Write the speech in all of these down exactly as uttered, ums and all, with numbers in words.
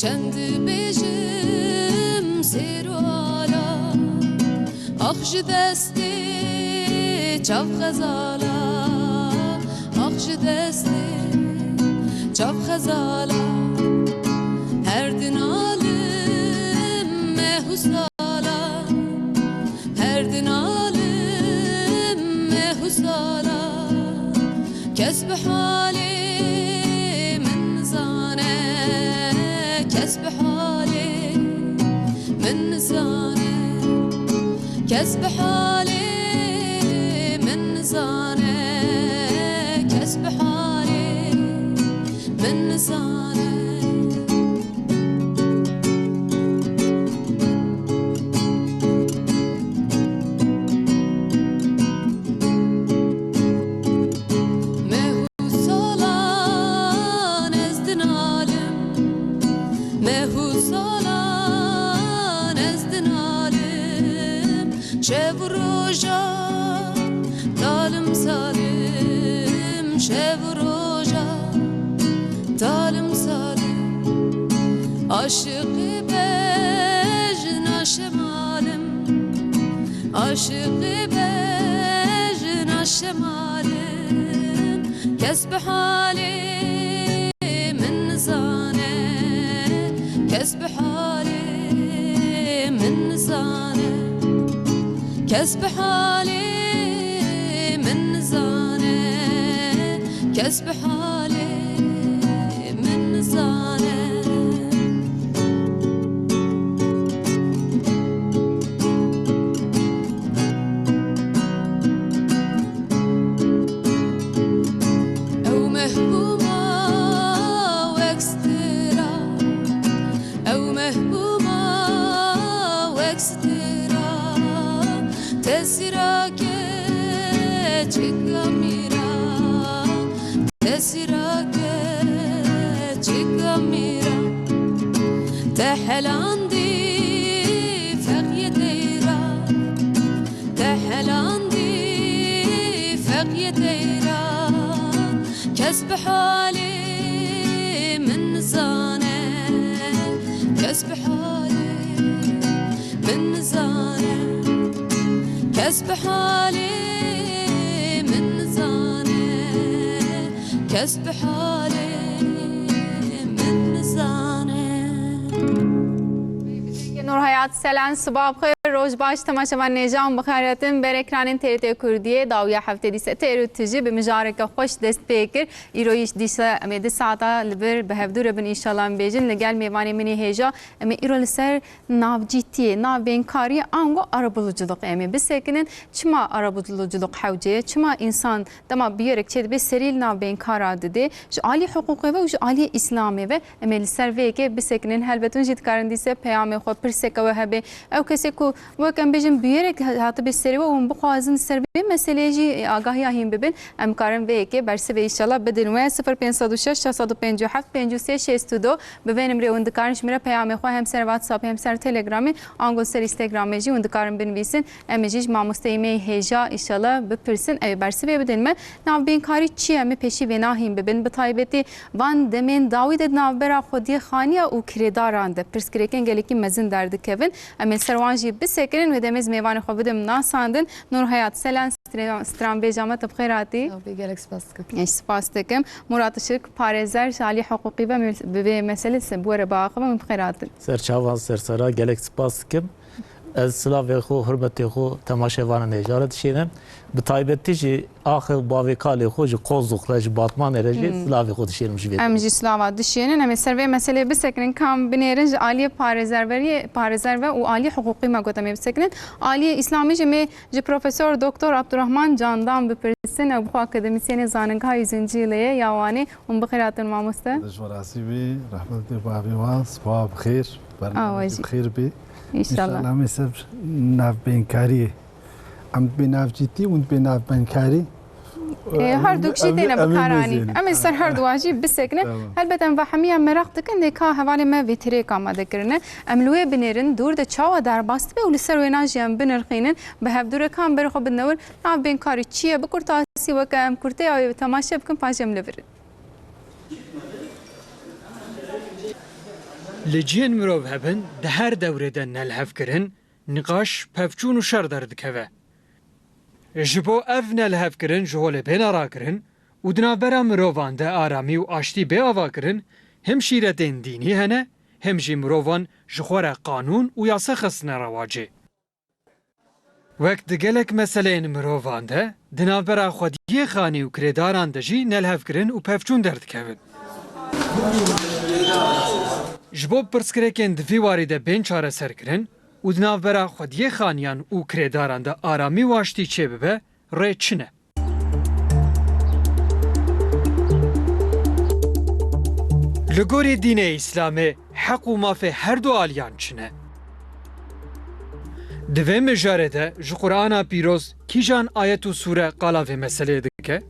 Çend bêjim sêr û ala, ax ji destê çav xezala, ax ji destê çav xezala. Her dinalim meh û sala, her dinalim meh û sala. Kes bi halê min nizane, kes bi halê min nizane, kes bi halê min nizane, kes bi halê min nizane. Meh û salan ez dinalim, meh û salan ez dinalim, şev û roja talim salim, şev û roja talim salim. Aşiqî bejna şemalim, aşiqî bejna şemalim. Kes bi halê min nizane, kes bi halê min nizane, kes bi halê min nizane, kes bi halê min nizane. Ew mehbûba wek stira, ew mehbûba wek stira, tesîra keçika mîra, tesîra keçika mîra. Te helandî feqiyê teyra, te helandî feqiyê teyra. Kes bi halê min nizane, kes bi halê min nizane, kes bi halê min nizane, kes bi halê min nizane. Nur Hayat Selen, siba bixêr, roj baş, temaşevan nêjan bi xêr hatin. Ber ekranên T R T Kurdiyê, dawiya heftê dîse têr û tijî bi mijareke xweş dest pê kir. Îro yî dîsa em ê di saeta li vir bi hevdû re bin, înşallah em bêjin. Li gel mêvanê min ê hêja, em ê îro li ser navcîtiyê, navbênkariyê ango arabuluculuk em ê bisekinin. Çima arabuluculuk hewce ye? Çima însan dema bûyerek çêdibe serî li navbênkara didê? Ji alî hiqûqê ve û ji alî Îslamê ve em ê li ser vê yekê bisekinin. Helbet hûn jî dikarin dîse peyamê xwe, pirseke we hebe. Ew kesê ku wek em bêjin bûyerek hatibe serê we û hûn bixwazin ser vê meseleyê jî agahiya hîn bibin, em karin vê yekê bersivê înşallah bidin we. Sifir pênc sed û şeş, şeş sed û pêncî û heft, pêncî û sê şêst û du. Bi vê nimrê hûn dikarin ji min re peyamê xwe hem ser WhatsApp hem ser Telegramê, ango ser Instagramê jî hûn dikarin binivîsin. Em ê jî ji mamosteyê me yê hêja înşallah bipirsin, ew ê bersivê bidin me. Navbênkarî çi ye? Em ê pêşî vê nahîn bibin. Bi taybetî van demên dawî de di navbera xwediyê xaniya û kirêdaran de pirsgirêkên gelekî mezin derdikevin. Em ê ser wan jî bisekinin wê demê ez mêvanê xwe bidim nasandin. Nur Hayat Selen, stra-, stranbêja me, tu bi xêr hatî. Sağ ol, gelek spas dikim. Ez spas dikim. Murat Işık, parêzer ji alî hiqûqî ve me-, bi vê meselê se-, bi we re biaxivim, em bi xêr hatin. Serçavan sersera, gelek spas dikim. Ez silavê xwe, hurmetê xwe temaşevanên hêja re dişênim. Bi taybetî jî axê bavê kalê xwe ji Kozlûk re, ji Batmanê re jî Hmm. silavê xwe dişênim ji vê Em derê. jî silava dişênin. Em ê ser vê meselê bisekinin, kam binêrin ji aliyê parêzerveriyê, parêzerve û aliyê hiqûqî me got em ê bisekinin. Aliyê Îslamî jî me ji Profesor Doktor Abdurrahman Candan bipirsin. Ew bi xwe akademîsyenê Zanîngeha Yüzüncü Yılê ye ya Wanê. Hûn bi xêr hatin mamoste. Dijwarasî bî, rehmetê bavê wan, sibaha bi xêr, Awa bernamekî jî. bi xêr bî. Înşallah. Înşallah em ê ser navbênkariyê. Em dibê navcîtî, hûn dibê navbênkarî. Ê, Em herduk jî em têne em ê bikaranîn. mêzênî. Em ê ser Tamam. herduwa jî bisekine. Tamam. Helbet em vahimiya meraq dikin, lê ka hevalê me vê tirêk amade kirine. Em li wê binêrin, dûr de çawa derbas dibe û li ser wêna jî em binirxînin. Bi hevdû re ka em berê xwe bidine wir, navbênkarî çi ye? Bi kurtasî weke em kurteya wê temaşe bikin, paşê em li vir in. Li cihên mirov hebin, di her dewrê de nelhevkirin, niqaş, pevçûn û şer derdikeve. Ji bo ev nelhevkirin ji holê bêne rakirin û di navbera mirovan de aramî û aştî bê avakirin, him şîretên dînî hene, him jî mirovan ji xwe re qanûn û yasa xistine rewacê. Wek di gelek meseleyên mirovan de, di navbera xwediyê xanî û kirêdaran de jî nelhevkirin û pevçûn derdikevin. Ji bo pirsgirêkên di vî warî de bên çareserkirin û di navbera xwediyê xaniyan û kirêdaran de aramî û aştî çêbibe, rê çi ne? Li gorî dînê Îslamê heq û mafê her du aliyan çi ne? Di vê mijarê de ji Qur'ana Pîroz kîjan ayet û sûre qala vê meseleyê dike?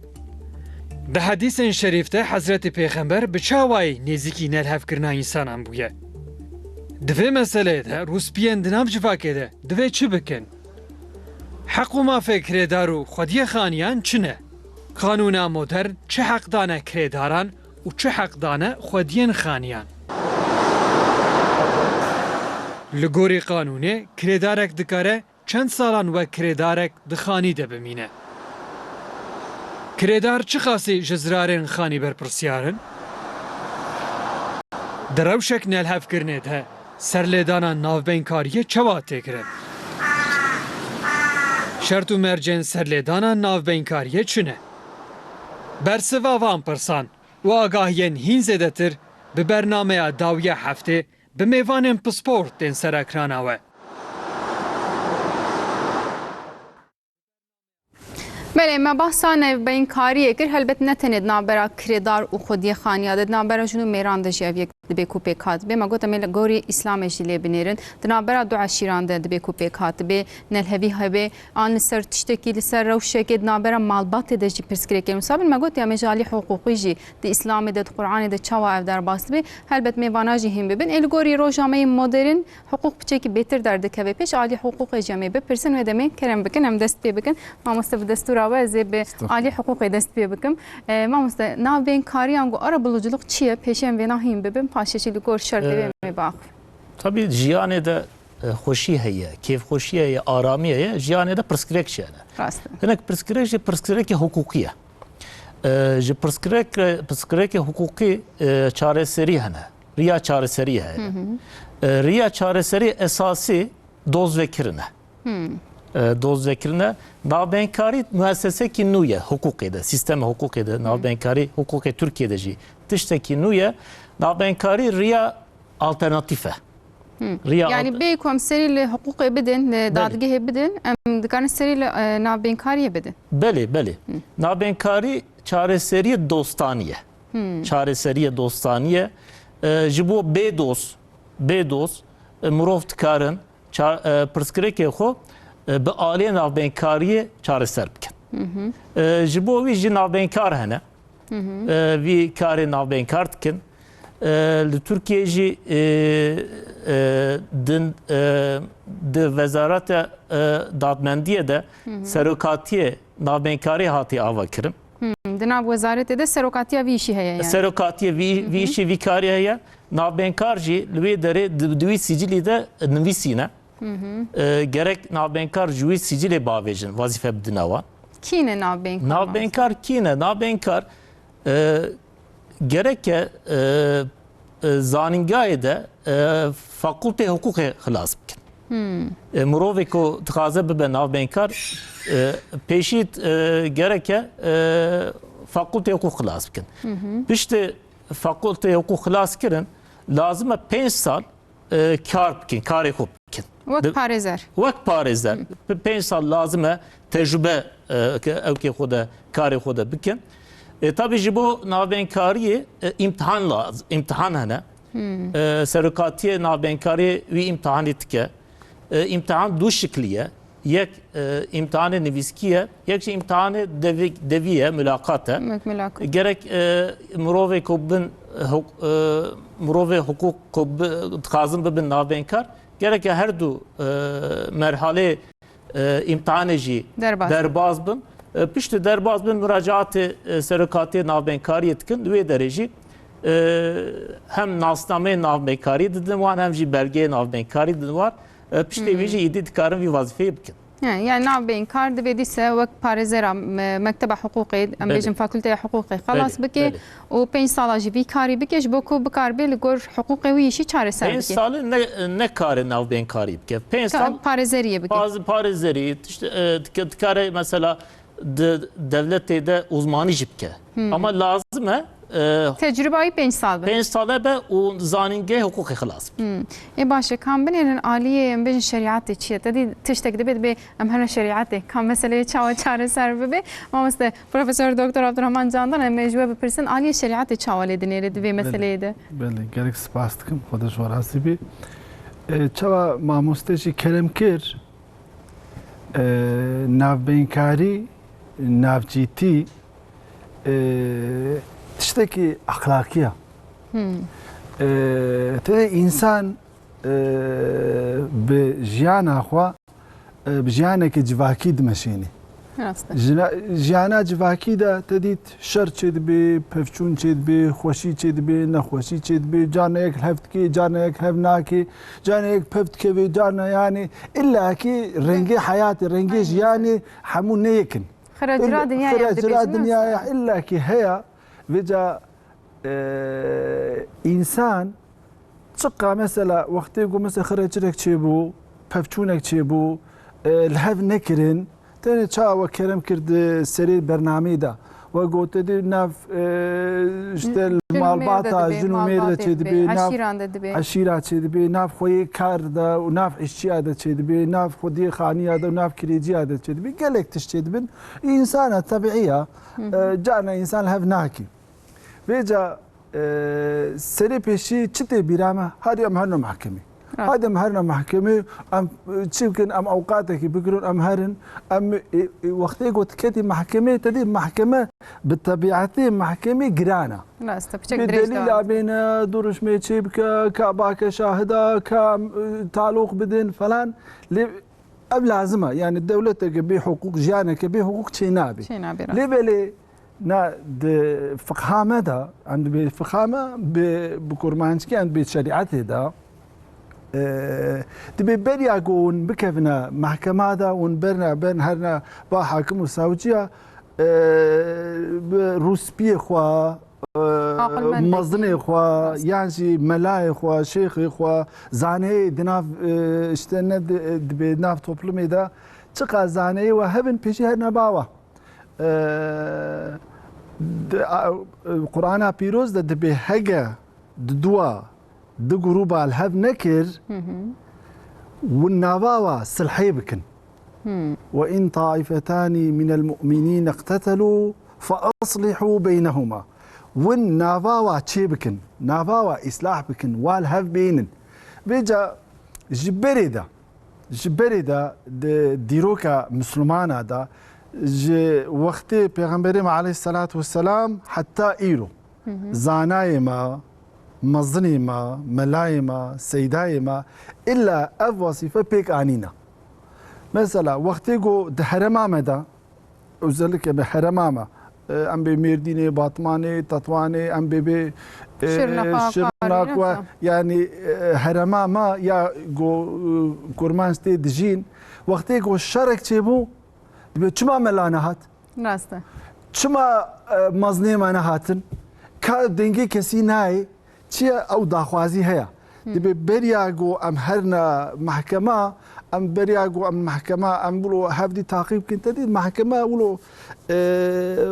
Di hedîsên şerîf de Hezretî Pêxember bi çi awayî nêzîkî nelhevkirina însanan bûye? Di vê meseleyê de rûspiyên di nav civakê de divê çi bikin? Heq û mafê kirêdar û xwediyê xaniyan çi ne? Qanûna modern çi heq dane kirêdaran û çi heq dane xwediyên xaniyan? Li gorî qanûnê, kirêdarek dikare çend salan wek kirêdarek di xanî de bimîne? Kirêdar çiqasî ji zirarên xanî berpirsiyar in? Di rewşek nelhevkirinê de serlêdana navbeynkariye çawa tê kirin? Şert û mercên serlêdana navbeynkariye çi ne? Bersiva van pirsan û agahiyên hîn zêdetir bi bernameya dawiya heftê bi mêvanên pispor tên serakirana we. Belê, me behsa navbeynkariye kir, helbet ne tenê di navbera kirêdar û xwediyê xaniya de, di navbera jin û mêran de jî ev yek dibê ku pêk hatibê. Me got em ê li gorî Îslamê jî lê binêrin. Di navbera du eşîran de dibê ku pêk hatibê, nelhevî hebe, an li ser tiştekî, li ser rewşekê, di navbera malbatê de jî pirsgirêkên wisa bin. Me got ya me ji alî hiqûqî jî di Îslamê de, di Qur'anê de çawa ev derbas dibe. Helbet mêvana jî hîn bibin. Ê li gorî roja me yê modern, hiqûq piçekî bêtir derdikeve pêş, alî hiqûqê jî em ê bipirsin, wê demê kerem bikin, em dest pê bikin. Mamoste, bi destûra we ez ê bi Estağfurullah. Alî hiqûqê dest pê bikim. E, mamoste, navbeynkariyan ku arabuluculuk çi ye? Pêşî em vêna hîn bibin, paşê jî li gor şer divê Ee, em ê biaxivin. Tabii jiyanê de, e, xweşî heye, kêfxweşî heye, aramî heye, jiyanê de pirsgirêk jî hene. Rast e. Hinek pirsgirêk jî pirsgirêkê hiqûqî ye. E, ji pirsgirêk re, pirsgirêkê hiqûqî, e, çareserî hene. Riya çareserî heye. Hı hı. E, riya çareserî esasî dozvekirin e. Hmm. E, dozvekirin e. Navbeynkari muessesekî nû ye hiqûqê de, sîstemê hiqûqê de, Hmm. navbeynkari hiqûqê Tirkiyê de jî tiştekî nû ye. Navbeynkari riya alternatîf e. Hmm. Riya Yani alter- bê ku em serî li hiqûqê bidin, li Belê. dadgehê bidin, em dikarin serî li, e, navbeynkariye bidin. Belê, belê. Hmm. Navbeynkari çareseriyê dostanî ye. Hmm. Çareseriyê dostanî ye. E, ji bo bê dost, bê dost, e, mirov dikarin ça-, e, pirsgirêkê xwe, e, bi aliyê navbeynkariye çareser bikin. Hı hı. E, ji bo wî jî navbeynkar hene. Hı hı. E, vî karê navbeynkar dikin. E, li Tirkiyê jî, e, e, din, e, di wezareta, e, dadmendiyê de Hı hı. serokatiyê navbeynkariye hatiye avakirin. Hmm, di nav wezaretê de serokatiya vî îşî heye yani. Serokatiya vî, Hı hı. vî îşî, vî karî heye. Navbeynkar jî li wê derê di, di wî sicilî de nivîsîne. Hı hı. E, gerek navbeynkar ji wî sicilê bavêjin, wezîfe bidine wan. Kî ne navbeynkar? Navbeynkar kî ne? Navbeynkar, e, gereke, e, e, zanîngahê de, e, fakultê hiqûqê xilas bikin. Hmm. E, mirovê ku dixwaze bibe navbeynkar, e, pêşî, e, gereke, e, fakultê hiqûq xilas bikin. Hı hı. Piştî fakultê hiqûq xilas kirin, lazim e pênc sal, e, kar bikin, karê xwe bikin. Wek Di- parêzer. Wek parêzer. Hı. P-, pênc sal lazim e tecrube, e, ke ewkê xwe de, karê xwe de bikin. E, tabii ji bo navbeynkariye, e, îmtihan laz-, îmtihan hene. Hmm. E, serokatiyê navbeynkariye wî îmtihanê dike. E, îmtihan du şiklî ye. Yek, e, îmtihanê nivîskî ye, yek jî îmtihanê devî-, devî ye, mulaqat e. Wek mulaqat. Gerek, e, mirovê ku bin, e, huk-, e, mirovê hiqûq ku bi-, dixwazin bibin navbeynkar, gereke her du, e, merhalê, e, îmtihanê jî Derbas. derbas bin. E, piştî derbas bin, muracaatê, e, serokatiyê navbeynkariye dikin. Di wê derê jî E, hem nasnameyê navbeykarî didin wan, hem jî belgeyê navbeykarî didin wan. E, piştê wî jî êdî dikarin vî wezîfeyê bikin. He, yani navbeynkar divê dîse wek parêzera me-, mekteba hiqûqê, em Belê. bêjin fakulteya hiqûqê xelas Belê, bike belê. û pênc sala jî vî karî bike, ji bo ku bikaribe li gor hiqûqê wî yî jî çareser Pênc bike. salî ne, ne karê navbênkarî bike. Pênc Ka-, sal parêzeriyê bike. Paz-, parêzerî, tişt-, e, dike-, dikare mesela di dewletê de uzmanî jî bike. Hmm. Ama lazim e, e, Tecrübayî pênc sal be. pênc sal e be û zanîngehê hiqûqê xilas bike. Hmm. Ê baş e, kam binêrin aliyê, em bêjin şerîetê çi ye? Te dî tiştek dibe, dibe em herin şerîetê. Kam meseleyê çawa çareser bibe? Mamoste, Profesor Doktor Abdurrahman Candan, em ê ji we bipirsin, aliyê şerîetê çawa lê dinêre di vê Belê. meseleyê de? Belê, gelek spas dikim, Xwedê ji we razî bî. E, çawa mamoste jî kerem kir, e, navbênkarî, navcîtî, e, tiştekî exlaqî ye. Hmm. E, tê de însan, e, bi jiyana xwe, e, bi jiyaneke civakî dimeşînî. Rast e. Jina-, jiyana civakî de te dît şer çêdibê, pevçûn çêdibê, xweşî çêdibê, nexweşî çêdibê, carna yek li hev dikê, carna yek hev nakê, carna yek pev dikevê, carna yani illakî rengê heyatê, rengê Aynen. jiyanê hemû ne yek in. Xiracira Illa-, dinyayê em xiracira dibêjin, dinyayê rast e. illakî heye. Vêca, e, însan çiqa mesela wextê ku mesela xiracirek çêbû, pevçûnek çêbû, e, li hev nekirin, tenê çawa we kerem kir di serê bernameyê de. We gote di nav, e, işte Jin û mêr de malbata, dibê, jin û mêr de malbatê çêdibê, dibê, nav eşîran de dibê. eşîra çêdibê, nav xweyê kar de û nav îşçiya de çêdibê, nav xwediyê xaniya de û nav kirêciya de çêdibê. Gelek tişt çêdibin. Însana tebîî ya, Hı hı. e, carna însan li hev nakî. Vêca, e, serê pêşî çi tê bîra me? Hadi em herno mehkemê. Evet. Hadi em herno mehkemê, em, e, çi bikin, em ewqatekî bigirin, em herin, em, e, e, wextê ku diketî mehkemê, te dî mehkeme bi tebîetê mehkemê giran e. Rast e, piçek Bi dirêj delîla devam. bêne, duruşmê çê bike, ka bake şahida, ka, e, taloq bidin falan. Lê ev lazim e. Yani dewleteke bê hiqûq, jiyaneke bê hiqûq çê nabê. Çê nabê, rast. Lê belê na di fiqha me de, em dibê fiqha me bi, bi kurmanckî em dibê şerîetê de, e, dibê beriya ku hûn bikevine mehkema de, hûn berna, ben herna ba hakim û savcîya, e, bi rûspiyê xwe, e, Aqilmendekî. mezinê xwe, Rast. yan jî melayê xwe, şêxê xwe, zaneyê di nav, e, işte ne di-, dibê nav toplumê de çiqa zaneyê we hebin pêşî herna ba we. E, di, a, Qur'ana Pîroz de dibê hege di dua, di grûba li hev nekir, Hı hı. win nava wa silhê bikin. Hmm. Ve in taifetani minel mu'minîn iqtetelu fe aslihu beynehuma. Win nava wa çê bikin, nava wa îslah bikin, wa li hev bênin. Vêca ji berê de, ji berê de di dîroka Misilmana de, ji wextê Pêxemberê me aleyhisselatu vesselam heta îro, Hı hı. zanayê me, mezinê me, melayê me, seydayê me, illa ev wezîfe pêk anîne. Mesela, wextê ku di herema me de, özellikle bi herema me, e, em bê Mêrdînê, Batmanê, Tetwanê, em bê bê, e, Şirnexa, Şirnak Karî, we, neyse. yani, e, herema me ya ku, e, Kurmanc tê dijîn, wextê ku şerek çêbû, dibê çima mela nehat? Rast e. Çima, e, mezinê me nehatin? Ka dengê kesî nayê? Çi ye ew daxwazî heye? Hı. Dibê beriya ku em herine mehkema, em beriya ku em mehkema, em wilo hevdî taqîb kin, te dît mehkeme wilo, e,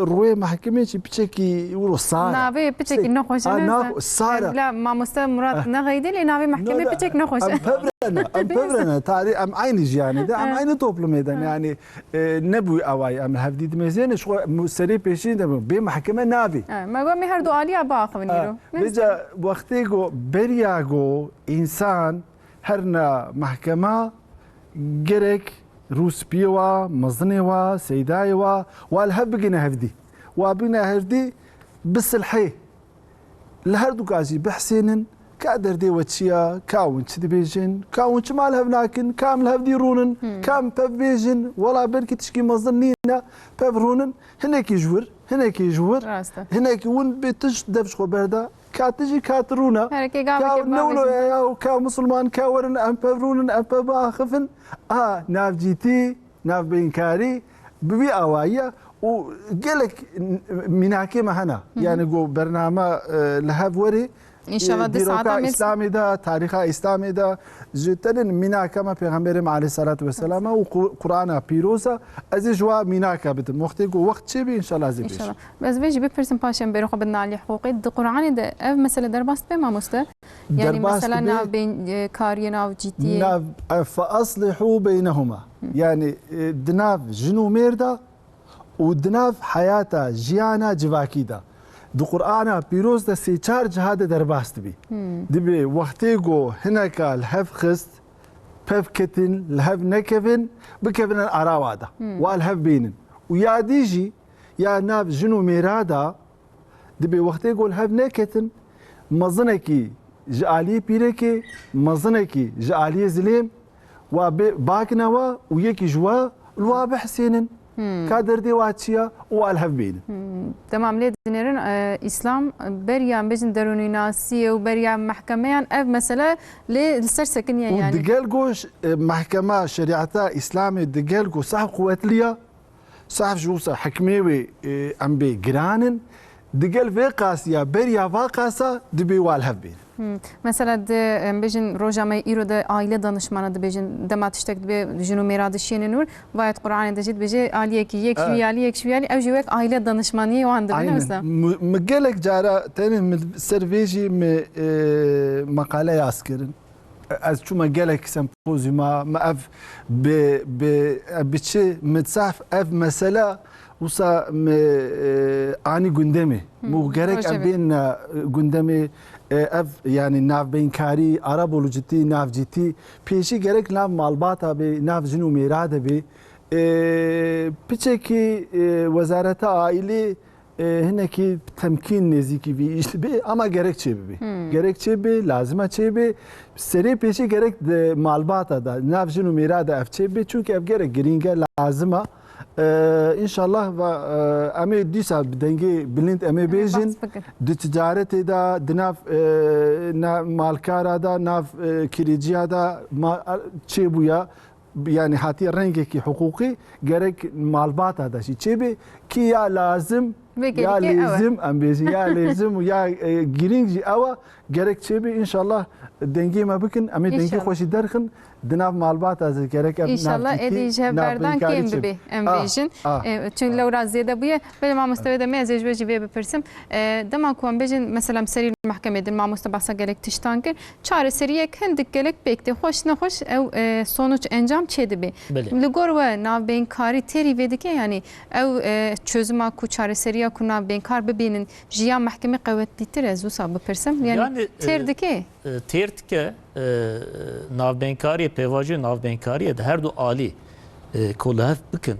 rûyê mehkemê jî piçekî wilo sar e. Navê piçekî Piçek-, nexweş e, a, ne? nax-, sar e. Bila mamoste Murat Eh. nexeydê lê navê mehkemê No, da, piçek nexweş e. em pevrene, em pevrene. Tarî, em aynî jiyanê de, em Eh. aynî toplumê de. Eh. Yani, E, nebû awayî em li hevdî dimezêne, ji xwe mu-, serê pêşî de bû. Bê mehkeme nabî. E, me got, me her du aliya biaxivin Ha, îro. Neyse. Vêca wextê ku beriya ku însan herna mehkema, gerek rûspiyê wa, mezinê wa, seydayê wa, wa li hev bigine hevdî. Wa bigine hevdî bi silhê. Li her du ka jî bihsênin, ka derdê we çi ye, ka hûn çi dibêjin, ka hûn çima li hev nakin, ka em li hevdî rûnin, Hmm. ka em pev bêjin, wela belkî tişkî mezin nîne, pev rûnin, hinekî ji wir, hinekî ji wir, Rast e. hinekî hûn bê tişt dev ji xwe berde, Ka tu jî ka tu rûna. Herekê gavekê Ka bavêjin. newloya ya û ka musulman ka werin em pev rûnin, em pev biaxifin. A navcîtî, navbeyinkarî bi vî awayî ye û gelek mînakê me hene. Hı hı. Yani go bername, e, li hev werê, İnşallah e, di dîroka saeta me Îslamê de, tarîxa Îslamê de ji tenên mînaka me Pêxemberê me aleyhissalatu vesselama û Qu-, Qur'ana pîroz e. Ez ê ji wa mînaka bidim. Wextê ku wext çêbî, înşallah ez ê bêjim. İnşallah. Ez vê jî bipirsim, paşê em berê xwe bidin alî hiqûqê. Di Qur'anê de ev mesele derbas dibe, mamoste? Yani Derbas mesela dibe. navbeyinkariyê, navcîtiyê. Nav, e, "Fe aslihu beynehuma." Hı. Yani, e, di nav jin û mêr de û di nav heyata jiyana civakî de. Di Qur'ana pîroz de sê çar ciha de derbas dibî. Hmm. Dibê wextê ku hineka li hev xist, pev ketin, li hev nekevin, bikevin erawa de. Hmm. Wa li hev bînin. Û ya dî jî, ya nav jin û mêra de, dibê wextê ku li hev neketin, mezinekî ji aliyê pîrekê, mezinekî ji aliyê zilêm, wa bê, bakine wa û yekî ji wa li wa bihisênin. Hmm. Ka derdê wa çi ye û wa li hev bênin. Hmm. Dema em lê dinêrin, e, Îslam beriya, em bêjin, derûnînasiyê û beriya mehkemeyan ev mesele lê li ser sekiniye Û yani. digel ku ş-, e, mehkema şerîeta Îslamê digel ku sah quwetliya, sah ji wisa hikmê wê, e, em bê giran in, digel vê qasiya beriya va qasa dibê wa li hev bênin. Hmm. Mesela di, em bêjin, roja me îro de aile danışmana dibêjin, dema tiştek dibe jin û mêra dişiyêne nûr, vayet Qur'anê de jî dibêje aliyekî yek ji Evet. wî alî, yek ji wî alî, ew jî wek aile danışmaniyê wan dibin, Aynen. wisa. Mi, mi gelek cara tenê mi ser vê jî mi, e, meqale yaz kirin. Ez çûme gelek sempozyuma, mi ev bi, bi, bi çi, mi saf ev mesele wisa mi, e, anî gundemê. Hmm, Mu gerek rojevê. ev bên, e, gundemê, e, ev, yani navbeynkarî, Arab û citî, navcîtî, pêşî gerek nav malbata bê, nav jin û mêra de bê. E, piçekî, e, wezareta aîlî, e, hinekî temkîn nêzîkî vî îş bê, ama gerek çê bibê. Hmm. Gerek çê bê, lazim e çê bê. Serê pêşî gerek di malbata de, nav jin û mêra de ev çê bê. Çunke ev gerek girîng e, lazim e. E, înşallah va, e, em ê dîsa bi dengê bilind em ê Em ê bêjin. behs bikin. Di ticaretê de, di nav, e, na malkara de, nav, e, kirêciya de ma, çê bûya. Yani hatiye rengekî hiqûqî gerek malbata de jî çêbê ki ya lazim, Vê ya gelekê ew e. lêzim, em bêjin, ya lêzim û ya, e, girîng jî ew e, gerek çêbê. Înşallah dengê me bikin, em ê dengê Înşallah. xwe jî derxin, di nav malbata de gerek ev Înşallah navcîtî, êdî ji hev berdan navbeynkarî kêm çêbê. bibê, em Ah, bêjin. ah, E, çün ah. lewra zêde bûye. Belê mamoste wê demê ez ê ji we jî vê bipirsim. E, dema ku em bêjin, mesela em serî mehkemê din, mamoste behsa gelek tiştan kir. Çareseriyek hindik gelek pêk tê. Xweş nexweş ew, e, sonuç encam çê dibê. Belê. Li gor we navbeynkarî têrî vê dike, yanî ew, e, çözüma ku çareseriya ku navbeynkar bibînin ji ya mehkemê qewetlîtir e, ez wisa bipirsim. Yanî Yani, têr e, dike? e, têr dike, e, navbeynkariyê, pêvajoyê navbeynkariyê de her du alî, e, ku li hev bikin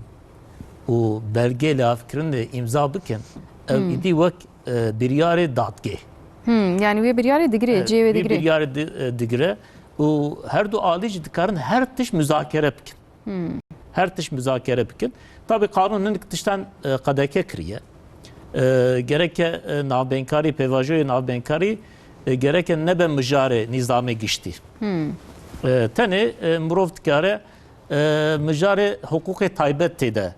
û belgê li hev kirinê îmza bikin, ew Hmm. îdî wek, e, biryarê dadgê. Hmm, yani wê biryarê digire, E, cê wê wê digire. biryarê di-, e, digire û her du alî jî dikarin her tişt muzakere bikin. Hmm. Her tişt muzakere bikin. Tabii qanûn hinek tiştan, e, qedeke kiriye. E, gereke, e, navbeynkarî, pêvajoyê navbeynkarî, e, gereke nebe mijarê nîzamê giştî. Hmm. E, tenê, e, mirov dikare, e, mijarê hiqûqê taybet tê de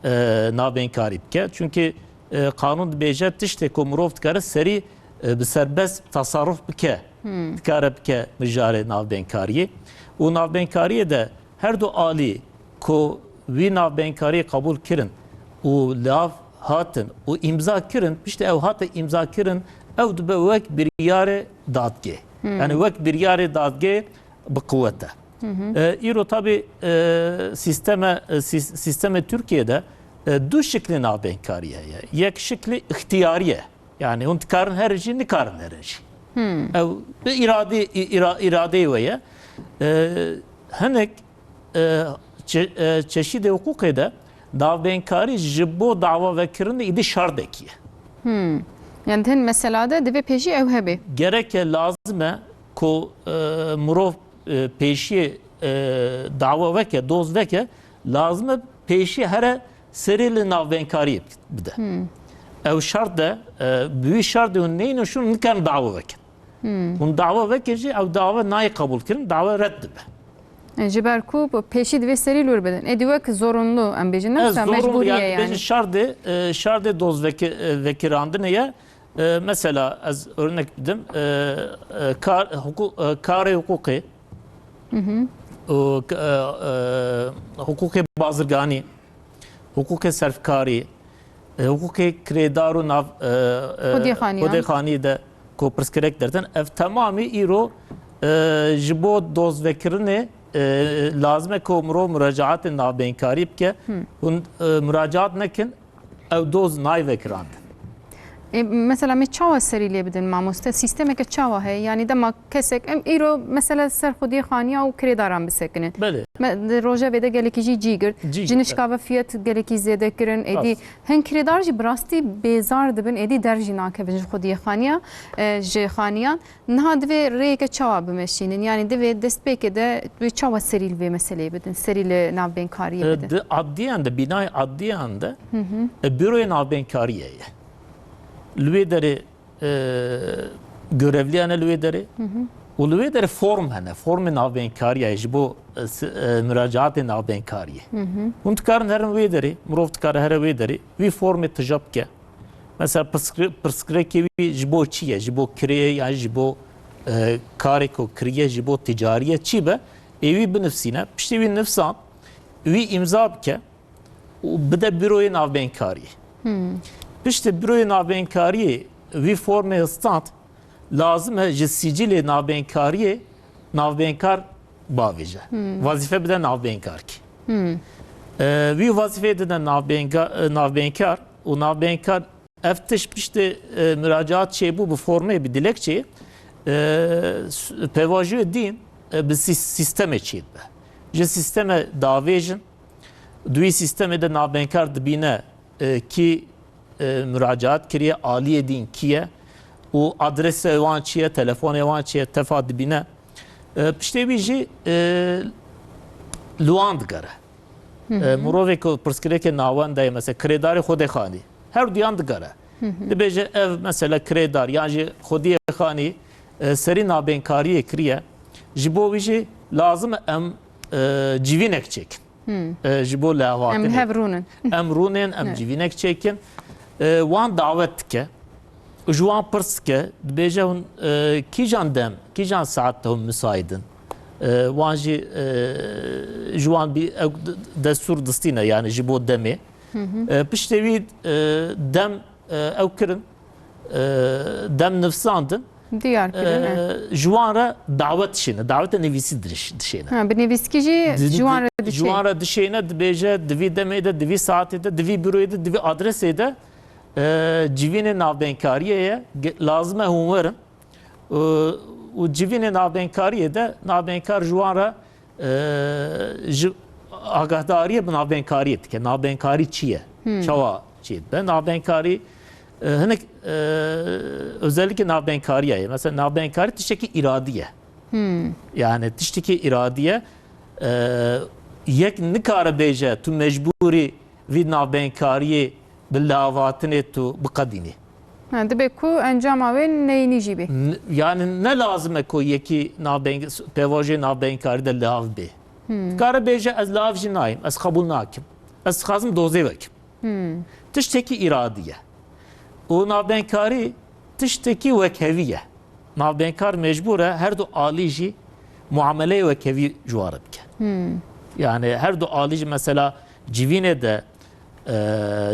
e, navbeynkarî bike. Çunkî, e, qanûn dibêje tiştê ku mirov dikare serî, e, bi serbest tasarruf bike, Hmm. dikare bike mijarê navbeynkariyê. Û navbeynkariyê de her du alî ku wî navbeynkariyê qebûl kirin û li av hatin û îmza kirin, piştî ew hate îmza kirin, ew dibe wek biryarê dadgê. Hmm. Yani wek biryarê dadgê bi quwet e. Hı hı. E, îro tabi, e, sîsteme, e, sîs-, sîstemê Tirkiyê de, e, du şiklê navbeynkarî heye. Yek şiklê îxtiyarî ye. Yani hûn dikarin herin jî, nikarin herin jî. Hmm. Ew bi îradê, î-, îra-, îradeyê we ye. E, hinek, e, çe-, e, çeşîdê hiqûqê de navbeynkarî ji bo dawa vekirinê îdî şerdekî ye. Hmm. Yani di hin mesela de divê pêşî ew hebe. Gereke lazim e ku, e, mirov, e, pêşiyê, e, dawa veke, doz veke, lazim e pêşî here serê li navbeynkariyê bide. Hmm. Ew şert de, e, bi wî şert de hûn neynin şûn, nikarin dawa vekin. Hûn dawa vekin jî, ew dawa nayê qebûl kirin, dawa red dibe. E, ji ber ku pêşî divê serî lûr bidin. Êdî wek zorunlu em bêjin, ne? Ez wisa zorunlu, mecbûrî yani ye dibêjin yani. Şardê, e, şardê doz veki-, e, vekirandinê ye. E, mesela ez örnek bidim, e, e, kar, hukuk, e, karê hukukê, û, e, e, hukukê bazirganî, hukukê serfkarî, e, hukukê kirêdar û nav, e, e, Xwedîxaniyan. Xwedîxanî de ku pirsgirêk dertin, ev temamî îro, e, ji bo dozvekirinê, e, lazim e ku mirov muracaatê navbênkarî bike. Hûn, e, muracaat nekin, ew doz nayê vekirandin. E, mesela me çawa serî lê bidin mamoste? Sîstemeke çawa heye? Yani dema kesek, em îro mesela ser xwediyê xaniya û kirêdaran bisekinin. Belê. Me, di rojevê de gelekî jî cî girt. Cî girt, Ji nişka evet. ve fiyet gelekî zêde kirin. Êdî Rast. hin kirêdar jî bi rastî bêzar dibin. Êdî derv jî nakevin ji xwediyê xaniya, e, ji xaniyan. Niha divê rêyeke çawa bimeşînin? Yani divê destpêkê de divê çawa serî li vê meseleyê bidin? Serî li navbênkariyê E, bidin? Di adiyan de, bînayê adiyan de, e, Büroyê Navbênkariyê ye. Li wê derê, e, görevliyan e li wê derê. Û li wê derê form hene. Formê navbênkariyê ye ji bo, e, si-, e, muracaatê navbênkariyê. Hûn dikarin herin wê derê, mirov dikare here wê derê, wî formê tija bike. Mesela pirsgir-, pirsgirêkê wî ji bo çi ye? Ji bo kirê ye yan ji bo, e, karê ku kiriye, ji bo ticarî ye, çi be? Ê wî binivsîne. Piştî wî nivsan, wî îmza bike û bide Büroyê Navbênkariyê. Piştî Büroyê Navbênkariyê wî formê stand, lazim e ji sicilê navbênkariyê navbênkar bavêje. Wezîfe bide navbênkarkî. E, wî wezîfeyê dide navbênka-, e, navbênkar û navbênkar ev tişt piştê, e, muracaat çêbû bi formê, bi dilekçeyê, e, s-, pêvajoyê dîn, e, bi sî-, sîstemê çêdibe. Ji sîstemê davêjin, di wî sîstemê de navbênkar dibîne, e, kî, e, muracaat kiriye, aliyê dîn kî ye û adrese wan çi ye, telefonê wan çi ye, tefa dibîne. E, piştê wî jî, e, li wan digere. E, mirovê ku pirsgirêkê navenda ye, mesela kirêdarê xwedê xanî, her duyan digere. Dibêje ev mesela kirêdar yan jî xwediyê xanî, e, serî navbênkariyê kiriye. Ji bo wî jî lazim e em, e, civînek çêkin. E, ji bo lêhavatînê. Em hev rûnin. Em rûnên, em Evet. civînek çêkin. E, wan dawet dike. Ji wan pirs dike, dibêje hûn, e, kîjan dem, kîjan saet de hûn misaîd in? E, wan jî, e, ji wan bî ew d-, destûr distîne, yani ji bo demê. E, piştê wî, e, dem, e, ew kirin, e, dem nivsandin. Diyar kirin, e, e. Ji wan re dawet dişêne, dawete nivîsî diş-, dişêne. Ha, bi nivîskî jî Di-, ji wan re di-, dişê. Ji wan re dişêne, dibêje, di vî demê de, di vî saetê de, di vî büroyê de, di vî adresê de, e, civînê navbênkariyê ye, ge-, lazim e hûn werin. E, û civînê navbênkariyê de, navbênkar ji wan re, e, ji agahdariyê bi navbênkariyê dike. Navbênkarî çi ye? Çawa çê dibe? Navbênkarî, e, hinek, e, özellikle navbênkariya ye. Mesela navbênkarî tiştekî îradî ye. Yani tiştekî îradî ye. E, yek nikare bêje tu mecbûrî vî navbênkariyê bi lêhavatînê tu biqedînî. Ha, dibe ku encama wê neyînî jî bê. N-, yani ne lazim e ku yekî navbeng-, pêvajoyê navbengkarî de lêhav bê. Dikare bêje ez lêhav jî nayêm, ez qebûl nakim. Ez dixwazim dozê vekim. Tiştekî îradî ye. Û navbengkarî tiştekî wekhevî ye. Navbengkar mecbûr e her du alî jî muameleyê wekhevî ji wan re bike. Yani her du alî jî mesela civînê de, e,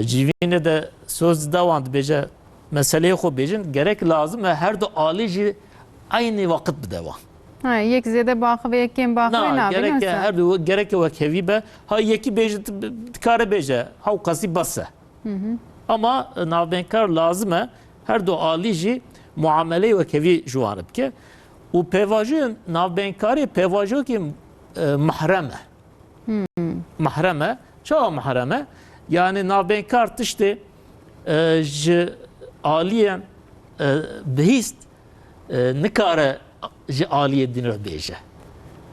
civînê de soz dida wan dibêje, meseleyê xwe bêjin, gerek lazim e her du alî jî eynî waqit bide wan. Ha, yek zêde biaxive, yek kêm biaxive Na, nabe, gerek e wisa? Her du, gerek e wekhevî be. Ha, yekî bêje, dikare bêje, hewqasî bes e. Ama, e, navbengkar lazim e her du alî jî muameleyê wekhevî ji wan re bike. Û pêvajoyên navbengkarî pêvajoyekî, e, mehrem e. Mehrem e. Çawa mehrem e? Yani navbengkar tiştê, e, ji aliyên, e, bihîst, e, nikare ji aliyê din re bêje.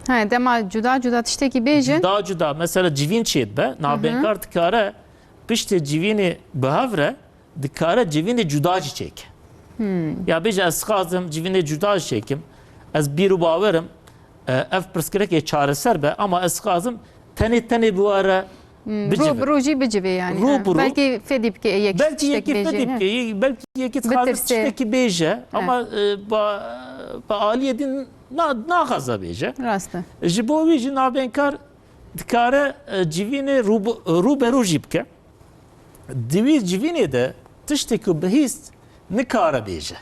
He, dema cuda cuda tiştekî bêjin. Cuda cuda, mesela civîn çêdibe, navbengkar dikare piştê civînê bi hev re dikare civînê cuda jî çêke. Ya bêje ez xazim civînê cuda jî çêkim. Ez bîr û bawerim, e, ev pirsgirêkê çareser be ama ez xazim tenê tenê bi we re bicive. Rû bi rû jî bicive yani. Rû bi rû. Belkî fedî bike yek Belkî tiştek yekî bêje, fedî he. bike, belkî yekî dixwaze Bitirse. tiştekî bêje ama, e, ba, ba aliyê din na, naxwaze bêje. Rast e. Ji bo wî jî navbeynkar dikare, e, civînê rû bi, rû be rû jî bike. Di wî civînê de tiştê ku bihîst nikare bêje.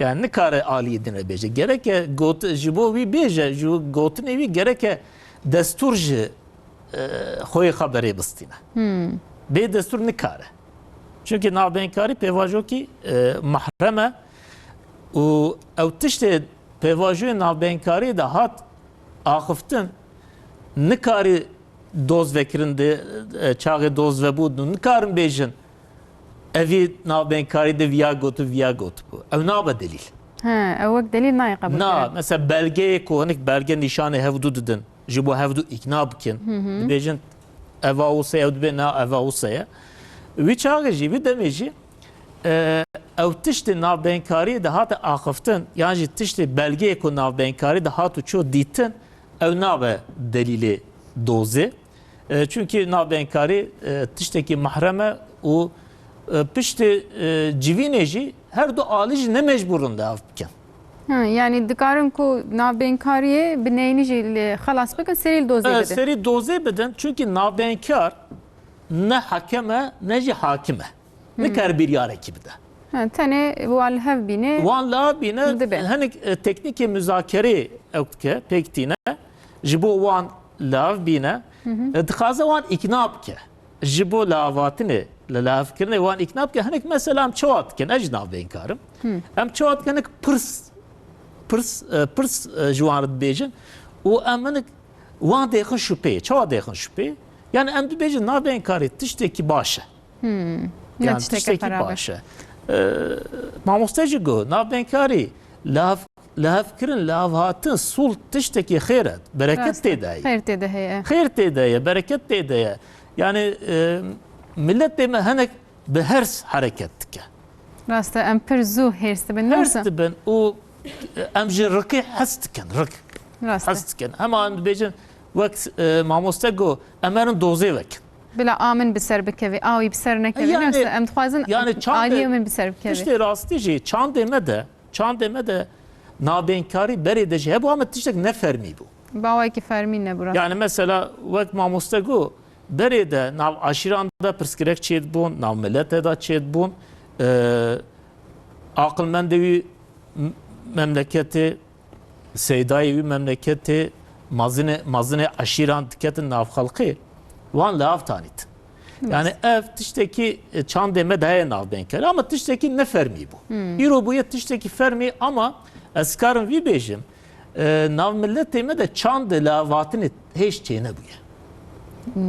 Yani nikare aliyê din re bêje. Gereke got, ji bo wî bêje, ji gotinê wî gereke destûr ji, e, xweyê xwe berê bistîne. Bê destûr nikare. Çünkü navbeynkari pêvajokî, e, mahrem e û ew tiştê pêvajoyê navbeynkari de hat axiftin, nikarî doz vekirin de, e, çaxê doz vebû, nikarin bêjin, evî navbeynkari de viya got û viya got bû. Ew nabe delîl. He, ew wek delîl nayê qebûl Na, kirin. mesela belgeyê ku hinek belge nîşanê hevdû didin, ji bo hevdû îkna bikin, dibêjin, eva wisa ye, ew dibê na, eva wisa ye. Wî çaxê jî, wî demê jî, e, ew tiştê navbeynkariye de hate axiftin, yan jî tiştê belgeyê ku navbeynkariye de hat û ço dîtin, ew nabe delîlê dozê. E, çünkü navbeynkari, e, tiştekî mahrem e û, e, piştê, e, civînê jî her du alî jî ne mecbûr in li hev bikin. Hı, yani dikarin ku navbeynkariye bi neyni jî li xelas bikin, serî li dozê E, bidin. serî dozê bidin, çünkü navbeynkar ne hakem e, ne jî hakim e. Nikar biryarekî bide. Ha, tenê wan li hev bîne. Wan li hev bîne, Dibe. hinek, e, teknîkê muzakerê ew dike, pêk tîne, ji bo wan li hev bîne, e, dixwaze wan îkna bike. Ji bo li hev hatinê, li, li hev kirinê wan îkna bike. Hinek mesela em çawa dikin, ez jî navbeynkar im. Em çawa dikin, hinek pirs, pirs, e, pirs, e, ji wan re dibêjin û em hinek wan dêxin şüpheyê. Çawa dêxin şüpheyê? Yani em dibêjin navbeynkari tiştekî baş e. Ne Yani tişteke tiştekî xerab e. baş e. Ee, mamoste jî got, navbeynkari, li hev, li hev kirin, li hev hatin, sulh tiştekî xêr e. Bereket Rast e. tê de ye. Xêr tê de heye. Xêr tê de ye, bereket tê de ye. Yani, e, milletê me hinek bi hers hereket dike. Rast e, em pir zû hêrs dibin, ne Hers wisa? dibin û, e, em ji riqî hes dikin, riq. Rast e. Hes dikin. Hema em dibêjin, wek, e, mamoste got, em herin dozê vekin. Bila a min bi ser bikeve, a wî bi ser nekeve. Yani, Neyse, em dixwazin yani çandê, aliyê min bi ser bikeve. Tiştê rastî jî çandê me de, çandê me de navbênkarî berê de jî hebû, ama tiştek ne fermî bû. Bawayekî fermî nebû rast. Yani mesela wek mamoste got, berê de nav aşîran de pirsgirêk çêdibûn, nav milete de çêdibûn. E, aqilmendê wî m-, memleketê, seydayê wî memleketê, mazinê, mazinê eşîran diketin nav xelqê, wan li av tanîtin. Yani ev tiştekî, e, çandê me de heye navbênkerî, ama tiştekî ne fermî bû. Îro bûye tiştekî fermî, ama ez karim vî bêjim, e, nav miletê me de çandê li av hatinê hêj çênebûye.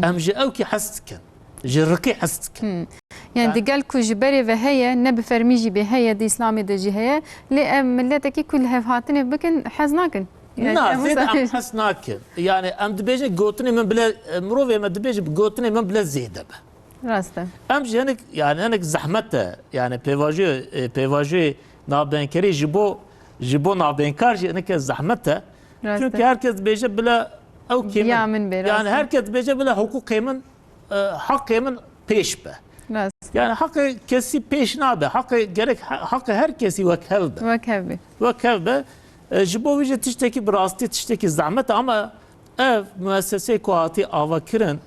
Em ji ewkî hes dikin. Ji riqî hes dikin. Hmm. Yani Yani digel ku ji berê ve heye, ne bi fermî jî bê heye, di Îslamê de jî heye, lê em miletekî ku li hev hatinê bikin, hez nakin. Yani Na, em zêde wisa em hes nakin. Yani em dibêjin gotinê min bile, e, mirovê me dibêje bi gotinê min bile zêde be. Rast e. Em jî hinek, yani hinek zehmet e. Yani pêvajoyê, e, pêvajoyê navbênkerî ji bo, ji bo navbênkar jî hineke zehmet e. Rast Çünkü e. herkes dibêje bile ew kê min. Ya min bê, Yani rast e. herkes dibêje bile hiqûqê min, e, heqê min pêş be. Rast. Yani heqê kesî pêş nabe. Heqê gerek he-, heqê her kesî wek hev be. Wek hev be. Wek hev be. E, ji bo wî jî tiştekî bi rastî tiştekî zehmet e, ama ev muesseseyê ku hatî avakirin,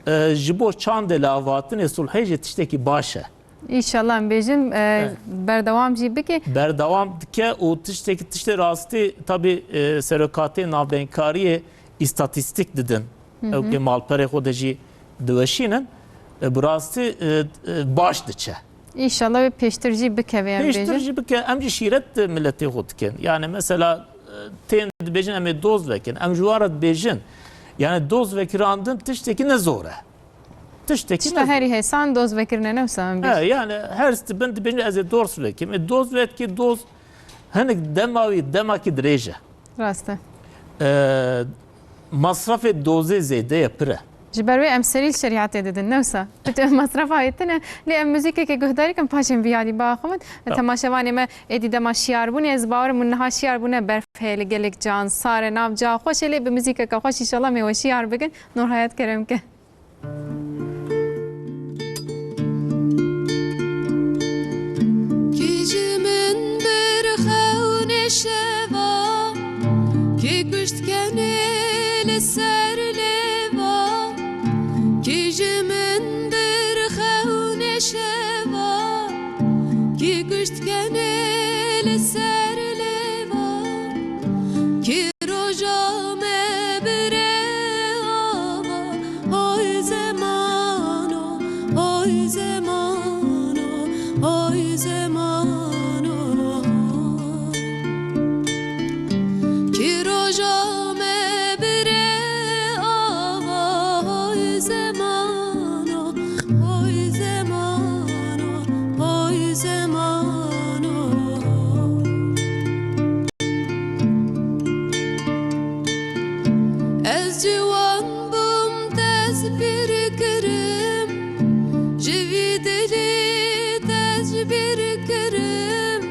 e, ji bo çandê li avatinê sulhê jî tiştekî baş e. Înşallah em bêjin, e, Evet. berdewam jî bike. Berdewam dike û tiştekî, tiştê rastî tabî, e, serokatê navbênkariyê îstatîstîk didin. Hı hı. Ew kê malperê xwe de jî diweşînin. E, bi rastî, e, e, baş diçe. Înşallah wê pêştir jî bikeve, em Pêştir bêjin. jî bike, em jî şîret miletê xwe dikin. Yani mesela, e, tên dibêjin em ê doz vekin. Em ji wan re dibêjin. Yani doz vekirandin tiştekî ne zor e. Tiştekî Tişta ne zor. herî hêsan doz vekirine ne wisa em bêjin. He, yani her dibin dibêjin ez ê doz vekim. E, doz vekî doz hinek dema wî demakî dirêj e. Rast e. E, masrafê dozê zêde ye, pir e. Ji ber wê em serî li şerîetê didin, ne wisa? Mesrefa wê tune, lê em muzîkeke guhdarî kin, paşên vî alî biaxivin. Tamam. Temaşevanê me êdî dema şiyarbûnê, ez bawerim hûn niha şiyar bûne, berf heye li gelek can, sar e, nav ca xweş e, lê bi muzîkeke xweş înşallah em ê we şiyar bikin. Nur Hayat, kerem ke. Kî ji min birxewne şeva, kî kuşt kenê li ser lêva, kî ji min birxewne şeva, kî kuşt kenê li ser lêva, kî roja me bire ava, hay zemano, hay zemano, hay zemano. Kî roja me bire ava, hay zemano, hay zemano, hay zemano. Ez ciwan bûm, te ez pîr kirim, ji vî dilî te ez ji bîr kirim.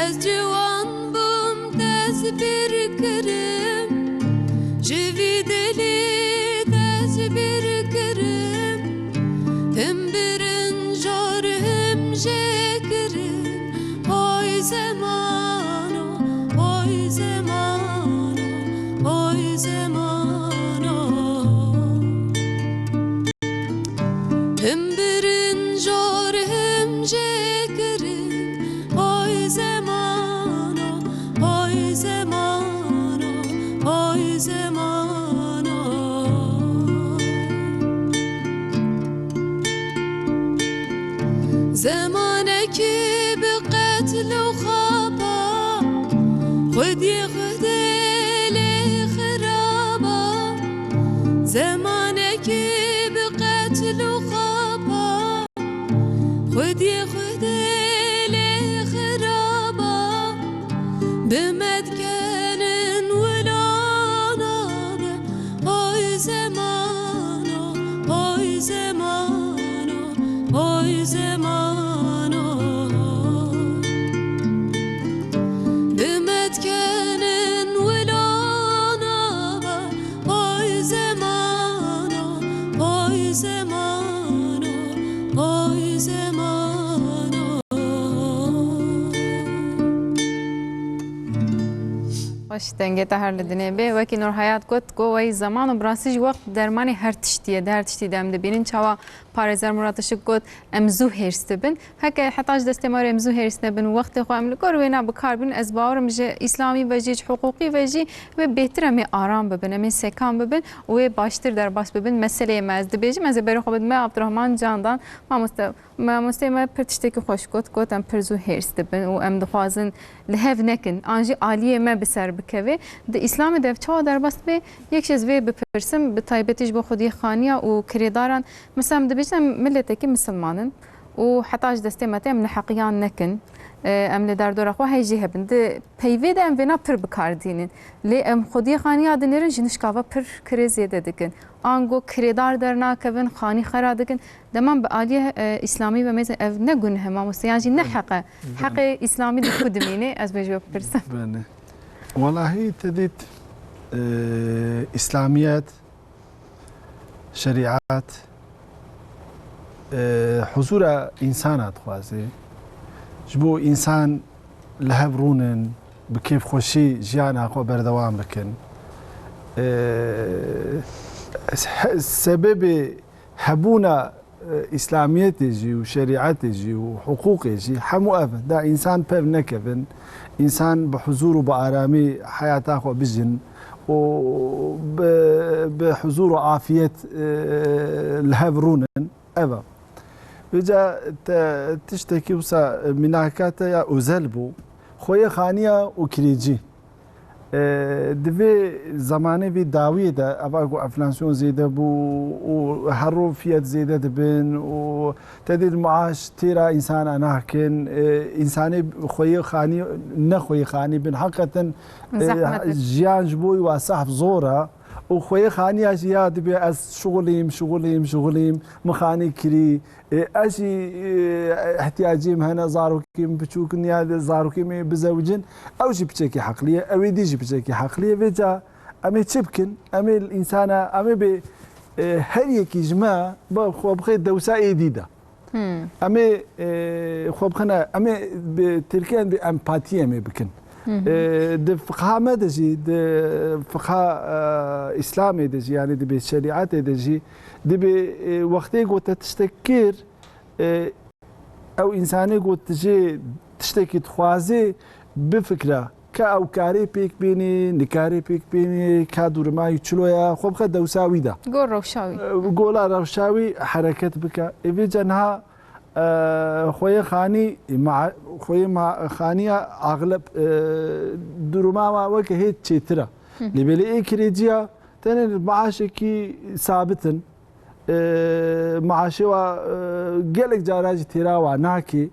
Ez ciwan bûm, te ez pîr kirim, ji vî dilî te ez ji bîr kirim. Him birin jor him jê kirin, hay zemano, hay zemano, hay zemano. Him birin jor him jê kirin, hay zemano, hay zemano, hay zemano. Zemanekî bi qetl û xapa, xwediyê xwedê lê xiraba. Zemanekî bi qetl û xapa, xwediyê xwedê lê xiraba. Bi me dikenin wilo nabe, hay zemano, hay zemano, hay zemano. Bi me dikenin wilo nabe, hay zemano, hay zemano, hay zemano. Xweş, dengê te her li dinê bê. Wekî Nur Hayat got, got, wey zeman û bi rastî jî wext dermanê her tiştî ye. Di her tiştî de em dibînin. Çawa parêzer Murat Işık got, em zû hêrs dibin. Heke heta ji destê me were em zû hêrs nebin û wextê xwe em li gor wêna bi kar bînin, ez bawerim ji îslamî ve jî, ji hiqûqî ve jî wê bêtir em ê aram bibin, em ê sekan bibin û wê baştir derbas bibin. Meseleyê me ez dibêjim, ez ê berê xwe bidim me Abdurrahman Candan. Mamoste, Mamosteyê me pir tiştekî xweş got, got, em pir zû hêrs dibin û em dixwazin li hev nekin, an jî aliyê me bi ser bikeve. Di Îslamê de ev çawa derbas dibe? Yek ji ez vê bipirsim, bi taybetî ji bo xwediyê xaniya û kirêdaran. Mesela em dibêjin em miletekî misilman in û heta ji destê me tê em neheqiyan nekin, e, em li derdora xwe hey jî hebin. Di peyvê de em vêna pir bi kar dînin. Lê em xwediyê xaniya dinêrin, ji nişka ve pir kirê zêde dikin. Ango kirêdar dernakevin, xanî xera dikin. Dema bi aliyê, e, îslamî ve mêze ev ne guneh e, mamoste, yan jî ne heq e. Heqê îslamî di ku dimîne, ez bê ji we bipirsim. Belê. Welahî te dît, e, îslamiyet, şerîet, e, huzura însana dixwaze. Ji bo însan li hev rûnin, bi kêfxweşî jiyana xwe berdewam bikin. E, se-, sebebê hebûna, e, îslamiyetê jî û şerîetê jî û hiqûqê jî hemû ev in. Da însan pev nekevin, însan bi huzûr û bi aramî heyata xwe bijin û bi, bi huzûr û afiyet, e, li hev rûnin. Ev e. Vêca te tiştekî wisa mînaka te ya ozel bû. Xweyê xaniya û kirêcî. E, di vê zemanê vê dawiyê de, eva ku enflasyon zêde bû û her roj fiyet zêde dibin û te dît maaş têra însana nakin, e, însanê xweyê xanî, ne xweyê xanî bin. Heqeten, e, zehmet e. Jiyan ji bo wî wa sehf zor e. û xweyê xaniya jî ya dibê ez şixulîm, şixulîm, şixulîm, min xanî kirî. E, ez jî, e, ihtiyacê min hene, zarokê min biçûk in ya zarokê min ê bizewicin. Ew jî piçekî heqlî ye, ewê dî jî piçekî heqlî ye. Vêca em ê çi bikin? Em ê însana, em ê bê, e, her yekî ji me bi xwe bixê dewsa êdî de. Em ê, e, xwe bixine, em ê bi tirkiyan bi empatî em ê bikin. E, di fiqha me de jî, di fiqha, e, Îslamê de jî, yanî di bê şerîetê de jî, di bê, e, wextê ku te tiştek kir, e, ew însanê ku tu jê tiştekî dixwazê, bifikre, ka ew karê pêk bênê, nikarê pêk bênê, ka duruma wî çilo ya, xwe bixe dewsa wî de. Gor rewşa wî. E, gola rewşa wî hereket bike. Ê vêca niha, e, xweyê xanî, ma-, xweyê ma-, xaniya axleb, e, duruma ma weke hê çêtir e. Lê belê ê kirêciya tenê maaşekî sabit in. E, maaşê wa, e, gelek cara jî têra wa nake.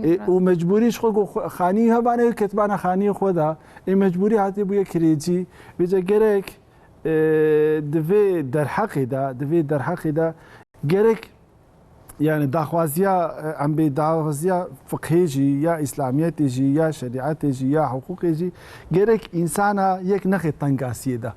E, û mecbûrî ji xwe ku xwe-, xanî hebane, ketibana xaniyê xwe de. Ê mecbûrî hatî bûye kirêcî. Vêca gerek, e, di vê derheqê de, di vê derheqê de gerek, yani daxwaziya, e, em bê daxwaziya fiqhê jî, ya îslamiyetê jî, ya şerîetê jî, ya hiqûqê jî, gerek însana yek nexe tengasiyê de.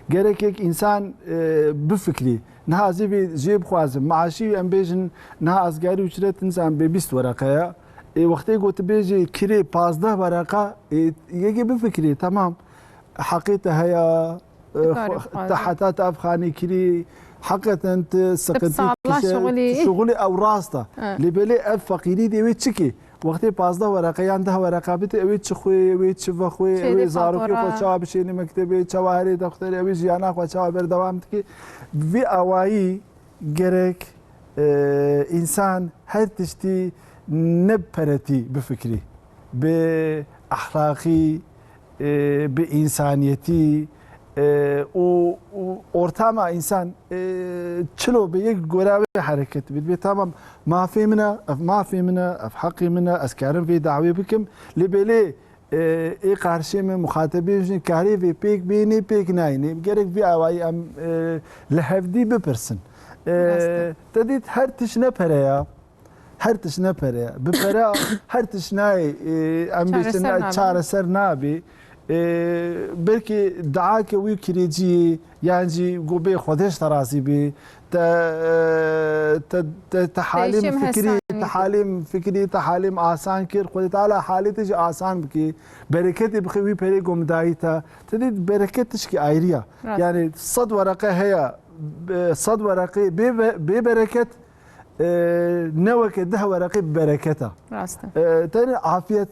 Gerek yek însan, e, bifikrî. Niha ez ê vê jê bixwazim. Maaşî em bêjin, niha asgari ücret însan bê bîst wereqe ye. Ê, wextê ku tu bêjî kirê pazdeh wereqa, ê, yekê bifikrî, temam. Heqê te heye, e, Dikarî xwe-, bixwaze. Te heta te ev xanî kirî, heqeten tu siqintî sala dikişe, şixulî. Şixulî ew rast e. Evet. Lê belê ev feqîrî dê wê çi kê? Wextê pazdeh wereqa yan deh wereqa bite, ew ê çi xwê, ew ê çi vexwê, ew ê zarokê xwe çawa bişêne mektebê, çawa herê dexterê, ew ê jiyana xwe çawa berdewam dike. Vî awayî gerek, e, însan her tiştî ne bi peretî bifikrî, bi ehlaqî, e, bi însaniyetî, e, û, û ortama însan, e, çilo bi yek gora wê hereket bit. Bê tamam, mafê min e, ev mafê min e, ev heqê min e, ez karim vê dawê bikim. Lê belê, e, ê qarşê min, muxatebê min jî karê vê pêk bênê, pêk nayînê. Gerek vî awayî em, e, li hevdî bipirsin. E, Rast e. Te dît her tişt ne pere ya. Her tişt ne pere ya. Bi pere her tişt nayê, e, em bêjin çareser nabe. Çareser nabe. E, belkî dua ke wî kirêciyê, yan jî ku bê Xwedê ji te razî bê. Te, e, te, te, te halê min fikrî, te halê min fikrî, te halê min asan kir. Xwedê Teala halê te jî asan bike. Bereketê bixe wî perê ku min dayî te. Te dî bereket tişkî ayrî ya. Rast. Yani sed wereqe heye, e, sed wereqê bê be-, bê bereket, e, ne weke deh wereqê bi bereket e. Rast e. E, tenê afiyet,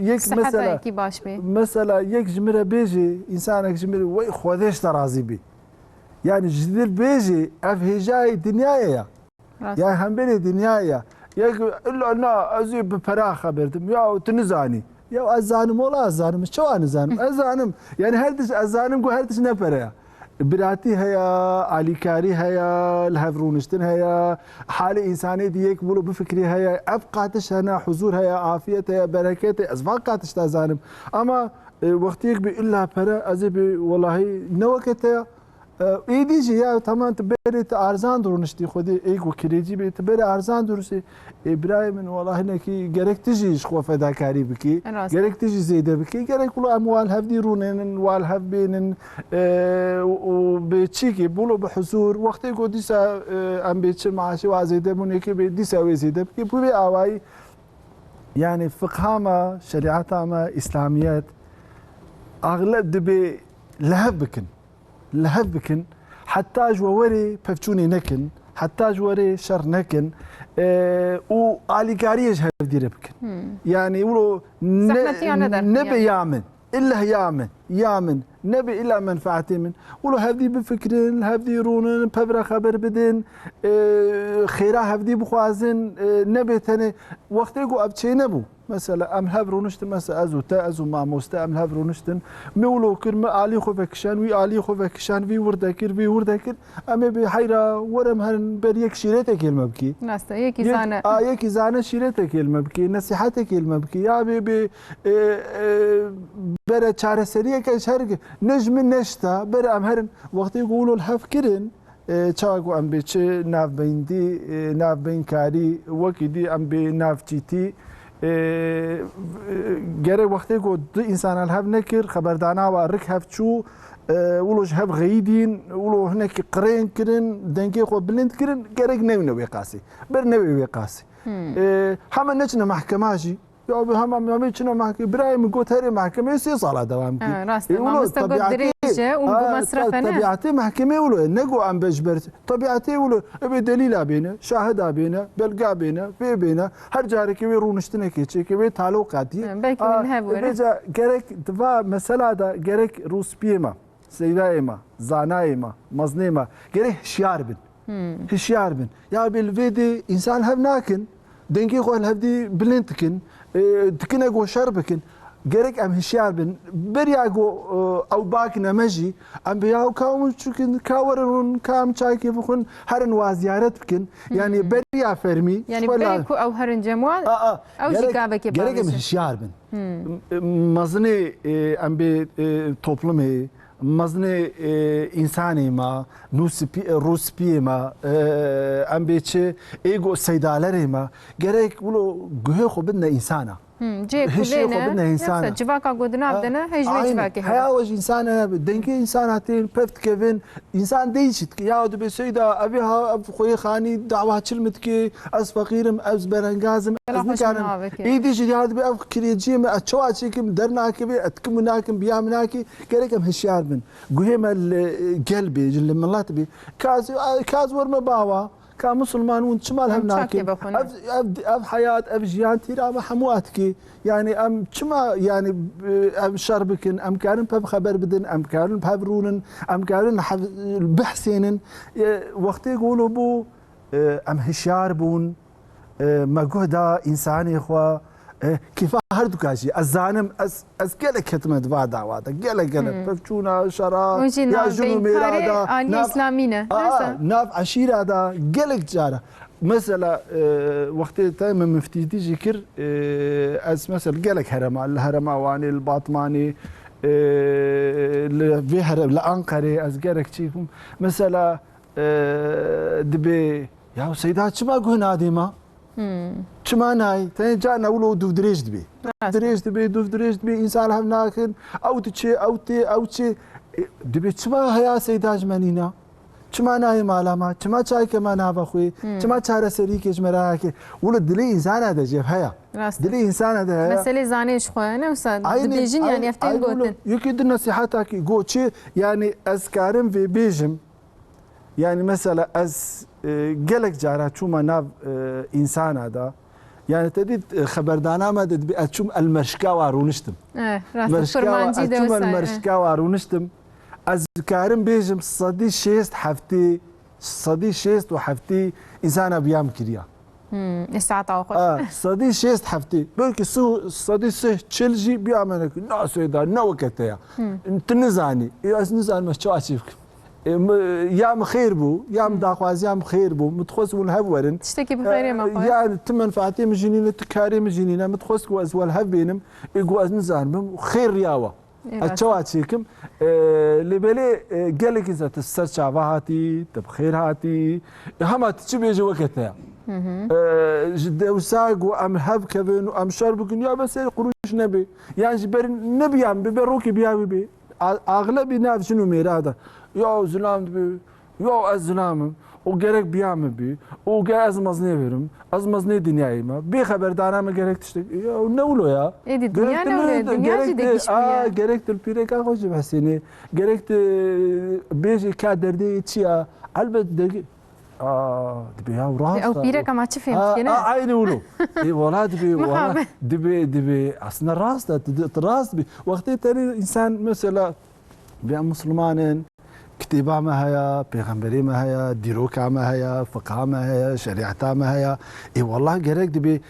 yek Siheta mesela, yekî baş bê. Mesela yek ji min re bêjê, însanek ji min re, wey Xwedê ji te razî bî. Yani ji dil bêjê, ev hêjayê dinyayê ya. Rast. Yani hembêlê dinyayê ya. Yek illa na, ez ê bi pera xeber dim. Ya tu nizanî. Ya ez zanim, wala ez zanim. Çawa nizanim? Ez zanim. Yani her tişt ez zanim ku her tişt ne pere ya. Biratî heye, alîkarî heye, li hev rûniştin heye, halê însanê di yek wilo bifikrî heye, ev qatiş hene, huzur heye, afiyet heye, bereket heye. Ez van qatiş te zanim. Ama, e, wextiyek bi illa pere, ez ê bi welahî ne weke te ya. E, êdî jî ya, tamam, tu berê tu arzan dirûniştî, Xwedê ê ku kirêcî bê, tu berê arzan dirûniştî. Ê, birayê min, wela hinekî gerek tu jî ji xwe fedakarî bikî, Rast. Gerek tu jî zêde bikî, gerek wilo em wal hevdî rûnênin, wal hev bênin, e, û, û bê çîkî, wilo bi huzur, wextê ku dîsa, e, em bê çi maaşê wa zêde bûn, yekê bê dîsa wê zêde bikî, bi vê awayî, yani fiqha me, şerîeta me, îslamiyet, axleb dibê li hev bikin. Li hev bikin, heta ji we werê pevçûnê nekin, heta ji werê şer nekin, e, û alîkariyê ji hevdî re bikin. Hmm. Yani wilo ne, Zehmetiya nederin, nebe yani. Ya min, illa ya min, ya min, nebe illa menfaetê min. Wilo hevdî bifikirin, hevdî rûnin, pev re xeber bidin, e, xêra hevdî bixwazin, e, nebe tenê wextê ku ev çê nebû. Mesela, em hev rûniştin, mesela, ez û te, ez û mamoste, em hev rûniştin. Me wilo kir, me alî xwe vekişand, wî alî xwe vekişand, vî wirde kir, vî wirde kir. Em ê bê heyra, were em herin ber yek şîretekê li me bikî. Rast e, yekî Yek, zane. A, yekî zane şîretekê li me bikî, nesîhetekê li me bikî. Ya bê, bê, e, e, bere çareseriyeke ji her Ne ji min ne ji te, ber em herin. Wextê ku wilo li hev kirin, e, çawa ku em bê çi navbeyndî, e, navbeynkarî, wekî dî em bê navçîtî, e, e, gerek wextê ku du însana li hev nekir, xeberdana wa rik hev çû, e, wilo ji hev xeyidîn, wilo hinekî qirêng kirin, dengê xwe bilind kirin, gerek newîne wê qasî. Ber newê wê qasî. E, hema neçine mehkema jî, Ya bi hema, hema çine mahkeme. Birayê min got herê mahkemeyê sê sala dewam kir. Ha, rast e. E, wilo Mamoste got tabiatê, dirêj e û ha, got mesref e, ne? Tabiatê mahkemeyê wilo ye. Ne got em be ji ber. Tabiatê wilo. Ebe delîla bêne, şahida bêne, belga bêne, vê bêne. Her carekê wê rûniştinekê çêke, wê taloqa dî. Ha, belkî Ha, hûn hev were. Ebe ca gerek di va mesela de gerek rûspiyê me. Seydayê me, zanayê me, mezinê me, gerek hişyar bin. Hmm. Hişyar bin. Ya bê li vê dê însan hev nakin, dengê xwe li hevdî bilind dikin, e, dikine ku şer bikin. Gerek em hişyar bin. Beriya ku, e, ew bak neme jî, em bi ya ka hûn çikin, ka werin hûn, ka em çayekê bixwin, herin wa ziyaret bikin. Hmm. Yani beriya fermî. Yani berê ku ew herin cem wan, A, a, ew jî gerek, gavekê gerek em pavêjin. Hişyar bin. Hmm. Mezinê, e, em bê, e, toplumê, mezinê, e, însanê me, nû spî-, e, rûspiyê me, e, em bê çi, ê go seydalerê me, gerek wilo guhê xwe bidine însana. Hmm, cihê Hişê xwe xulê ne, bidine însana. Yoksa civaka ku di nav Ha, de ne, hej wê aynen. Civakê hebe. Heya we ji însana hebe. Dengê însana tên, pev dikevin, Însan dê jî dike, ya dibe Seyda, ev ê ha, ev xweyê xanî dawa çil min dike, ez feqîr im, ez berengaz im, ez Bela xwe ji nikarim. Min avêke. Êdî jî ya dibe ev kirêciyê min, ez çawa çêkim, dernakeve, ez dikim û nakim, biya min nake, gerek em hişyar bin. Guhê me li gel bê, ji li milet bê. Ka ez, ka ez werme bawa, ka misilman hûn çima li hev Em çakê nakin? Vexwin. Ev, ev, ev heyat, ev jiyan tîra me hemû a dike. Yani em çima yani, e, em şer bikin, em karin pev xeber bidin, em karin pev rûnin, em karin hev-, bihsênin. E, wextê golo bû, e, em hişyar bûn, e, me guh da însanê xwe, e, kêfa her duka jî. Ez zanim, ez, ez gelek ketime di va dawa de, gelek, gelek Hmm. pev çûna, şera, Hûn jî ya jin û mêra navbeynkarê da, alî nav-, îslamî ne. Aa, Nasıl? Nav eşîra da, gelek cara. Mesela, e, wextê te min miftîtî jî kir, e, ez mesela gelek herema, li herema Wanê, li Batmanê, e, li vê here-, li Anqerê ez gelek çêbûm. Mesela, e, dibê, ya Seyda çima guh nadê me? Hmm. Çima nayê? Tenê carna wilo dûvdirêj dibê. Rast. Dûvdirêj dibê, dûvdirêj dibê, însan hev nakin, ew diçê, ew tê, ew çê. E, dibê çima heya Seyda ji me nîna? Çima nayê mala me? Çima çayke me nava xwe? Hmm. Çima çareserîkê ji me re nake? Wilo dilê însana de jî ev heye. Rast. Dilê însana de heye. Meselê zanê ji xwe ne wisa Aynî, dibêjin, yani aynî, ev tên aynî wilo gotin. Yekê di nesîheta kî got çi, yani ez karim vê bêjim. Yani mesela ez, e, gelek cara çûma nav, e, însana de. Yani te dît, e, xeberdana me de dibê ez çûm el merşka wa rûniştim. Eh, rast, Merşka wa, kurmancî ez de çûm el wisa, eh. merşka wa rûniştim. Ez dikarim bêjim sedî şêst heftê, sedî şêst û heftê însana biyam kiriya. Hmm, î saeta xwe. A, sedî şêst heftê. Belkî su-, sedî sih çil jî biya me nekir. Na Seyda, ne weke te ya. Hmm. Tu nizanî. Ê, ez nizanim ez çawa çê bikim. Ê, mi, ya min xêr bû, ya min Hmm. daxwaziya min xêr bû. Min dixwest hûn hev werin. Tiştekî bi xêrê me Ê, xwest. Ya tu menfaatê min jî nîne, tu karê min jî nîne. Min dixwest ku ez wel hev bênim. Ê, ku ez nizanim, xêr riya we. Ê, Ez rast. çawa çêkim? E, lê belê, e, gelekî zat tu ser çava hatî, tu bi xêr hatî. E, hema tu çi bêje weke te ya. Hı hı. E, ji dewsa ku em hev kevin û em şer bikin, ya be serê qurûş nebe. Yan ji ber nebiyan bibe, rokê biya wî bê. A-, axlebî nav jin û mêra de. Ya zilam dibe, Ya ez zilam im û gerek biya min bî û ger ez mezinê verim, ez mezinê dinyayê me. Bê xeberdana me gerek tiştek. Ya ne wilo ya? Êdî dinya Gerek ne tu wilo? li, Dinya gerek jî tu, degişmiye. a, gerek tu li pîreka xwe jî behsênê. Gerek tu bêjî ka derdê çi ya? Elbet dergi-, a, dibê ya rast Ew e. pîreka ma çi fêm A, dike, ne? a, aynî wilo. Ê, wala dibê, wala Muhabbet. dibê, dibê. Aslında rast e, tu, tu rast bî. Wextê tenê însan mesela Bê em misilman in, kitêba me heye, pêxemberê me heye, dîroka me heye, fiqha me heye, şerîeta me heye. Ê wallah gerek dibê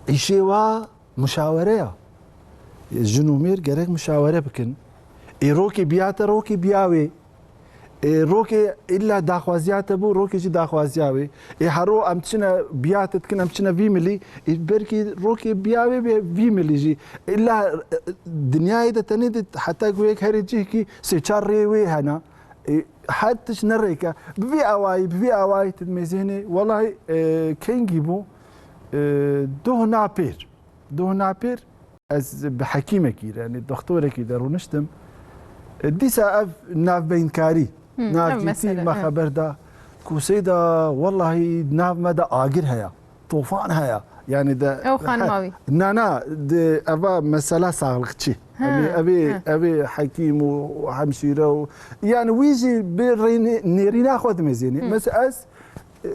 îşê wa muşawere ya. Jin û mêr gerek muşawere bikin. Ê rokê biya te, rokê biya wê. Ê, rokê illa daxwaziya te bû, rokê jî daxwaziya wê. Ê, hero em çine biya te dikin, em çine vî milî. Ê, belkî rokê biya wê bê vî milî jî. Illa, e, dinyayê de tenê de heta ku yek herê cihkî sê çar rê wê hene. Ê, her tişt ne rêke. Bi vî awayî, bi vî awayî tu dimêzênê. Welahî, e, kengî bû? E, doh napêr. Doh napêr ez bi hekîmekî re, yanî doktorekî de rûniştim. E, dîsa ev navbeynkarî, Hı, ev navgîtî mesele, me hı. xeber da ku Seyda, wellahî nav me de agir heye, tofan heye. Yanî de Ew xanima wî. Na, na, di eva mesela saxlixçî. Ha, Ev ê, ev ê, ha. ev ê hekîm û hemşîre û, yanî wî jî bi rê nê-, nêrîna xwe dimêzênê. Hı. Mesela ez e,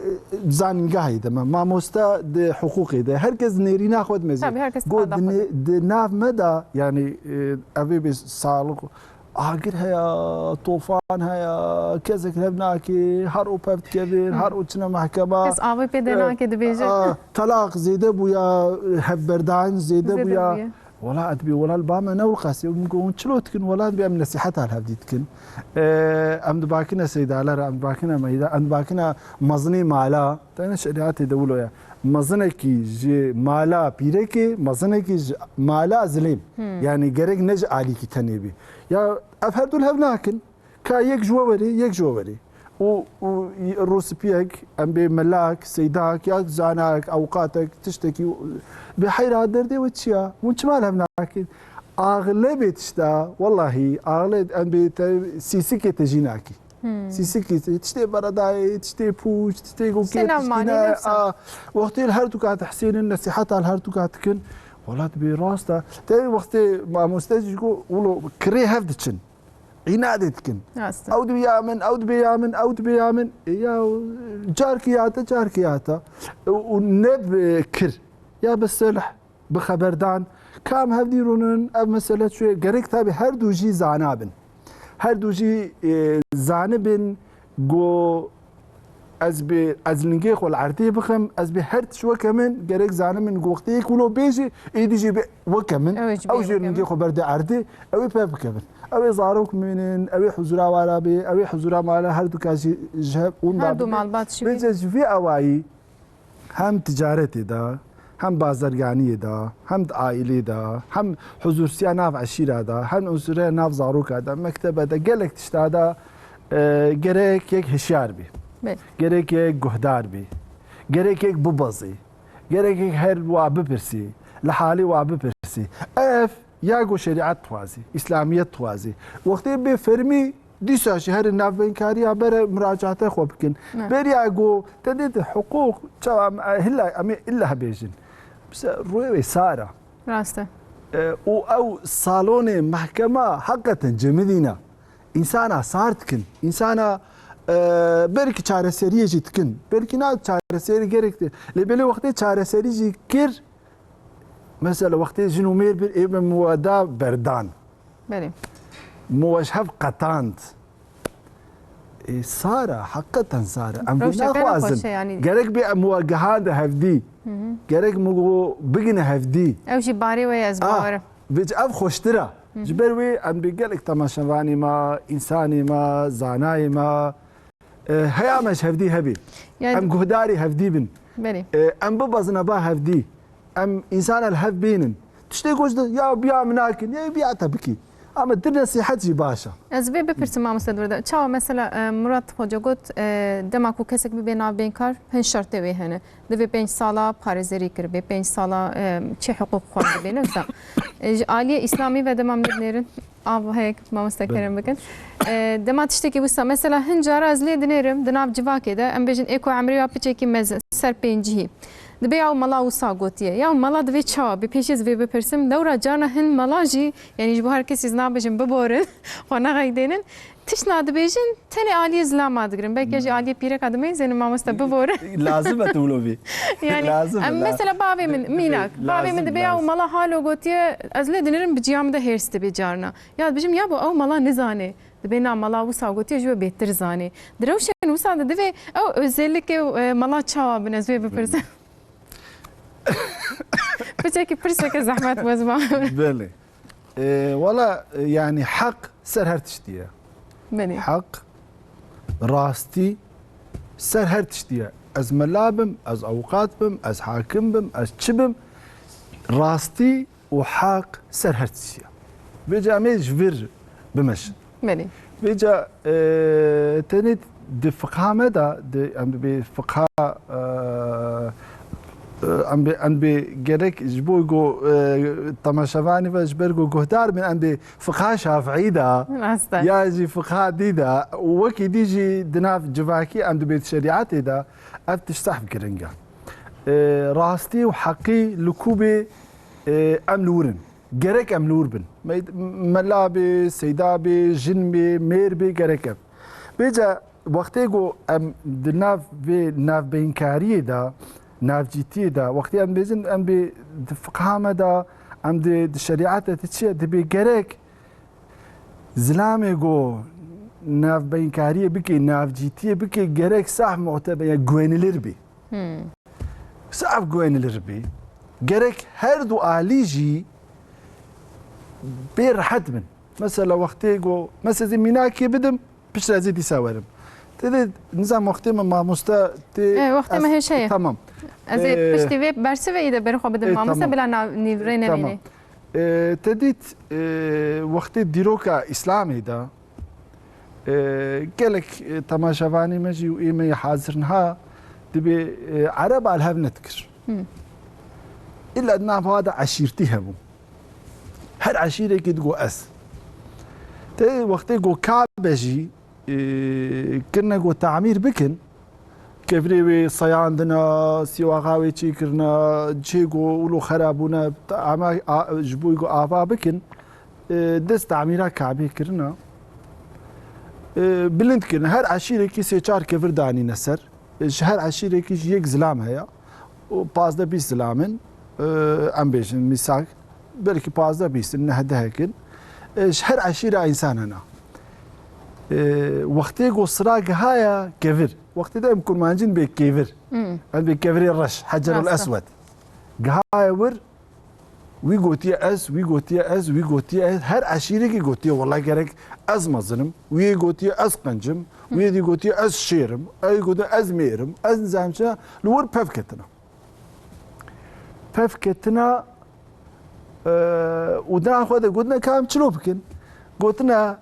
zanîngehê de me, mamoste di hiqûqê de, her kes nêrîna xwe dimezin. Tabii, her kes Got dixwazin di xwe nê-, di nav me de, yanî, e, ev ê bê sağlık, agir heye, tofan heye, kesek hev nake, her o pev dikevin, Hı. her o çine mehkema. Kes avê pê de E, nake, dibêje. a, telaq zêde bûya, hevberdan zêde Zêde bûya. bûye. Wela ez dibê, wela li ba me ne wil qasê. Min got, hûn çilo dikin? Wela ez dibê em nesîheta li hevdî dikin. E, em dibakine seydalera, em dibakine meyda, em dibakine mezinê mala. Tene şerîatê de wilo ye. Mezinekî ji mala pîrekê, mezinekî ji mala zilêm. Hmm. Yanî gerek ne ji alîkî tenê bê. Ya ev her du li hev nakin. Ka yek ji we werê, yek ji we werê. Û, û rûspiyek, em bê melak, seydak, ya zanak, awqatek, tiştekî, bê heyra derdê we çi ya? Hûn çima li hev nakin? Axlebê tişta, wellahî, axleb em bê te sîsikê te jî nakî. Hmm. Sîsikî te, tiştê beredayê, tiştê pûç, tiştê gokê, Tiştê nav tiştê manî ne, nefsa. a, wextê li her du kat hesênin, nesîheta li her du kat dikin. Wela dibê rast e. Te wextê mamoste jî got, wilo kirê hev diçin. Înadê dikin. Rast e. Ew dibiya min, ew dibiya min, ew dibiya min. E, ya, carkî ya te, carkî ya te. Û ne bi kir. Ya bi silh, bi xeberdan. Kam hevdî rûnin, ev mesele çûye. Gerek tabi her du jî zana bin. Her du jî, e, zanibin, go Ez bê, ez lingê xwe li erdê bixim, ez bê her tişt weke min, gerek zanim min wextê yek wilo bêjî, êdî jî bê weke min. Ew ê jî Ew bê jî weke lingê min. xwe berde erdê, ew ê pev bikevin. Ew ê zarok bimînin, ew ê huzura wara bê, ew ê huzura mala her du ka jî ji hev ûnda Her du bibe. malbat jî bê. Bêje ji vî awayî hem ticaretê de, hem bazerganiyê de, hem di aîlê de, hem huzursiya nav eşîra de, hem huzuriya nav zaroka de, mektebe de, gelek tişta de, e, gerek yek hişyar bî. Belê. Gerek yek guhdar bî. Gerek yek bibezî. Gerek yek her wa bipirsî. Li halê wa bipirsî. Ev ya ku şerîet dixwazî, îslamiyet dixwazî. Wextê bê fermî dîsa jî herê navbeynkariya bere muracaate xwe bikin. Ne. Beriya ku te dê di hiqûq çawa em, e, hilla, em ê illa bêjin. Mesela rûyê wê sar e. Rast e. E, û ew salonê mehkema heqeten cemidî ne. Însana sar dikin. Însana, e, belkî çareseriyê jî dikin. Belkî na çareserî gerek de. Lê belê wextê çareserî jî kir, mesela wextê jin û mêr bir ê min weda berdan. Belê. Min we ji hev qetand. Ê, sar e, heqeten sar e. Em vê Rewşeke ne naxwazin. xweş e, yanî. Gerek bê em we gihande hevdî. Hı hı. Gerek min got bigine hevdî. Ew jî barê we ye, ez Ah, bawer im. vê ev xweştir e. Hı hı. Ji ber wê em bê gelek temaşevanê me, însanê me, zanayê me, e, heya me ji hevdî hebê. Yani Em guhdarê hevdî bin. Belê. E, em bibezine ba hevdî. Em însana li hev bênin. Tiştê ku ji de, ya biya min nakin, ya biya te bikî. Ama di nesîhet jî baş e. Ez vê bipirsim, mamoste Dûrda. Çawa mesela, e, Murat Hoca got, e, dema ku kesek bibe navbeynkar, hin şertê wê hene. Divê pênc sala parêzerî kiribê, pênc sala, e, çi hiqûq xwe dibê, ne wisa. E, ji aliyê îslamî ve dema min dinêrin, av heye, mamoste Belê. kerem bikin. E, dema tiştekî wisa, mesela hin cara ez lê dinêrim, di nav civakê de, em bêjin ê ku emrê ya piçekî mezin, ser pêncihî. Dibê ya mela wisa gotiye. Ya mela divê çawa? Bi pêşî ez vê bipirsim. Dewra carna hin mela jî, yanî ji bo her kesî ez nabêjim biborin, xwe nexeydênin. Tiştna dibêjin, tenê aliyê zilama digirin. Belkî jî aliyê pîreka dimeyzênin, mamoste biborin. Lazim e tu wilo bî. Yani, Lazim e, em la- mesela bavê min, Bi- mînak, lazim, bavê min dibê ya lazim. mela halo gotiye, ez lê dinirim bi ciya min de hêrs dibê carna. Ya dibêjim, ya bo ew mela nizane. Dibê na mela wisa gotiye ji we bêtir zanê. Di rewşên wisa de divê ew özellikê, e, mela çawa bin, ez wê bipirsim. Piçekî pirseke zehmet wezma. Belê. E, wala, e, yani heq ser her tiştî ye. Belê. Heq rastî ser her tiştî ye. Ez mela bim, ez awqat bim, ez hakim bim, ez çi bim, rastî û heq ser her tiştî ye. Vêca em ê ji vir bimeşin. Belê. Vêca, e, tenê di fiqha me de, di, em dibê fiqha, e, e, em bê, em bê gerek ji bo go, e, temaşevanî ve ji ber go guhdar bin, em bê fiqha şafiî de, rast e, ya jî fiqha dî de, û wekî dî jî di nav civakî em dibê di şerîetê de, ev tişt sehf giring e. E, rastî û heqî li ku bê, e, em li wir in. Gerek em li wir bin. Me-, mela bê, seyda bê, jin bê, mêr bê, gerek ev. Vêca wextê ku em di nav vê navbeyinkariyê de, navcîtiyê de, wextê em bêjin, em bê di fiqha me de, em di, di şerîetê de çi ye, dibê gerek zilamê ku navbeyinkariyê bikê, navcîtiyê bikê, gerek sehf muteber, ya güvenilir bê. Hmm. Sehf güvenilir bê. Gerek her du alî jî bê rehet bin. Mesela wextê ku, mesela ez ê mînakê bidim, piştre ez ê dîsa werim. Tê de nizam wextê me mamoste tê. E, wextê me hêşe ye. Tamam. Ez ê, e, piştî vê bersivê î de berê xwe bidim, e, mamoste, tamam, bila nav-, nîvrê, e, tamam, nemînê. E, te dît, e, wextê dîroka Îslamê de, e, gelek, e, temaşevanê me jî û ê me yê hazir niha dibê, e, Ereba li hev nedikir. Hmm. Îlla di nav de eşîrtî hebû. Her eşîrekî digo ez. Te wextê go Kabe jî, e, kirine go tamîr bikin, kevirê wê seyandina, sîwaxa wê çêkirine, cihê go wilo xera bûne, ama, a, ji bo go ava bikin, e, dest tamîra Kabê kirine. E, bilind kirine. Her eşîrekî sê çar kevir danîne ser. E, ji her eşîrekî jî yek zilam heye. Û pazdeh bîst zilam in. E, em bêjin mîsak. Belkî pazdeh bîst in, neh dehek in. E, ji her eşîra însan hene. E, wextê ku sira gihaya kevir. Wextê de em kurmancîn bê kevir. Hmm. Em bê kevirê reş, Hecerul, rast e, Eswed. Gihaya wir, wî gotiye ez, wî gotiye ez, wî gotiye ez. Her eşîrekî gotiye, wela gerek ez mezin im. Wî yê gotiye ez qenc im. Wî yê dî gotiye ez şêr im. Ew yê gotiye ez mêr im. Ez nizam çi. Li wir pev ketine. Pev ketine, e, û dina xwe de gotine ka em çilo bikin. Gotine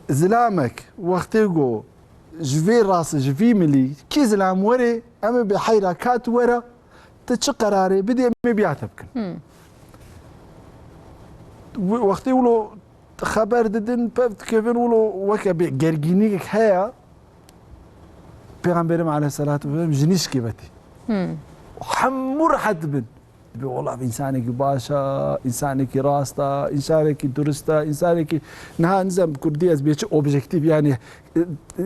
zilamek wextê go ji vê rastî, ji vî milî, kî zilam were, em ê bê heyra ka tu were, tu çi qerarê bidî, em ê biya te bikin. Hmm. Wextê wilo xeber didin, pev dikevin, wilo weke bê gergînîk heye, Pêxemberê me aleyhisselatu vesselam ji nîşkê vetî. Hmm. Hemû rehet dibin. Dibê, wela, ev însanekî baş e, însanekî rast e, însanekî durist e, însanekî, niha nizam bi kurdî ez bê çi objektîf, yanî, e, e,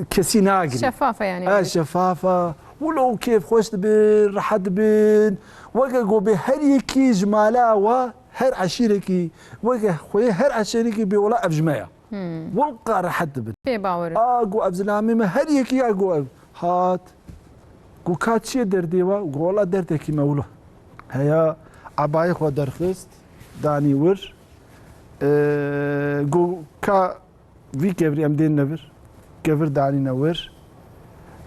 kesî nagirî. Şefaf e yanî. E, şefaf e. Wilo kêfxweş dibin, rehet dibin. Weke go bê her yekî ji mala wa, her eşîrekî, weke xweyê her eşîrekî bê, wela, ev ji me ye. Hmm. Wilqa rehet dibin. Pê bawer in. A, go ev zilamê me her yekî ya go ev. Hat. Go ka çi ye derdê we? Go wela derdekî me wilo. Heya ebayê xwe derxist, danî wir. E, go ka vî kevirî em dênine vir. Kevir danîne wir.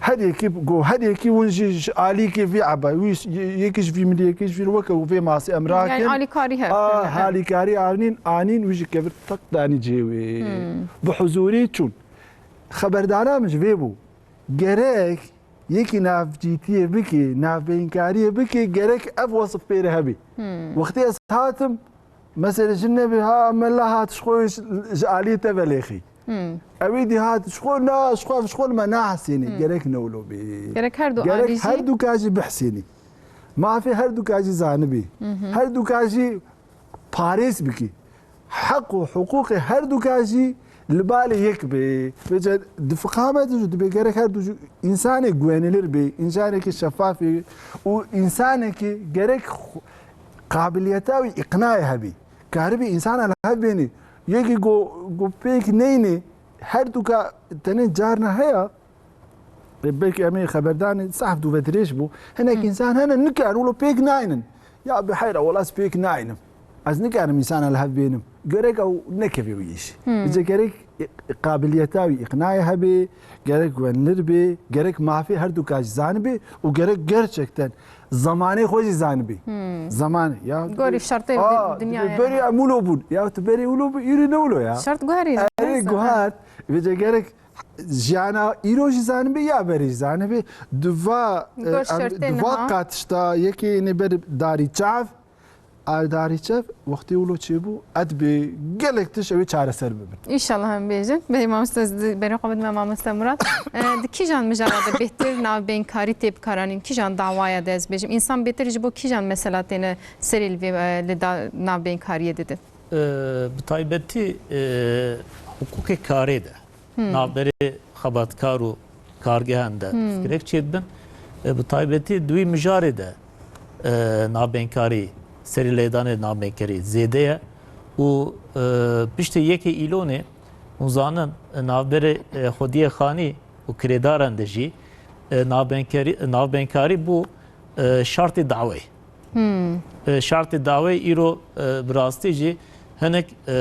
Her yekî go, her yekî hûn jî ji alîkê vî eba, wî yekî ji vî milî, yekî ji vî, weke wê masî em rakin. Yanî alîkarî heye. A, alîkarî anîn, anîn wî jî kevir tak danî cihê wê. Hmm. Bi huzûrî çûn. Xeberdana min ji vê bû. Gerek yekî navcîtiyê bikê, navbeyinkariyê bikê, gerek ev wesif pê re hebî. Hmm. Wextê ez hatim, Mesela jin nebê, ha, mela hat ji xwe ji, ji aliyê te velêxî. Hmm. Ew ê dî hat ji xwe na, ji xwe, ji xwe li me nahesênî. Hmm. Gerek ne wilo bê. Gerek her du alî jî. Gerek her du ka jî bihsênî. Mafê her du ka jî zanibî. Mhm. Her du ka jî parêz bikî. Heq û hiqûqê her du ka jî li balê yek bê. Vêca di fiqha me de jî dibê gerek her du jî însanê güvenilir bê, însanekî şefaf bê û însanekî gerek xu-, qabiliyeta wî îqnayê hebî. Karibî însana li hev bênî. Yekî go, go pêk neyne, her du ka tenê carna heye, Belkî em ê xeberdanê sehf dû ve dirêj bû. Hinek Hı. însan hene nikarin wilo pêk naynin. Ya bi heyra wela ez pêk naynim. Ez nikarim însana li hev bênim. Gerek ew nekeve wî îşî. Hı. Îca gerek qabiliyeta wî îqnayê hebe, gerek wenlir be, gerek mafê her du ka jî zanibe û gerek gerçekten zamanê xwe jî zanibe. Zaman ya. Gorî şertê Aa, di-, dinyayê. Berê em wilo bûn. Ya tu berê wilo bû, îrî ne wilo ya. Şert guherî. Erê guhert. Vêce gerek jiyana îro jî zanibe ya berê jî zanibe. Di va, Gor e, em, şertê di va niha. Qatişta yekê yê ber darî çav, Ew darî çev wextê wilo çêbû, ez dibê gelek tişt ew ê çareser bibin. Înşallah em bêjin. Bê mamoste, ez di berê xwe bidime mamoste Murat. E, di kîjan mijara de bêhtir navbênkarî tê bikaranîn? Kîjan dawaya de ez bêjim? Însan bêtir ji bo kîjan mesela têne serî li vê, e, li da navbênkariyê didin? E, bi taybetî, e, hiqûqê karê de. Navberê xebatkar û kargehan de pirsgirêk çêdibin. E, bi taybetî di wî mijarê de, e, navbênkarî, serî lêdanê navbênkarî zêde ye û, e, piştî yekê Îlonê hûn zanin, e, navberê, e, xwediyê xanî û kirêdaran de jî, e, navbênkarî, navbênkarî bû, e, şartê daweyê. E, şartê dawê îro, e, bi rastî jî hinek, e,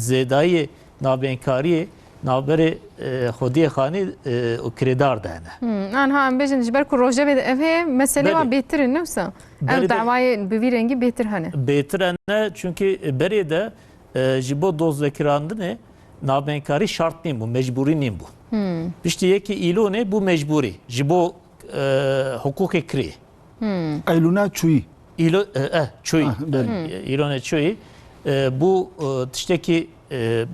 zêdayiyê navbênkariyê navberê, e, xwediyê xanî, e, û kirêdar de hene. Hmm, anha em bêjin ji ber ku rojevê de ev heye, meselê Belê. wan bêtir in, ne wisa? Ev Berê de dawayê bi vî rengî bêtir hene. Bêtir hene, çunkî berê de, e, ji bo dozvekirandinê navbênkarî şart nîn bû, mecbûrî nîn bû. Hmm. Piştî yekê Îlonê bû mecbûrî. Ji bo, e, hiqûqê kirê. Hmm. Eylûna çûyî. Îlo-, e, eh, çûyî. Ah, belê. Hmm. E, Îlonê çûyî. E, bû, e, tiştekî, e,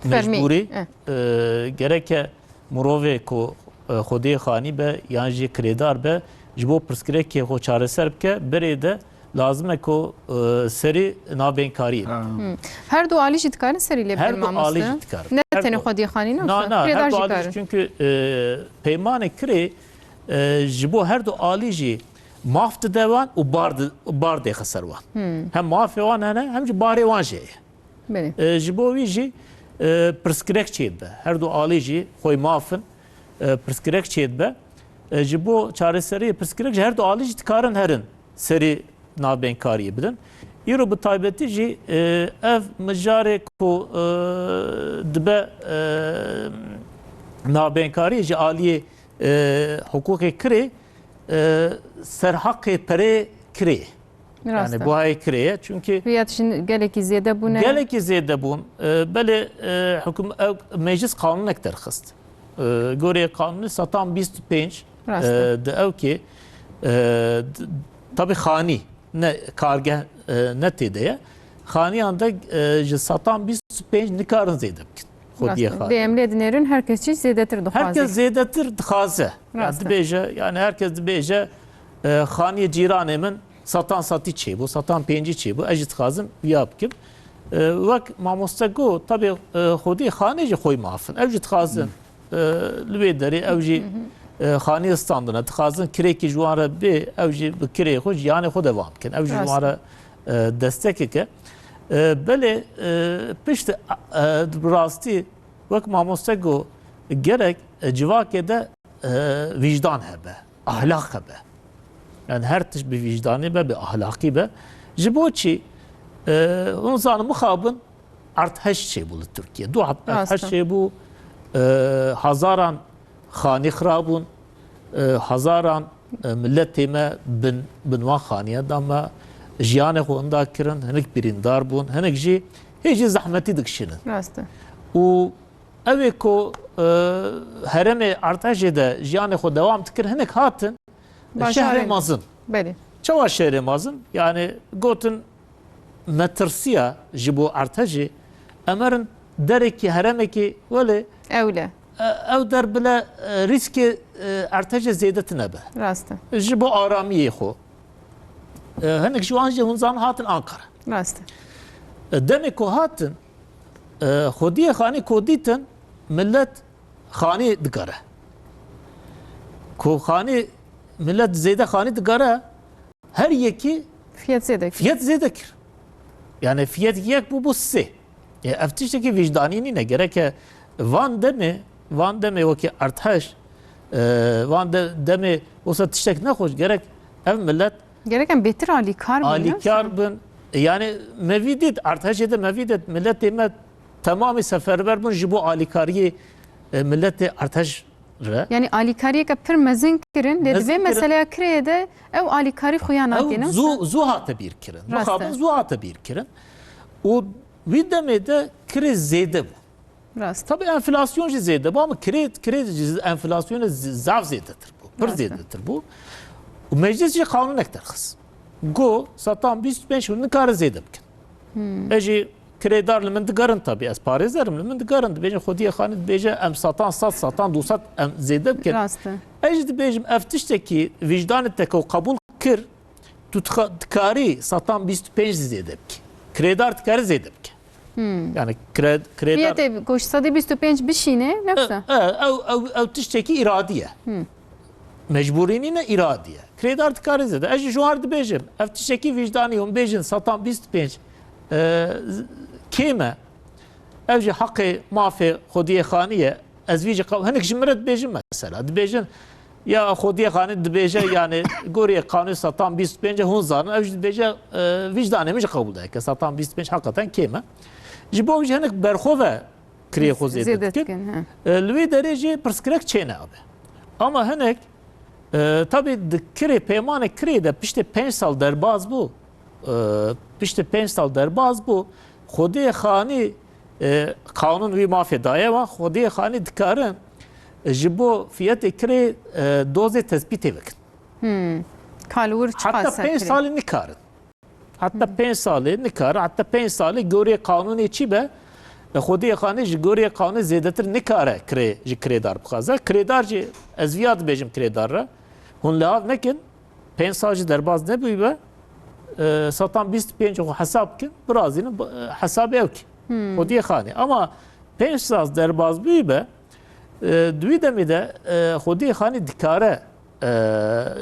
b-, Fermî. mecbûrî. Eh. E, gereke mirovê ku, e, xwediyê xanî be, yan jî kirêdar be, ji bo pirsgirêkê xwe çareser bike, berê de lazim e ku, e, serî navbênkariyê be. Ha. Hmm. Her du alî jî dikarin serî lê Her bikin du mamoste? alî jî dikarin. Ne Her tenê du xwediyê xanî ne Na, wisa? na, Kirêdar her du jî alî jî karin. çünkü, e, peymanê kirê, e, ji bo her du alî jî maf dide wan û bar di-, bar dêxe ser wan. Hmm. Hem mafê wan hene, hem jî barê wan jî heye. Belê. E, ji bo wî jî, e, pirsgirêk çêdibe. Her du alî jî xwê maf in, e, pirsgirêk çêdibe. E, ji bo çareseriyê pirsgirêk jî her du alî jî dikarin herin serî navbênkariyê bidin. Îro bi taybetî jî, e, ev mijarê ku, e, dibe, e, navbênkariyê ji aliyê, e, hiqûqê kirê, e, serheqê perê kirê. Rast Yani e. buhayê kirê ye. Çünkü Riyet jî gelekî zêde bûne. Gelekî zêde bûn. E, belê, e, hukûm-, ew meclis qanunek derxist. E, gorê qanûnê setan bîst û pênc, Rast e. e, di ew kê, e, d-, tabi xanî, ne kargeh, e, ne têde ye. Xaniyan de, e, ji setan bîst û pênc nikarin zêde bikin. Xwediyê Rast e. xanî. Dê em lê dinêrin, her kes jî zêdetir dixwaze. Her kes zêdetir dixwaze. Yani Rast e. dibêje, yani her kes dibêje, e, xaniyê cîranê min setan setî çêbû, setan pêncî çêbû, ez jî dixwazim viya bikim. E, wek mamoste got, tabi, e, xwediyê xanê jî xwê maf in. Ew jî dixwazin, e, li wê derê ew jî, e, xaniyê standine, dixwazin kirêkî ji wan re bê, ew jî bi kirê xwe jiyanê xwe devam bikin. Ew jî ji Rast wan e. re, e, destekek e. E, belê, e, pişt, e, bi rastî, wek mamoste got, gerek, e, civakê de, e, wijdan hebe, ahlak hebe. Yani her tişt bi wijdanê be, bi ahlakî be. Ji bo çi? E, hûn zanin mixabin erdhej çêbû li Tirkiye. Du erdhej Rast e. çêbû, e, hezaran xanî xirabûn, e, hezaran, e, miletê me bin, bin wan xaniye da me jiyanê xwe winda kirin, hinek birîndar bûn, hinek jî hê jî zehmetî dikişînin. Rast e. Û ew ê ku, e, herêmê erdhejê de jiyanê xwe dewam dikir, hinek hatin Bajarê şehrê mezin. Belê. Çawa şehrê mezin? Yani gotin metirsiya ji bo erdhejê, em herin derekî herêmekî welê Ewle. e, ew der bile, e, rîskê, e, erdhejê zêde tine be. Rast e. Ji bo aramiyê xwe. E, hinek ji wan jî hûn zan hatin Ankara. Rast e. E, demê ku hatin, e, xwediyê xanî ku dîtin, millet xanî digere. Ku xanî, millet zêde xanî digere, her yekî Fiyet zêde kir. fiyet zêde kir. Yani fiyet yek bû, bû sê. E, ev tiştekî wijdanî nîne. Gereke van demê, van demê wekî erdhej, e, van de-, demê wisa tiştek nexweş, gerek ev millet Gerek em bêtir alîkar bin, ne? alîkar bin. E, yani me vî dît, erdhejê de me vî dît, miletê me temamî seferber bûn ji bo alîkariyê, e, miletê Artej re. Yanî alîkariyeke pir mezin kirin, lê di Mezin vê kirin. meseleya kirê de ew alîkarî xuya nake, Ew ne zû, wisa? Zû hate bîr kirin. Rast e. Mixabin zû hate bîr kirin. Û wî demê de kirê zêde bû. Rast. Tabii enflasyon jî zêde bû ama kirê, kirê jî enflasyonê z- zaf zêdetir bû. Pir Rast e. Zêdetir bû. Û meclis jî qanûnek derxist. Got, satan bîst û pênc hûn nikare zêde bikin. Hmm. E jî kirêdar li min digerin tabii, ez parêzerim, li min digerin, dibêjin Xwediyê Xanî dibêje em satan sed, satan du sed em zêde bikin. Rast e. Ez jî dibêjim ev tiştekî wijdanê te ku qebûl kir, tu dixa- dikarî satan bîst û pênc zêde bikî. Kirêdar dikare zêde bike. Hmm. Yani kire, kirêdar... Fiyetê ku sedî bîst û pênc bişîne, ne E, wisa? e, ew, ew, ew tiştekî îradî ye. Hmm. Mecbûrî nîne, îradî ye. Kirêdar dikare zêde. Ez jî ji wan dibêjim. Ev tiştekî wijdanî hûn bêjin satan bîst û pênc, e, z- kêm e. Ev jî heqê mafê Xwediyê Xanî ye. Ez vî jî qew-, hinek ji min re dibêjin mesela. Dibêjin ya Xwediyê Xanî dibêje yani gorî qanûn satan bîst û pênc e, hûn zanin. Ev jî dibêje, e, wijdanê min jî qebûl dike. Satan bîst û pênc heqeten kêm e. Ji bo jî hinek berxwe ve kirê xwe zêde Zêde dikin. dikin, he. E, li wê derê jî pirsgirêk çêne abi. Ama hinek, e, tabii di kirê, peymanê kirê de piştê pênc sal derbaz bû. E, piştê pênc sal derbaz bû. Xwediyê Xanî, e, qanûn wî mafê daye wan. Xwediyê Xanî dikarin, e, ji bo fiyetê kirê, e, dozê tespîtê bikin. Hmm. Ka li wir çiqas Heta pênc kirê? Salî nikarin. Heta pênc salê nikare, heta pênc salê gorê qanûnê çi be? E, Xwediyê Xanî ji gorê qanûnê zêdetir nikare kirê, ji kirêdar bixwaze. Kirêdar jî ez viya dibêjim kirêdar re. Hûn li av nekin. Pênc sal jî derbaz nebûyî be. E, satan bîst û pênc xwe hesab bikin, birazînin, e, hesabê ew ki. Xwediyê Xanî. Ama pênc sal derbaz bûyî be, e, di wî demê de, e, Xwediyê Xanî dikare, e,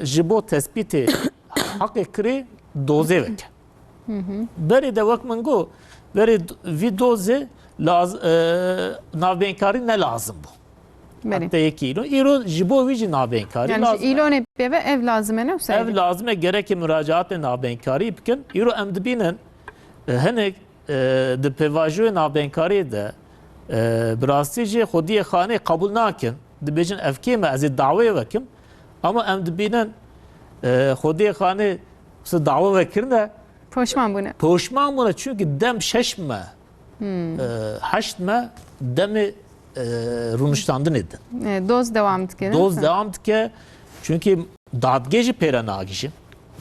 ji bo tespîtê heqê kirê dozê veke. Berê de wek min got, berê d- vî dozê laz, e, navbênkarî ne lazim bû. Belê. Heta yekî îro. Îro ji bo wî jî navbênkarî Yani lazim ji e. îlonê pê ve ev lazim e, ne wisa? Ev lazim e, gereke muracaatê navbênkarî bikin. Îro em dibînin, e, hinek, e, di pêvajoyê navbênkariyê de, e, bi rastî jî Xwediyê Xanê qebûl nakin. Dibêjin ev kêm e, ez ê daweyê vekim. Ama em dibînin, e, Xwediyê Xanê wisa dawe vekirine, Poşman bûne. Poşman bûne, çünkü dem şeş me, e, heşt me demê, e, rûniştandinê din. E, doz devam dike, ne Doz wisa? Devam dike. Çünkü dadgê jî pêre nagihîjin.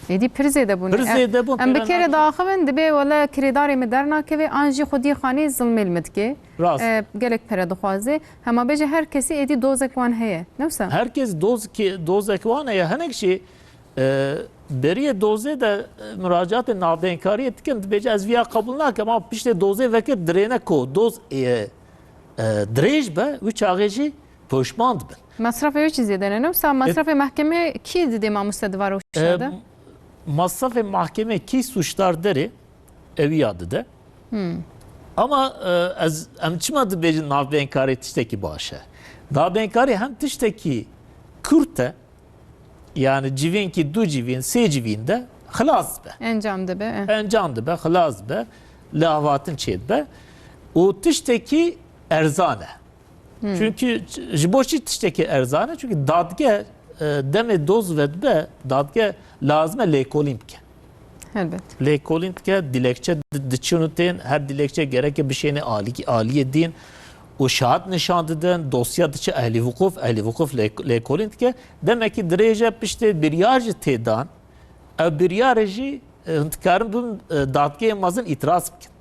Êdî pir zêde bûne. Pir zêde bûn, Em bi pêre kere nagihîjin. diaxivin, dibê wele kirêdarê min dernakeve, an jî Xwediyê Xanî zilmê li min dike. Rast. E, gelek pere dixwaze. Hema bêje her kesî êdî dozek wan heye. Ne wisa? Her kes doz ki, dozek wan heye. Hinek jî, e, beriyê dozê de, e, muracaatê navbênkariyê dikin, dibêje ez viya qebûl nakim, ama piştê dozê vekir dirêne ku doz, e, e, dirêj be, wî çaxê jî poşman dibin. Mesrefê wê çi zêde ne? Ne wisa mesrefê mahkemê kî didê mamoste di varo E, şa de? Masrafê mahkemê kî sûcdar derê, ewî ya dide. Ama, e, ez, em çima dibêjin navbênkarî tiştekî baş e? Navbênkarî hem tiştekî kurt e, yani civînkî du civîn, sê civîn de xilas be. Encam dibe. E. Encam dibe, xilas be, li avatin çêdibe. Û tiştekî erzan e. Çünkü ji bo çi tiştekî erzan e? Çünkü dadge, e, demê doz vedibe, dadge lazim e lêkolîn bike. Helbet. Lêkolîn dike, dilekçe di- diçin û tên, her dilekçe gereke bişêne alî-, aliyê din û şahid nişan didin, dosya diçe ehlî wuquf, ehlî wuquf lê- lêkolîn dike. Demek ki dirêje piştê biryar jî tê dan, ev biryarê jî, e, hûn dikarin bin, e, dadgehê mezin îtiraz bikin.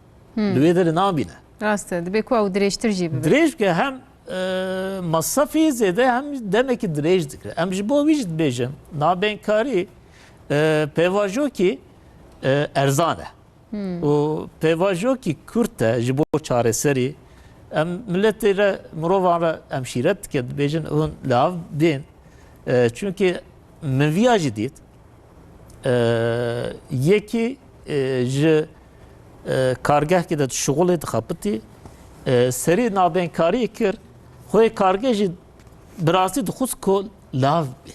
Li wê derê nabîne. Rast e. Dibe ku ew dirêjtir jî bibe. Dirêj bike hem, e, masrafî zêde hem demekî dirêj dikire. Em ji bo wî jî dibêjin, navbênkarî, e, pêvajokî, e, erzan e. Û pêvajokî kurt e ji bo çareserî. Em miletê re, mirovan re em şîret dike, dibêjin hûn li av bên. E, çünkü min viya jî dît. E, yekî, e, ji, e, kargehkê de şixulê dixapitî, e, serî navbênkariyê kir, xwê kargeh jî bi rastî dixwest ku lav bê.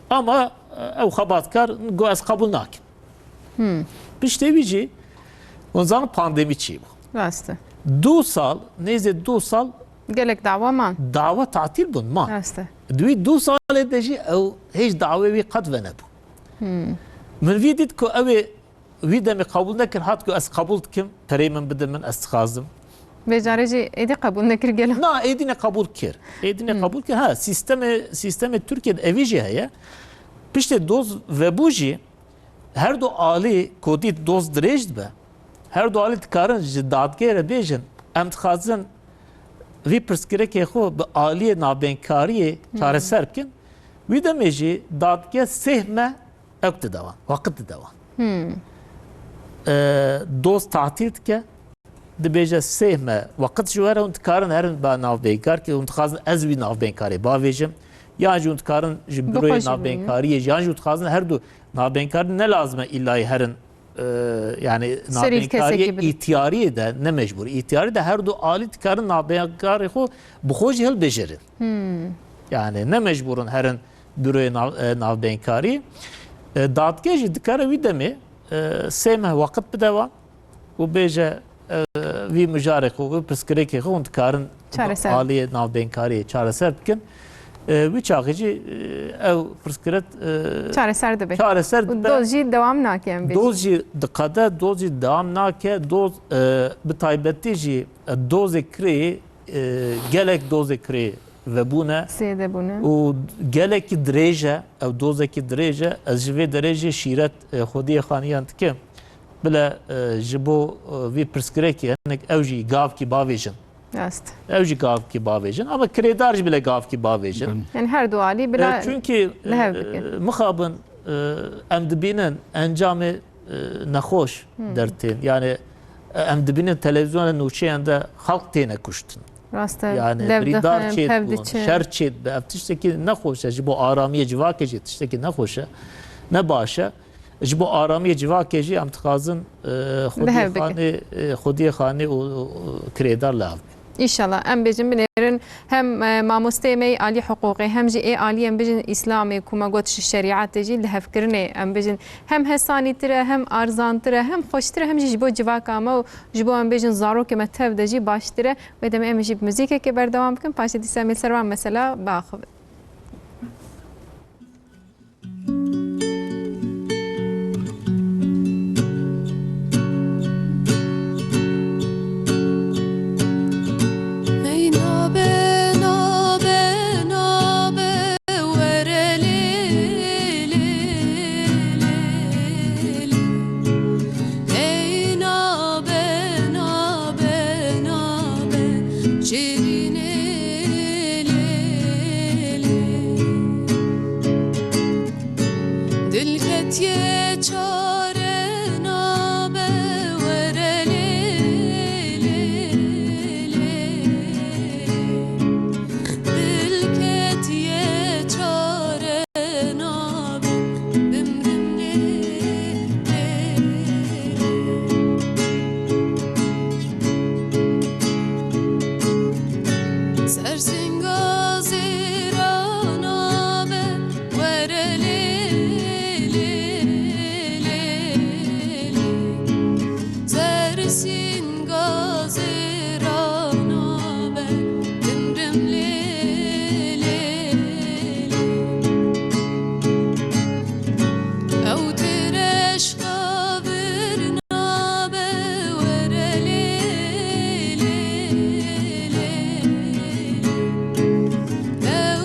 Ama, e, ew xebatkar got ez qebûl nakim. Piştê wî jî hûn zanin pandemî çêbû. Rast e. Du sal, nêzê du sal Gelek dawa man. Dawa tatîl bûn, man. Rast e. Di wî du salê de jî ew hêj dawê wî qet venebû. Hmm. Min vî dît ku ew ê wî demê qebûl nekir, hat ku ez qebûl dikim, perê min bide min, ez dixwazim. Vê carê jî êdî qebûl nekir gelo? Na, êdî ne qebûl kir. Êdî ne Hmm. qebûl kir. Ha, sîstemê, sîstemê Tirkiyê de evî jî heye. Piştê doz vebû jî, her du alî ku dît doz dirêj dibe, her du alî dikarin ji dadgehê re bêjin, em dixwazin vî pirsgirêkê xwe bi aliyê navbênkariyê Hmm. çareser bikin. Wî demê jî dadgeh sêh meh ew dide wan, weqit dide wan. Hmm. E, doz tatîl dike, dibêje sêh meh weqit ji we re, hûn dikarin herin ba navbênkar, ki hûn dixwazin ez wî navbênkarê bavêjim, yan jî hûn dikarin ji Bi büroyê xwe jî navbênkariyê jî, yan jî hûn dixwazin her du navbênkarî ne lazim e îlayî herin, e, yani Serî navbênkariyê kesekî bidin. îhtiyariyê de ne mecbûr. Îhtiyarî de her du alî dikarin navbênkarê xwe bi xwe jî hilbijêrin. Hmm. Yani ne mecbûr in herin büroyê nav-, e, navbênkarî. E, dadgeh jî dikare wî demê, e, sê meh weqit bide wan û bêje, e, vî mijarê xwe, vî pirsgirêkê xwe hûn dikarin Çareser. aliyê navbênkariyê çareser bikin. E, wî çaxê jî, e, ew pirsgirêk, e, Çareser dibe. çareser Û dibe. doz jî dewam nake, em bêjin. Doz jî diqede, doz jî dewam nake, doz, e, bi taybetî jî, e, dozê kirê, e, gelek dozê kirê vebûne Zêde bûne. û gelekî dirêj e, ew dozekî dirêj e. Ez ji vê derê jî şîret, e, Xwediyê Xaniyan dikim. Bile, e, ji bo, e, vî pirsgirêkê hinek ew jî gavkî bavêjin. Rast. Ew jî gavkî bavêjin. Ama kirêdar jî bile gavkî bavêjin. Yani her du alî bila E, çünkü, li hev e, bikin. mixabin, e, em dibînin encamê, e, nexweş Hmm. dertên. Yani, e, em dibînin televizyonên nûçeyan de xelk têne kuştin. Rast e. Yani Lev birîndar dixin, çêdibûn, pev diçin. şer çêdibe. Ev tiştekî nexweş e. Ji bo aramiyê civakê jî tiştekî nexweş e. Ne baş e. Ji bo aramiyê civakê jî em dixwazin, e, Xwediyê Xanê, e, Xwediyê Xanê û, û, û kirêdar li hev bin. Înşallah. Em bêjin binêrin hem, e, mamosteyê me yê alî hiqûqê, hem jî ê alî em bêjin Îslamê, ku me got ji şerîetê jî lihevkirinê, em bêjin hem hesanîtir e, hem arzantir e, hem xweştir e, hem jî ji bo civaka me û ji bo em bêjin zarokê me tev de jî baştir e. Wê demê em jî bi muzîkekê berdewam bikin, paşê dîsa em ê ser van mesela biaxivin. Hey nabe, nabe, nabe, were lê, lê, lê, lê. Hey nabe, nabe, nabe, şêrînê lê, lê. Dil ketiye çare nabe were lê, lê, lê. Dil ketiye çare nabe bimrim lê, lê, lê. Sersinga zêrana be were lê, lê, lê, lê. Sersinga zêrana be dimdim lê, lê, lê. Ew tireşqa vir nabe were lê, lê, lê, lê. Ew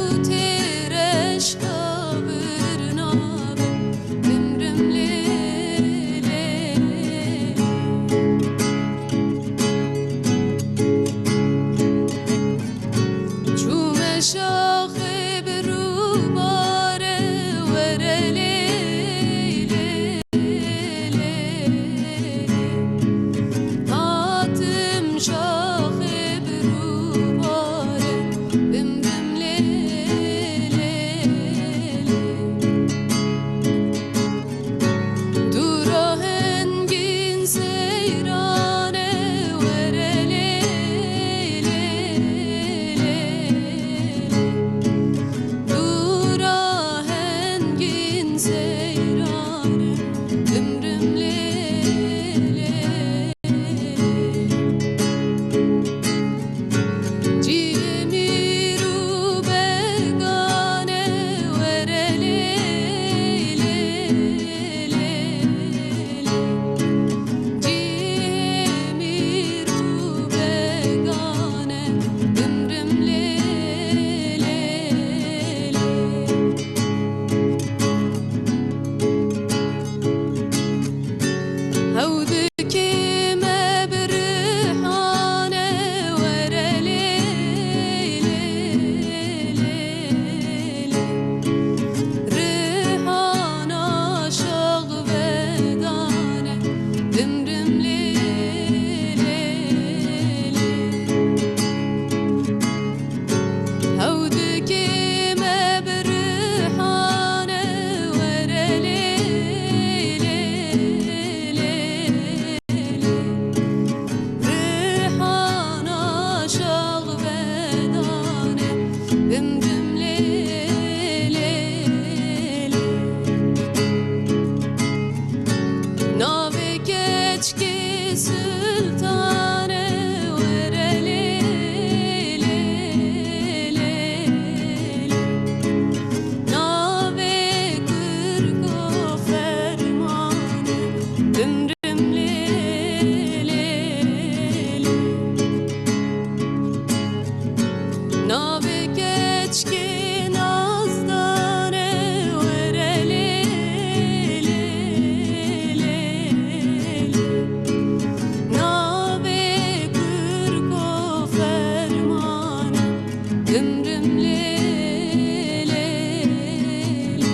Dim dim lê lê lê. Navê keçkê sultane were lê lê lê lê. Navê kurgo fermane dim dim lê lê lê. Navê keçkê nazdane were lê lê lê lê. Navê kurgo fermane dim dim lê lê lê.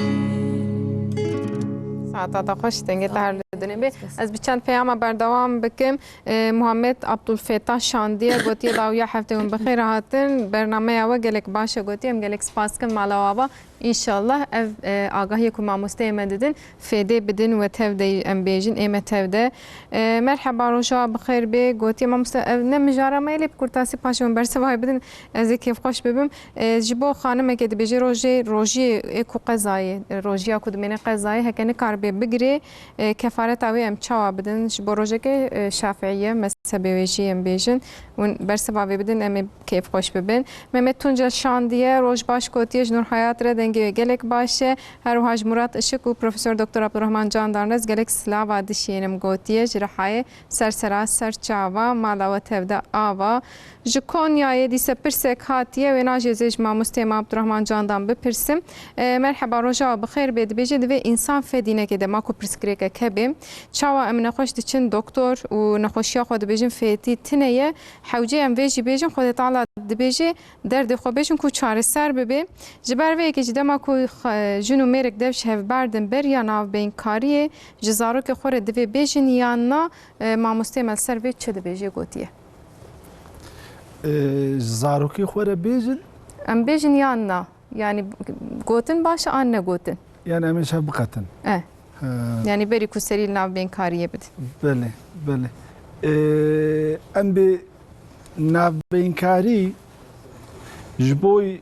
Saeta te xweş, dengê te her li dinê bê. Ez bi çend peyama berdewam bikim. E, Muhammed Abdulfetah şandiye, gotiye, dawiya heftê hûn bi xêr hatin. Bernameya we gelek baş e, gotiye, em gelek spas dikin mala we ava. Înşallah ev, e, agahiyê ku mamosteyê me didin, fêdê bidin we tev de, em bêjin, ê me tev de. E, merheba, roja bi xêr bê, gotiye, mamoste, ev ne mijara me ye, lê bi kurtasî paşê hûn bersiva wê bidin, ez ê kêfxweş bibim. E, ji bo xanimekê dibêje rojê, rojiyê ê ku qezayê, e, rojiya ku dimêne qezayê, heke nikaribe bigirê, e, kefareta wê em çawa bidin? Ji bo rojekê, e, şafiiye, mezhebê wê jî em bêjin, hûn bersiva vê bidin, em ê kêfxweş bibin. Mehmet Tuncel şandiye, roj baş gotiye, ji Nur Hayat re dengê wê gelek baş e. Her wiha ji Murat Işık û Profesor Doktor Abdurrahman Candan re ez gelek silava dişiyênim gotiye, ji Rihayê ser sera ser çava, mala we tev de ava. Ji Konyayê dîse pirsek hatiye, wê najê ez ê ji mamosteyê me Abdurrahman Candan bipirsim. E, merheba, roja we bi xêr bê, dibêje, divê însan fedînekê de, ma ku pirsgirêkek hebe, çawa em nexweş diçin doktor û nexweşiya xwe dibêjin fêtî tune ye, hewce em vê jî bêjin, Xwedê Teala dibêje derdê xwe bêjin ku çareser bibe. Ji ber vê yekê jî dema ku xe-, jin û mêrek dev ji hev berdin beriya navbeynkariyê, ji zarokê xwe re divê bêjin yan na, e, mamosteyê me li ser vê çi dibêje gotiye? E, ji zarokê xwe re bêjin? Em bêjin yan na? Yani gotin baş e an negotin? Yani em ê ji hev biqetin? E. He. Yani berî ku serî li navbeynkariyê bidin. Belê, belê. E, em bê navbeynkarî ji bo, e,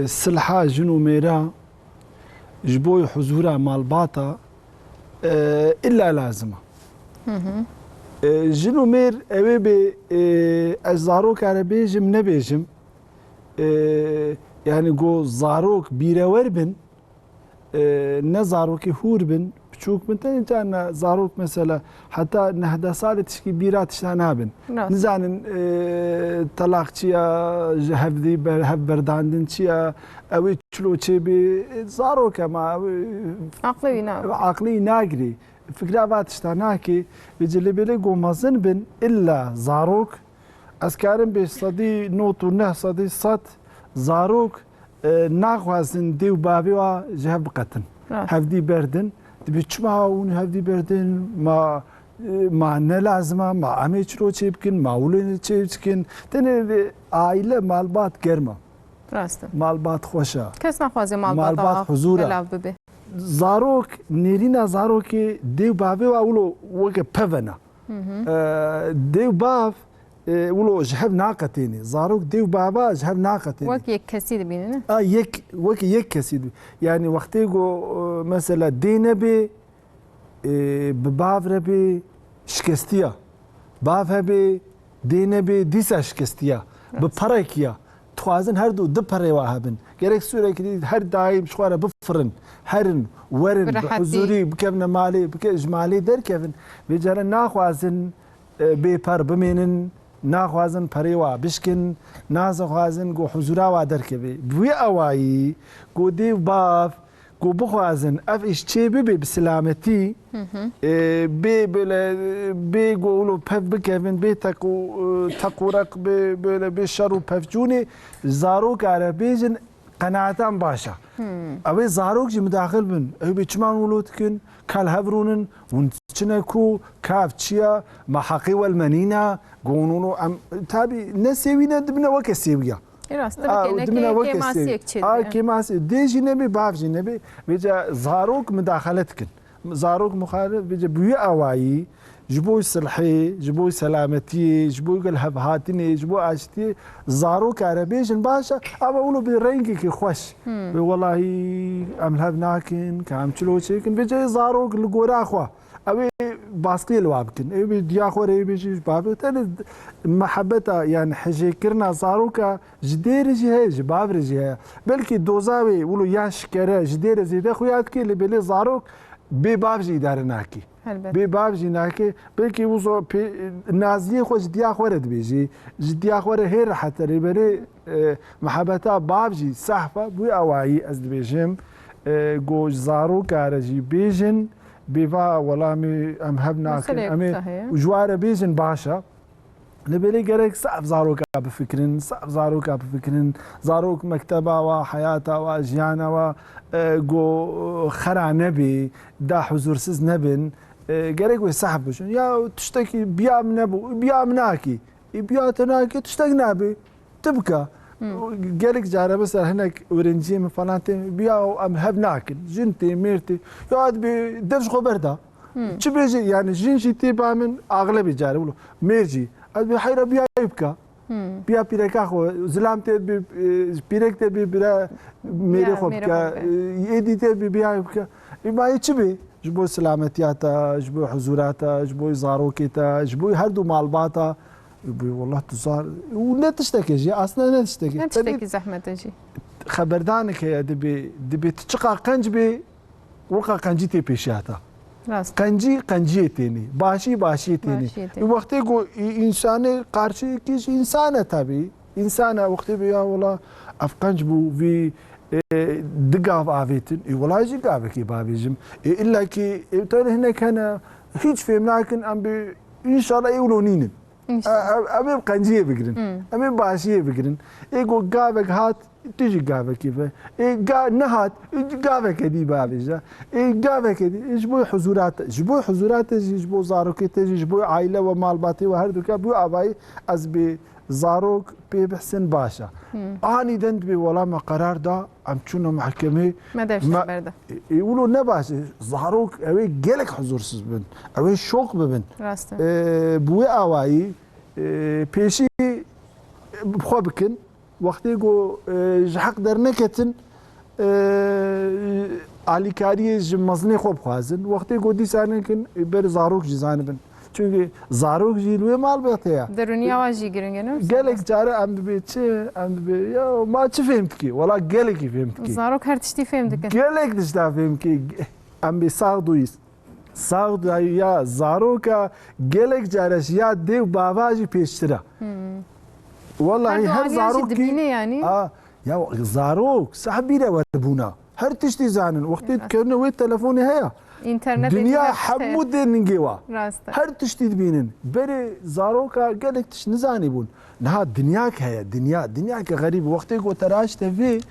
silha jin û mêra, ji bo huzûra malbata, e, illa lazim e. Hı hı. E, jin û mêr ew ê bê, e, ez zaroka re bêjim, nebêjim. E, yani go zarok bîrewer bin, e, ne zarokê hûr bin, piçûk bin, tenê carna zarok mesela heta neh deh salê tişkî bîra tişta nabin. Rast. Nizanin, e, telaq çi ya, ji hevdî ber-, hev berdandin çi ya, ew ê çilo çê bê, e, zarok e ma, ew ê Aqlê wî na. Aqlê wî nagirî. Fikra va tişta nakê, vê cilê bêlê go mezin bin, illa zarok, ez karim bê sedî not û neh sedî sed zarok, e, naxwazin dê û bavê wa ji hev biqetin. Rast. Hevdî berdin. Dibê çima hûn hevdî berdin? Ma, e, ma ne lazim e? Ma em ê çilo çê bikin? Ma wilo çê bikin? Tenê aile malbat germ e. Rast e. Malbat xweş e. Kes naxwaze malbata Malbat huzûr e. Belav bibe. Zarok, nêrîna zarokê dê û bavê wa wilo weke pevena. Hı hı. E, dê û bav, e, wilo ji hev naqetênê. Zarok dê û bava ji hev naqetênê. Wek yek kesî dibînin, ne? A, yek, wek yek kesî dibî-, yani wextê go, e, mesela dê nebê, e, bi bav re bê şikestiya. Bav hebê, dê nebê, dîsa şikestiya. Bi Rast. Perekiya. Dixwazin her du, du perê wa hebin. Gerek sûrekî dî her daîm ji xwe re bifirin. Herin, werin, Bi bi rehetî. Huzûrî, bikevine malê, bike-, ji malê derkevin. Vê care naxwazin, e, bê per bimênin, naxwazin perê wa bişkin, naxwazin ku huzûra wa derkeve. Bi wî awayî ku dê û bav ku bixwazin ev îş çê bibe bi silametî, Hı hı. e, bê böyle, bê ku wilo pev bikevin, bê teq û, e, teq û req, bê böyle, bê şer û pevçûnê, zaroka re bêjin qenaetan baş e. Hmm. Ew ê zarok jî midaxil bin. Ew bê çiman wilo dikin, kal hev rûnin, hûn çine ku, kav çi ye, ma heqê we li me nîne, gon wilo em, tabî ne sêwî ne dibine weke sêwiya. E, rast, A, tabii ki, ne dimine kê-, weke sêwî. Kêmasiyek çêdibe. A, kêmasî, dê jî nebê, bav jî nebê. Vêca zarok midaxele dikin. Zarok muxalif, vêca bi wî awayî, ji bo silhê, ji bo selametiyê, ji bo gel hevhatinê, ji bo aştiyê zaroka re bêjin baş e, ama wilo bi rengekî xweş. Hmm. Bi welahî em li hev nakin, ka em çilo çêkin, vê cayê zarok li gora xwe. Ew ê baskiyê li wa bikin. Ew bi diya xwe re bêjî ji bavê. Tenê mehebeta, yani hijêkirina zaroka ji dê re jî heye, ji bav re jî heye. Belkî doza wê wilo ya şikere ji dê re zêde xuya dike, lê belê zarok bê bav jî îdare nake. Helbet. Bê bav jî nake. Belkî wisa pê, naziyê xwe ji diya xwe re dibêjî. Ji diya xwe re hê rehet e. Rêberê, e, mehebeta bav jî sehf e. Bû awayî ez dibêjim. E, go ji zaroka re jî bêjin. Bê va welamê em hev nakin. Meseleyek Em ê wisa heye. Ji wa re bêjin baş e. Lê belê gerek sehf zaroka bifikirin, sehf zaroka bifikirin. Zarok mekteba wa, heyata wa, jiyana wa, e, go xera nebê, da huzursiz nebin. E, gerek wê sehf bişin. Ya tiştekî biya min nebû, biya min nakî. E, biya te nakî, tiştek nabê. Tu bike. Hmm. Gelek care mesela hinek öğrenciyê min falan tê, biya em hev nakin. Jin tê, mêr tê. Ya dibê dev ji xwe berda. Hmm. Çi bêjî, yani jin jî tê ba min, axlebê care wilo. Mêr jî. Ez bê heyra biya wî bike. Hmm. Biya pîreka xwe, zilam tê bi, e, pîrek tê bi bira mêrê Biya xwe mêrê bike. xwe bike. E, êdî tê bi biya wî bike. E, ma yê çi bê? Ji bo selametiya te, ji bo huzura te, ji bo zarokê te, ji bo her du malbata. E, bê wallah tu zar, û ne tiştekê jî, aslında ne tiştekê. Ne Tenê tiştekî zehmet e jî. Xeberdanek heye, dibê, dibê tu çiqa qenc bê, Weka qencî tê pêşiya te. Rast. Qencî, qenciyê tênê. Başî, başiyê tênê. Başiyê tênê. Wextê ku î-, însanê qarşiyekî ji însan e tabi. Însan e, wextê bê ya wela ev qenc bû, vî, e, di gav avêtin. Ê wela jî gavekê bavêjim. Ê illa ki, ê, tenê hinek hene, hiç fêm nakin, em bê, înşallah ê wilo nînin. Înşallah. E, em, em ê bi qenciyê bigirin. Hmm. Em ê bi başiyê bigirin. Ê ku gavek hat, tu jî gavekî ve. Ê ga nehat, tu jî gaveke dî bavêje. Ê gaveke dî, ê ji bo huzura te, ji bo huzura te jî, ji bo zarokê te jî, ji bo aile ve malbatê ve her duka, bo avayî ez bi zarok pê bihsin baş e. Hmm. Anîden dibê wela me qerar da, em çûne mehkemê. Me dev Me-, berda. Ê, ê, wilo ne baş e. Zarok, ew ê gelek huzursiz bin. Ew ê şok bibin. Rast e. Ê, bi wê awayî, ê, pêşî bi xwe bikin. Wextê ku, ê, ji heq derneketin, ê, alîkariyê ji mezinê xwe bixwazin. Wextê ku dîsa nekin, ê, ber zarok jî zanibin. Çunkî zarok jî li wê malbatê ye. Derûniya wan jî giring e, ne? Gelek care em dibê çi? Em dibê, ya ma çi fêm dikî? Wela gelekî fêm dikî. Zarok her tiştî fêm dikin. Gelek tişta fêm dikî. Em bê sax duyîz. Sax duyîz ya zaroka gelek care ji ya dê û bava jî pêştir e. Hmm. Wellahî Her du her aliyê jî zarokî dibîne yanî. A, ya zarok sehbîre werbûna. Her tiştî zanin. Wextê Rast. dikevine wê telefonê heye. Înternet Dinya hemû tê ningê wa. Rast e. Her tiştî dibînin. Berê zaroka gelek tişt nizanîbûn. Niha dinyake heye. Dinya, dinyake xerîb. Wextê ku te raşte vê,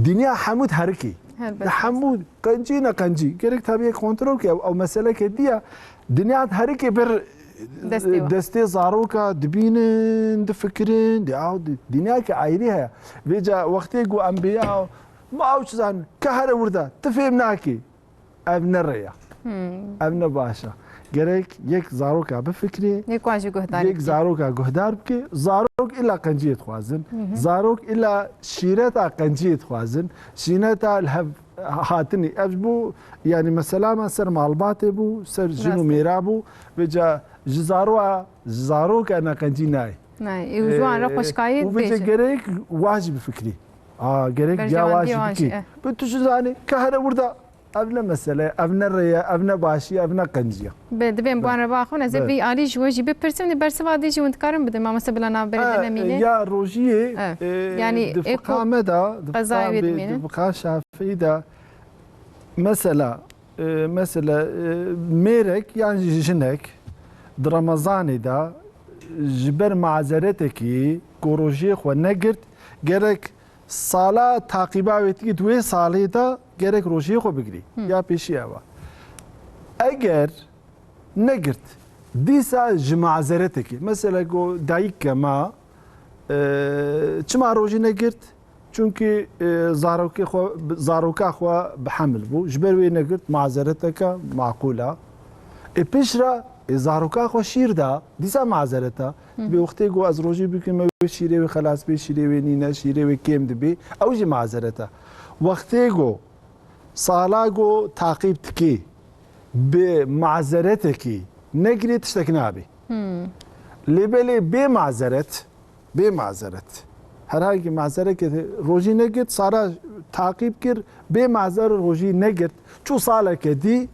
dinya hemû diherikê. Helbet. Di hemû qencî ne qencî. Gerek tabiye kontrol ke ew, ew meseleke diye. Dinya diherikê ber Destê wa. destê zaroka dibînin, difikirin. Di, aw, di, dinyake ayrî heye. Vêca wextê ku em bê ya, ma ew çi zanin, ke here wirda, tu fêm nakî. Ev ne rê ye. Hmm. Ev ne baş e. Gerek yek zaroka bifikirê, Yek wan jî guhdarî yek bike. zaroka guhdar bike. Zarok illa qenciyê dixwazin. Hı hı. Zarok illa şîreta qenciyê dixwazin. Şîreta li hev hatinî. Ev ji bo, yani mesela me ser malbatê bû, ser jin û Rast e. mêra bû. Vêca ji zaroa, ji zaroka ne qencî nayê. Nayê. Û ji wan re Ee, xweşkayê û vêca dibêjin. gerek wa jî bifikirî. A, gerek ya wa Berjewendiyê jî wan jî, bikî. eh. Bi tu jî zanî, ke here wirda. Ev ne mesele, ev ne rê ye, ev ne başî ye, ev ne qencî ye. Be, divê em Be. guhan re biaxivin, ez ê Be. vî alî ji we jî bipirsim, di bersiva dî jî hûn dikarin bidin, mamoste bila navberê Ha, de nemîne. ya rojiyê, Evet. e, Yani, di ê fiqa ku me de, di qezayê fiqa wê bê-, dimîne. di fiqa Şafîî de, mesela, e, mesela, e, mêrek yan jî jinek di Remezanê de ji ber mazeretekî ku rojiyê xwe negirt, gerek Sala taqîba wê dikî, di wê salê de gerek rojiyê xwe bigirî. Hı. Ya pêşî ev e. Eger negirt, dîsa ji mazeretekê, mesela ku dayike me, e, çima rojî negirt? Çunkî, e, zarokê xwe, zaroka xwe bi hemil bû. Ji ber wê negirt, mazereteke maqûl e. Ê piştre zaroka xwe şîr da, dîsa mazeret e. Dibê wextê ku ez rojî bikim, ew şîrê wê xelas bê, şîrê wê nîne, şîrê wê kêm dibê, ew jî mazeret e. Wextê ku sala ku taqîb dikê bi mazeretekî negirê tiştek nabê. Lê belê bê mazeret, bê mazeret. Herhangi mazereke rojî negirt, sala taqîb kir, bê mazeret rojî negirt. Çû saleke dî,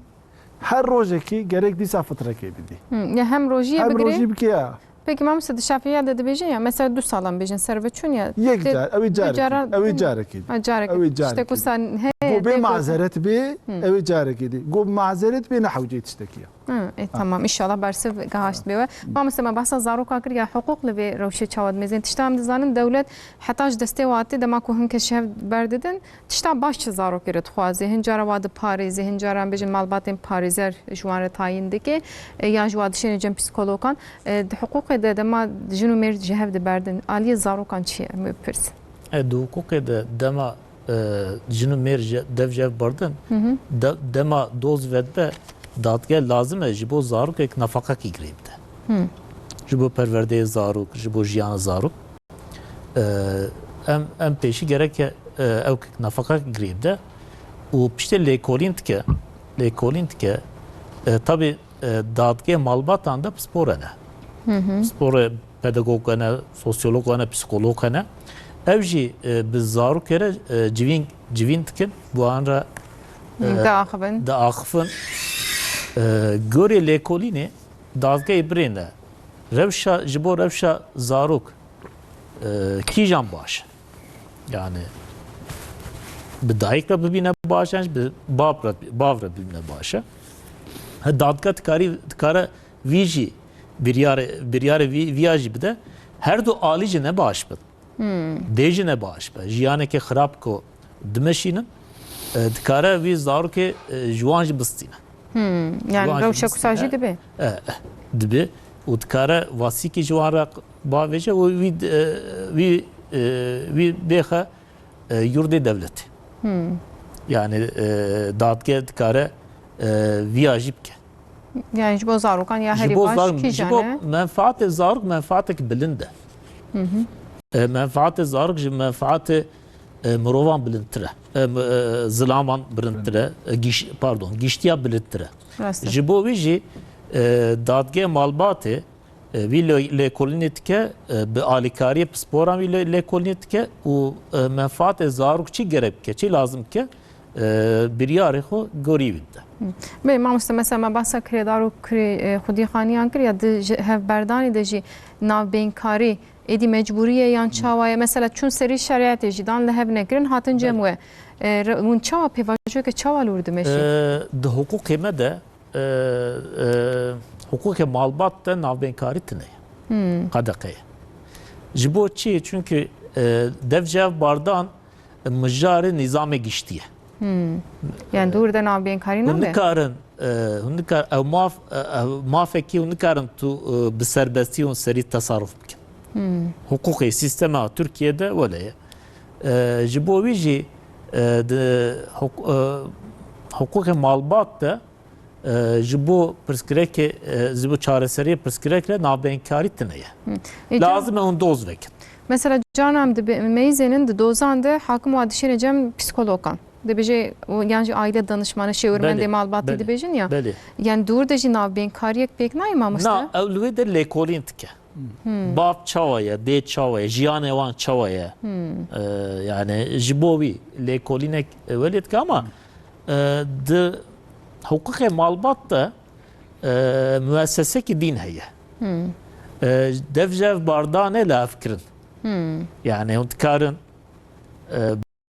her rojekî gerek dîsa fitrekê bidî. Hmm, ya hem rojiyê Hem bigirê. Rojî bike ya. Peki mamoste, di Şafiiya de dibêjin ya, mesela du salan bêjin ser ve çûn ya. Yek Tê-, car, ew ê du carekî. Cara-, Ha, carekî dî. Ha, carekî. Ew ê Tiştek carekî dî. Wisa he, Go bê dê mazeret bê, Hmm. ew ê carekî dî. Go mazeret bê ne hewcê tiştekî ya. Hı, e, tamam. İnşallah bersiv gehaşt bê we. Mamoste, me behsa zarokan kir ya, hiqûq li vê rewşê çawa dimêzin? Tişta em dizanin, dewlet heta ji destê we hatî, dema ku hin kes ji hev berdidin, tişta baş ji zarokê re dixwaze. Hin cara wa diparêze, hin cara em bêjin malbatên parêzer ji wan re tayîn dike, e, ya ji wa dişêne cem psîkologan. E, di hiqûqê de dema jin û mêr ji hev diberdin, aliyê zarokan çi ye? Em ê bipirsin. E, di hiqûqê de dema, e, jin û mêr ji, dev ji hev berdin, Hı hı. de-, dema doz vedibe, dadgeh lazim e ji bo zarokek nefaqekî girê bide. Hı. Ji bo perwerdeyê zarok, ji bo jiyana zarok. E, em, em pêşî gereke, e, ew nefaqekî girê bide û piştê lêkolîn dike, lêkolîn dike, e, tabî e, dadgehê malbatan de pispor hene. Hı hı. Pisporê pedagog hene, sosyolog hene, psîkolog hene. Ew jî, e, bi zarokê re, e, civîn, civîn dikin, bi wan re, e, Diaxivin. diaxivin. E, gorê lêkolînê dadgehê birêne. Rewşa, ji bo rewşa zarok, e, kîjan baş e? Yani bi dayik re bibîne baş e, bi bab re, bav re bibîne baş e. Ha, dadgeh dikarî, dikare vî jî biryarê, biryarê vî, viya jî bide. Her du alî jî ne baş bin. Hmm. Dê jî ne baş be. Jiyaneke xirab ku dimeşînin, e, dikare vî zarokê, e, ji wan jî bistîne. Hmm, yani Wan jî rewşek wisa jî bistîne. dibe. E, e, dibe. Û dikare wasîkî ji wan re bavêje û wî, e, wî, e, wî bêxe, e, yurdê dewletê. Hmm. Yani, e, dadgeh dikare, e, viya jî bike. Yani ji bo zarokan ya Ji herî bo baş zarok, ji kîjan bo e? menfaatê zarok menfaatek bilind e. Hı hı. E, menfaatê zarok ji menfaatê, e, mirovan bilindtir e. E, mi-, e, zilaman bilindtir e. E, giş-, pardon, giştiya bilindtir e. Rast e. Ji bo wî jî, e, dadgehê malbatê, e, wî lê-, lêkolînê dike, e, bi alîkariyê pisporan wî lê-, lêkolînê dike û, e, menfaatê zarok çi gerek bike, çi lazim bike, e, biryarê xwe gorî wî dide. Hı. Belê, mamoste, mesela me behsa kirêdar û kirê, e, xwedîxaniyan kir ya di ji hevberdanê de jî navbênkarî êdî mecbûrî ye yan çawa ye? Mesela çûn serî şerîetê jî dan li hev nekirin, hatin cem Belê. we. E, re-, hûn çawa pêvajoyeke çawa li wir dimeşî? E, di hiqûqê me de, e, e, hiqûqê malbat de navbênkarî tune ye. Hmm. Qedexe ye. Ji bo çi? Çünkü, e, dev ji hev bardan mijarê nîzamê giştî ye. Hmm. Yani dûr de navbênkarî Hûn nabe? nikarin, e, hûn nikar-, ew maf, e, ew mafekî hûn nikarin tu, e, bi serbestî hûn serî tesarruf bikin. Hmm. Hiqûqê sîstema Tirkiyê de wele ye. E, ji bo wî jî, e, di hiq-, e, hiqûqê malbat de, e, ji bo pirsgirêkê, e, ji bo çareseriyê pirsgirêk re navbênkarî tune ye. Hı. E, can- Lazim e hûn doz vekin. Mesela canan em dibe-, meyzênin di dozan de hakim wa dişêne cem psîkologan. Dibêje, o, yan jî aile danışmanı, şêwirmendê Belê, malbatî belê, dibêjin ya. belê. Yani dûr de jî navbênkariyek pêk nayê mamoste? Na, ew li wê de lêkolîn dike. Hmm. Bab çawa ye, dê çawa ye, jiyanê wan çawa ye? Hmm. E, yani ji bo wî lêkolînek, e, welê dike ama, e, di hiqûqê malbat de, e, muessesekî dîn heye. Hmm. E, dev ji hev bardanê lihevkirin. Hmm. Yani hûn dikarin, e,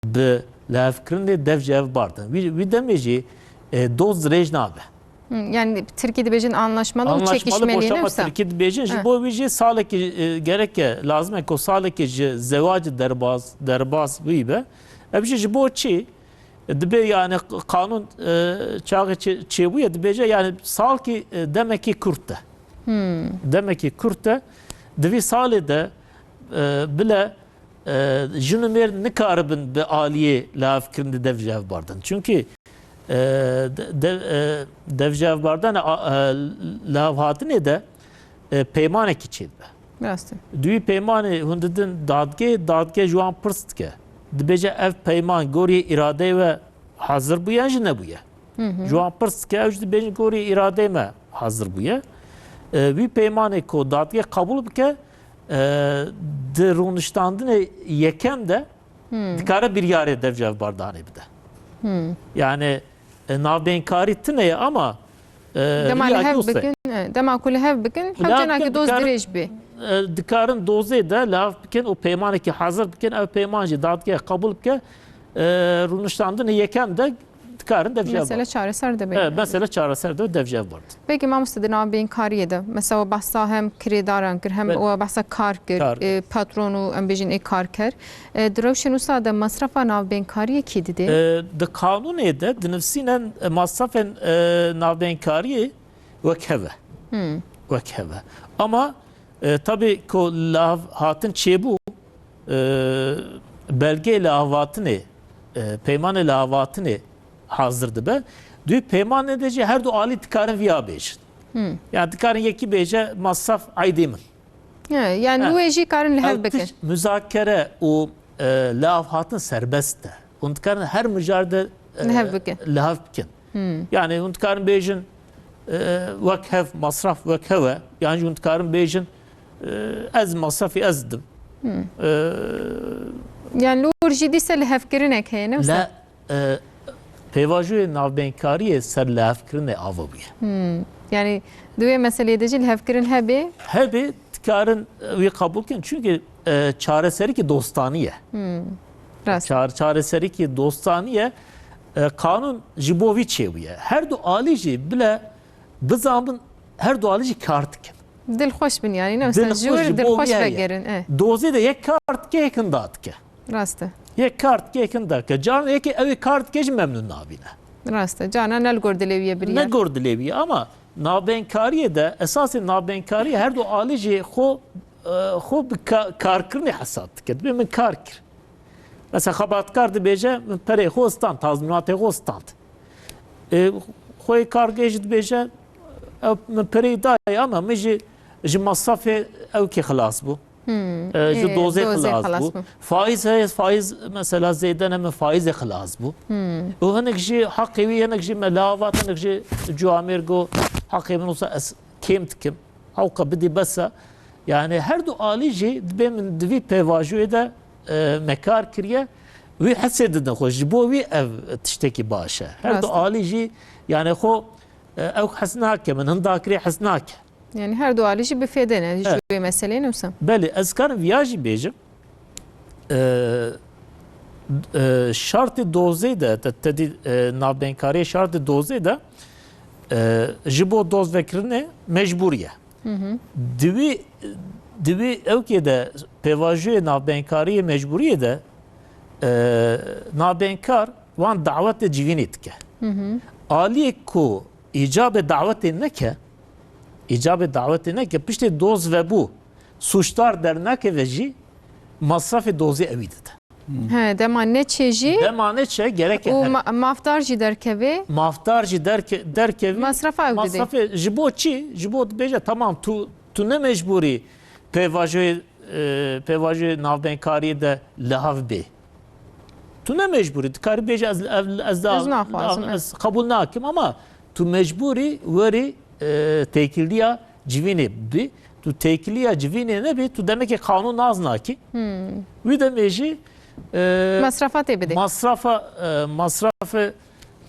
bi lihevkirinê dev ji hev bardin. Wî, wî demê jî, e, doz dirêj nabe. Hı, yani Tirkî dibêjin anlaşmalı û Anlaşmalı çekişmeli boşanma neyse. Tirkî dibêjin. Ji Hı. bo wî jî salekî, e, gereke lazim e ku salekî ji zewacî derbaz, derbaz wî be. Ev jî ji bo çi? Dibê yani qanûn, e, çaxê çê-, çêbûye dibêje yani salkî, e, demekî kurt e. Hmm. Demekî kurt e. Di vî salê de, e, bile, e, jin û mêr nikaribin bi aliyê lihevkirin di dev ji hev bardin. Çünkü e, de, de, e, devjevbardana, a, e, lihevhatinê de, e, peymanekî çêdibe. Rast e. Di wî peymanê hûn didin dadgehê, dadgeh ji wan pirs dike. Dibêje ev peyman gorî îradeyê we hazir bûye yan jî nebûye? Hı hı. Ji wan pirs dike, ew jî dibêjin gorî îradeyê me hazir bûye. E, wî peymanê ku dadgeh qebûl bike, e, di rûniştandinê yekem de Hmm. dikare biryarê devjevbardanê bide. Hmm. Yani, e, navbênkarî tune ye ama, e, Dema li riyakî hev wisa ye. bikin, e, dema ku li hev bikin, Li hev hewcenakî bikin, doz dikarin, dirêj bê. e, dikarin dozê de li hev bikin û peymanekî hazir bikin, ev peyman jî dadgeh qebûl bike, e, rûniştandinê yekem de dikarin devjev Mesele bardin. çareser dibe. Evet, mesele çareser dibe, devjev bardin. Peki mamoste, di navbênkariyê de, mesela we behsa hem kirêdaran kir, hem Be- we behsa kar kir, Kar. e, patron û em bêjin ê karker. E, di rewşên wisa de mesrefa navbênkariyê kî didê? E, di qanûnê de dinivsînin, e, masrafên, e, navbênkariyê wek hev e. Hmm. Wek hev e. Ama, e, tabii ku lav hatin çêbû, e, belgeyê lihevhatinê, e, peymanê lihevhatinê hazir dibe. Di wî peymanê de jî her du alî dikarin viya bêjin. Hmm. Yani dikarin yekî bêje masraf aydê min. He, yani He. wê jî karin li hev Ew bikin. tişt muzakere û, e, lihevhatin serbest e. Hûn dikarin her mijar de, e, Li hev bikin. li hev bikin. Hmm. Yani hûn dikarin bêjin, e, wek hev, masraf wek hev e. Yan jî hûn dikarin bêjin, e, ez masrafî ez didim. Hmm. E, Yani li wir jî dîse lihevkirinek heye, ne wisa? Le, e, pêvajoyê navbênkariyê ser lihevkirinê ava bûye. Hmm. Yani di wê meseleyê de jî lihevkirin hebe? Hebe dikarin, e, wî qebûl kin. Çünkü, e, çareserîkî dostanî ye. Hmm. Rast. Çar-, çareserîkî dostanî ye. E, qanûn ji bo vî çêbûye. Her du alî jî bile bizanbin, her du alî jî kar dikin. Dilxweş bin yani, ne? Mesela ji wir dilxweş vegerin, e. Dozê de yek kar dike, yek hinda dike. Rast e. Yek kar dike, yek hinda dike. Caran yekê ew ê kar dike jî memnûn nabîne. Rast e. Carna ne li gor dilê wî ye biriya. Ne gor dilê wî ye ama navbênkariyê de, esasê navbênkariyê her du alî jî xwe, e, xwe bi ka-, karkirinê hesab dike. Dibê min kar kir. Mesela xebatkar dibêje, min perê xwe stand, tazmînatê xwe stand. E, xwê kargê jî dibêje, ew min perê dayê ama min jî ji masrafê ewkê xilas bû. Hmm. E, ji Ê, dozê dozê xilas xilas bû. bû. Faiz heye, faiz mesela zêde ne, min faizê xilas bû. Hmm. Û hinek jî heqê wî, hinek jî me li ava, hinek jî cuamêr got, heqê min wisa ez kêm dikim. Hewqa bidî bes e. Yani her du alî jî dibê min di vî pêvajoyê de, e, me kar kiriye. Wî hesê didin xwe. Ji bo wî ev tiştekî baş e. Her du Rast e. alî jî yani xwe, e, ew hes nake, min hinda kirê hes nake. Yani her du alî jî bi fêde ne ji Evet. wê meseleyê, ne wisa? Belê, ez karim viya jî bêjim. E, e, şartê dozê de, te, te dî, e, navbênkariyê şartê dozê de, e, ji bo doz vekirinê mecbûrî ye. Hı hı. Di wî, di wî ewkê de pêvajoyê navbênkariyê mecbûriyê de, e, navbênkar wan dawetê civînê dike. Hı hı. Aliyê ku îcabê dawetê neke, îcabê dawetê neke, piştê doz vebû, sûcdar dernakeve jî, masrafê dozê ewî dide. He, dema neçe jî Dema neçe gerek û he. ma-, mafdar jî derkeve. Mafdar jî derke-, derkevî. Masrafa ew didê. Masrafê ji bo çi? Ji bo dibêje, tamam, tu, tu ne mecbûrî pêvajoyê, e, pêvajoyê navbênkariyê de lihav bê. Tu ne mecbûrî, dikarî bêje ez, ev, ez da, Ez naxwazim, ez qebûl nakim ama tu mecbûrî werî, e, têkiliya civînê bî. Tu têkiliya civînê nebî, tu demekê qanûn naz nakî. Hmm. Wî demê jî, e, Masrafa tê bidê. masrafa, e, masrafê,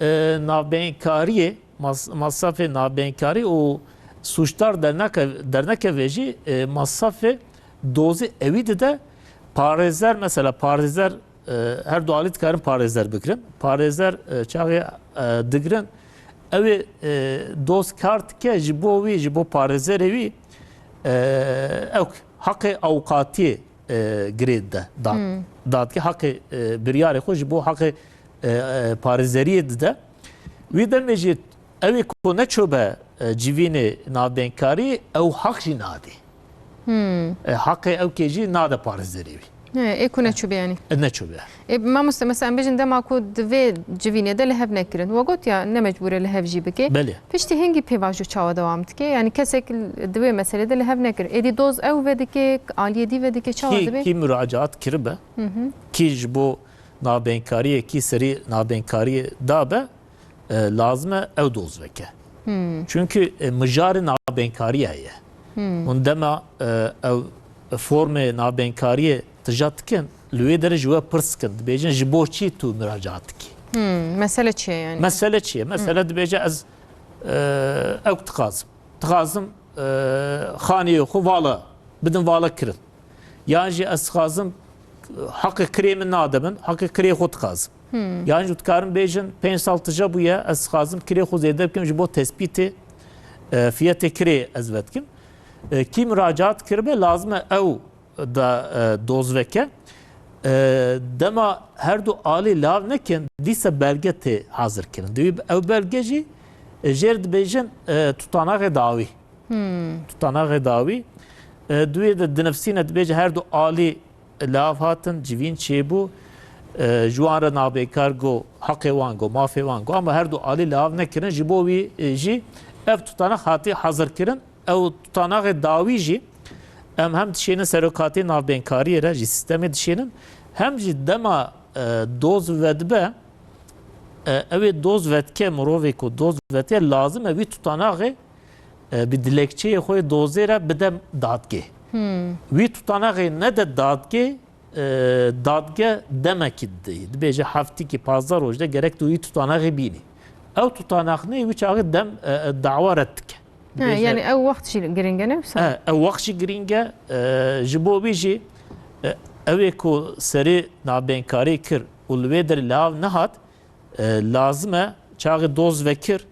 e, navbênkariyê, mas-, masrafê navbênkarî û sûcdar derneke-, dernekeve jî, e, masrafê dozê ewî dide. Parêzer, mesela parêzer, e, her du alî dikarin parêzer bigirin. Parêzer, e, çaxê, e, digirin, ew ê, e, doz kar dike, ji bo wî, ji bo parêzerê wî, e, ew heqê awqatiyê, e, girê dide, da-, Hmm. dadike, heqê, e, biryarê xwe ji bo heqê, e, e, parêzeriyê dide. Wî demê jî ew ê ku neçûbe, e, civînê navbênkarî, ew heq jî nadê. Hmm. E, heqê ewkê jî nade parêzerê wî. He, ê ku neçûbe yanî. E, neçûbe. Ê, mamoste, mesela em bêjin dema ku di vê civînê de li hev nekirin. We got ya ne mecbûr e li hev jî bike. Belê. Piştî hingî pêvajo çawa dewam dike? Yanî kesek di wê meselê de li hev nekir. Êdî doz ew vedike, aliyê dî vedike, çawa Kî, dibe? kî muracaat kiribe, Hı hı. kî ji bo navbênkariyê, kî serî navbênkariyê dabe, e, lazim e ew doz veke. Hmm. Çunku, e, mijarê navbênkariyê heye. Hmm. Hûn dema, e, ew formê navbênkariyê tija dikin, li wê derê ji we pirs dikin, dibêjin, "Ji bo çi tu miracaat dikî?" Hmm, mesele çi ye yani? Mesele çi ye? Mesele Hmm. dibêje, "Ez, e, ew dixwazim. Dixwazim, e, xaniyê xwe vala, bidin vala kirin." Yan jî ez dixwazim, heqê kirê min nade min, heqê kirê xwe dixwazim. Hmm. Yan jî dikarin bêjin, pênc sal tije bûye, ez dixwazim kirê xwe zêde bikim, ji bo tespîtê, e, fiyetê kirê ez vedikim. E, kî muracaat kiribe, lazim e ew da, e, doz veke. E, dema her du alî lav nekin, dîsa belge tê hazir kirin. Divî ew belge jî, e, jêr dibêjin, e, tutanaxê dawî. Hmm. Tutanaxê dawî. E, duyê de dinivsîne, dibêje her du alî lav hatin, civîn çêbû. E, ji wan re nabêkar go, heqê wan go, mafê wan go. Ama her du alî lav nekirin. Ji bo wî, e, jî ev tutanak hatî hazir kirin. Ew tutanaxê dawî jî em hem dişênin serokatê navbênkariyê re, ji sîstemê dişênin, hem jî dema, e, doz vedibe, e, ew ê doz vedike, mirovê ku doz vedike, lazim e wî tutanaxê, e, bi dilekçeyê xwe yê dozê re bide dadgê. Hmm. Wî tutanaxê nede dadgê, e, dadge demekî dideyî. Dibêje heftîkî pazdeh roj de gerek tu wî tutanaxê bînî. Ew tutanax neyê, wî çaxê dem, e, e, dawa red dike. He, Dibêje yani ew wext jî girîng e, ne wisa? E, ew wext jî girîng e, e, ji bo wî jî, e, ew ê ku serê navbênkarî kir û li wê derê li av nehat, e, lazim e çaxê doz vekir,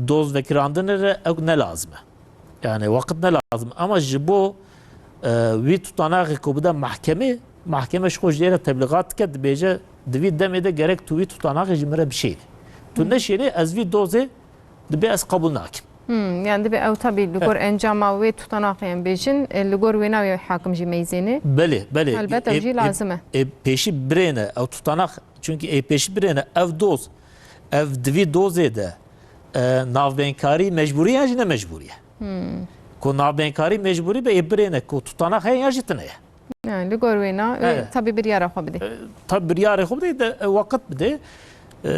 doz vekirandinê re ew ne lazim e. Yani weqt ne lazim. Ama ji bo, e, wî tutanaxê ku bide mahkemê, mahkeme ji xwe jê re tebliğat dike, dibêje, "Di vî demê de gerek tu wî tutanaxê ji min re bişênî. Tu Hmm. neşênî, ez vî dozê dibê ez qebûl nakim." Hmm, yani dibê ew tabî li gor He. encama wê tutanaxê em bêjin, e, li gor wêna wê hakim jî meyzêne. Belê, belê. Helbet ew Ê, jî ê, lazim e. ê pêşî birêne, ew tutanax, çunkî ê pêşî birêne, ev doz, ev di vî dozê de, e, navbênkarî mecbûrî ye yan jî ne mecbûrî ye? Hmm. Ku navbênkarî mecbûrî be, ê birêne ku tutanax heye yan jî tune ye. Yani, li gor wêna, e, Evet. tabî biryara xwe bidê. E, tabî biryarê xwe bidê, de, e, weqt bidê. E,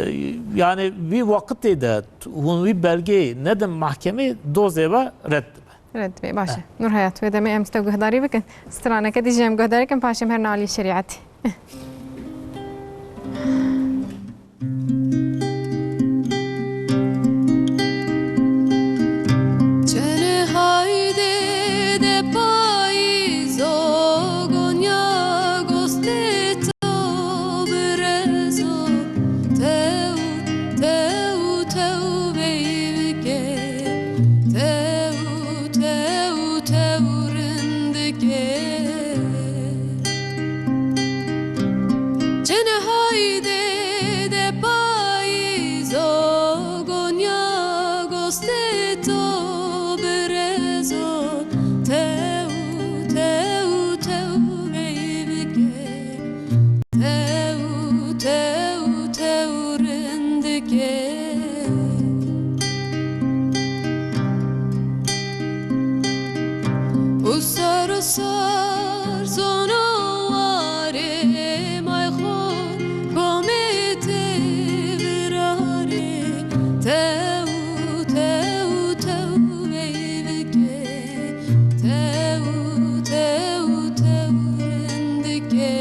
yani, wî weqtê de t-, hûn wî belgeyê nedin mahkemê, dozê we red dibe. Red dibe, baş e. Eh. Nurhayat, wê demê em ji te guhdarî bikin. Straneke dî jî em guhdarî bikin, paşê em herin alî şerîetê. Çene haydê de payîzo, gonya gostê to birezo, tew, tew, tew veyvike, tew, tew, tew rindike. Çene haydê de payîzo, gonya gostê to birezo, tew, tew, tew veyvike, tew, tew, tew rindike. Û sar û sar zono warê may xwe komê tê virarê. Tew, tew, tew veyvike, tew, tew, tew rindike.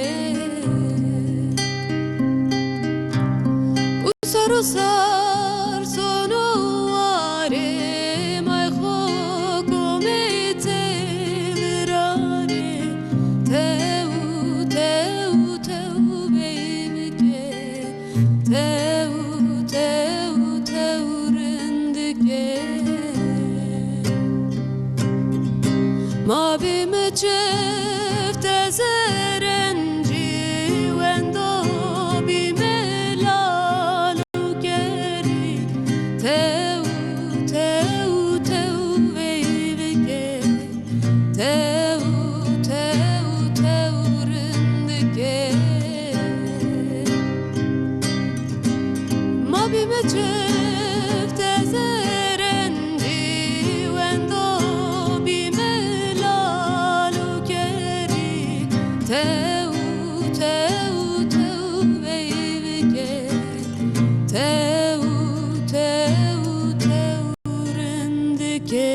Û sar û sar sono warê, may xwe komê tê virarê. Tew, tew, tew veyvike, tew, tew, tew rindike. Ma bîme çifte zerencî, wendo bîme lal û kerî. Tew, tew, tew veyvike, tew, tew, tew rind Çifte zerendî wendo bî melal û kerî. Tew, tew, tew veyvike. Tew, tew, tew rindike.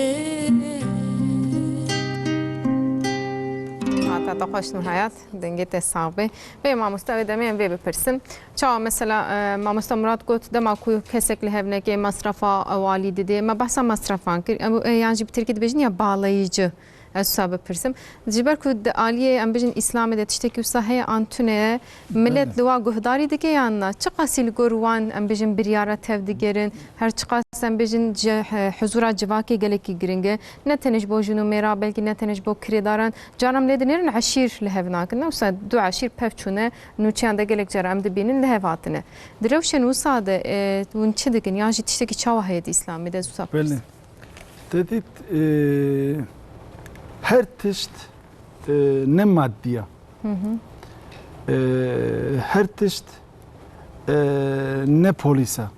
Hata te xweş Nurhayat, dengê te sax be. Bê mamoste, ew demê em vê bipirsin. Çawa mesela, e, mamoste Murat got, dema ku kesek li hev neke, mesrefa ew alî didê. Me behsa mesrefan kir. Em, e, yan jî bi tirkî dibêjin ya bağlayıcı. Ez wisa bipirsim. Ji ber ku di aliyê, em bêjin, Îslamê de tiştekî wisa heye an tune ye, milet Belê. li wa guhdarî dike yan na? Çiqasî li gor wan, em bêjin, biryara tev digerin? Her çiqas, em bêjin, ci-, he-, huzura civakê gelekî giring e. Ne tenê ji bo jin û mêra, belkî ne tenê ji bo kirêdaran. Caran em lê dinêrin eşîr li hev nakin. Ne wisa du eşîr pev çûne, nûçeyan de gelek cara em dibînin li hev hatine. Di rewşên wisa de, e, hûn çi dikin? Yan jî tiştekî çawa heye di Îslamê de, ez wisa Belê. Te dît, e, her tişt, e, ne maddiya. Hı hı. E, her tişt, e, ne polîsa.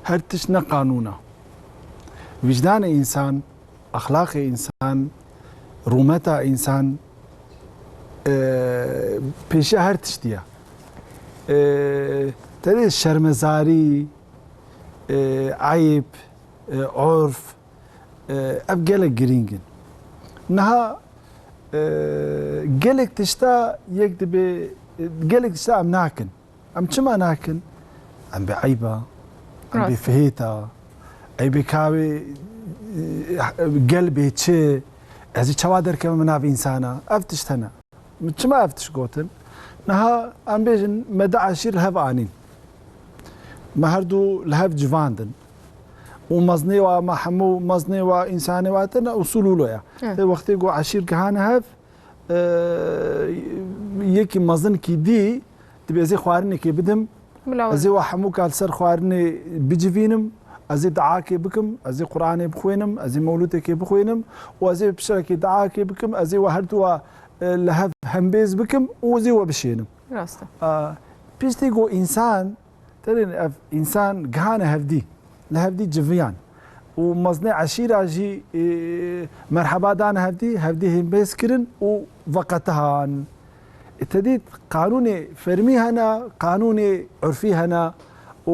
Her tişt ne qanûna. Wijdanê însan, exlaqê însan, rûmeta însan, e, pêşiya her tiştî ye. E, te dê şermezarî, e, eyb, e, urf, e, ev gelek girîng in. Niha, e, gelek tişta yek dibe, e, gelek tişta em nakin. Em çima nakin? Em bê eyba, em bê Rast. fihêta, ey bê kawê, e, gel bê çi, ez ê çawa derkevim nav însana? Ev tişt hene. Min çima ev tişt gotin? Niha em bêjin me du eşîr li hev anîn. Me her du li hev civandin. Û mezinê wa me hemû, mezinê wa însanê wa tine usûl wilo ye. Evet. Lê wextê ku eşîr gihane hev, e, yekî mezinkî dî dibê ez ê xwarinekê bidim, Bila ez ê wa hemûka li ser xwarinê bicivînim, ez ê duakê bikim, ez ê Quranê bixwînim, ez ê mewlûdekê bixwînim û ez ê pişrekê duakê bikim, ez ê wa her du wa, e, li hev hembêz bikim û ez ê we bişênim. Rast e. A, piştî ku însan, tenê ev însan gihane hevdî, li hevdî civiyan û mezinê eşîra jî, e, merheba dane hevdî, hevdî hembêz kirin û veqetihan. E, te dît qanûnê fermî hene, qanûnê urfî hene û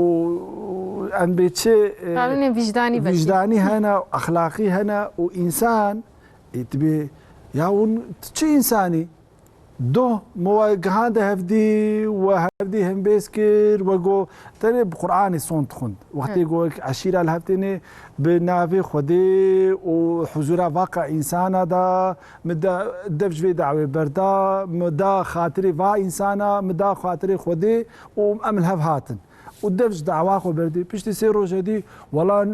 em bê çi, e, Qanûnê wijdanî belkî. wijdanî hene, exlaqî hene û însan, e, dibê, ya hûn çi însanî? Doh me we gihande hevdî, we hevdî hembêz kir, we got, tenê bi Qur'anê son dixwend. Wextê Hı. got eşîra li hev têne bi navê Xwedê û huzura vaqa însana da, min da dev ji vê dawê berda, min da xatirê va însana, min da xatirê Xwedê û em li hev hatin. Û dev ji dawa xwe berdî. Piştî sê roje dî, wela, e,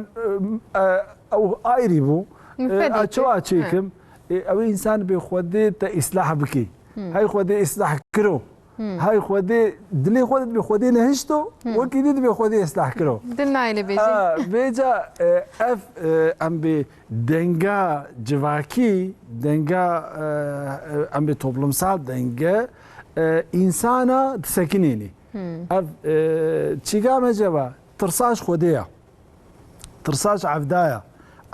e, ew ayrî bû. Min E, fedî a çawa kir. çêkim? E, ew însan bê Xwedê te îslah bikî. Hmm. Hey Xwedê îslah kiro. Hmm. Hey Xwedê dilê xwe dibê Xwedê nehişto, Hmm. wekî dî dibê Xwedê îslah kiro. Dil nayê lê bêjî. A, vêca, e, ev, e, em bê denga civakî, denga, e, e, em bê toplumsal denge, e, însana disekinênî. Hmm. Ev, e, çîga me ceva, tirsa ji Xwedê ya. Tirsa ji evda ya.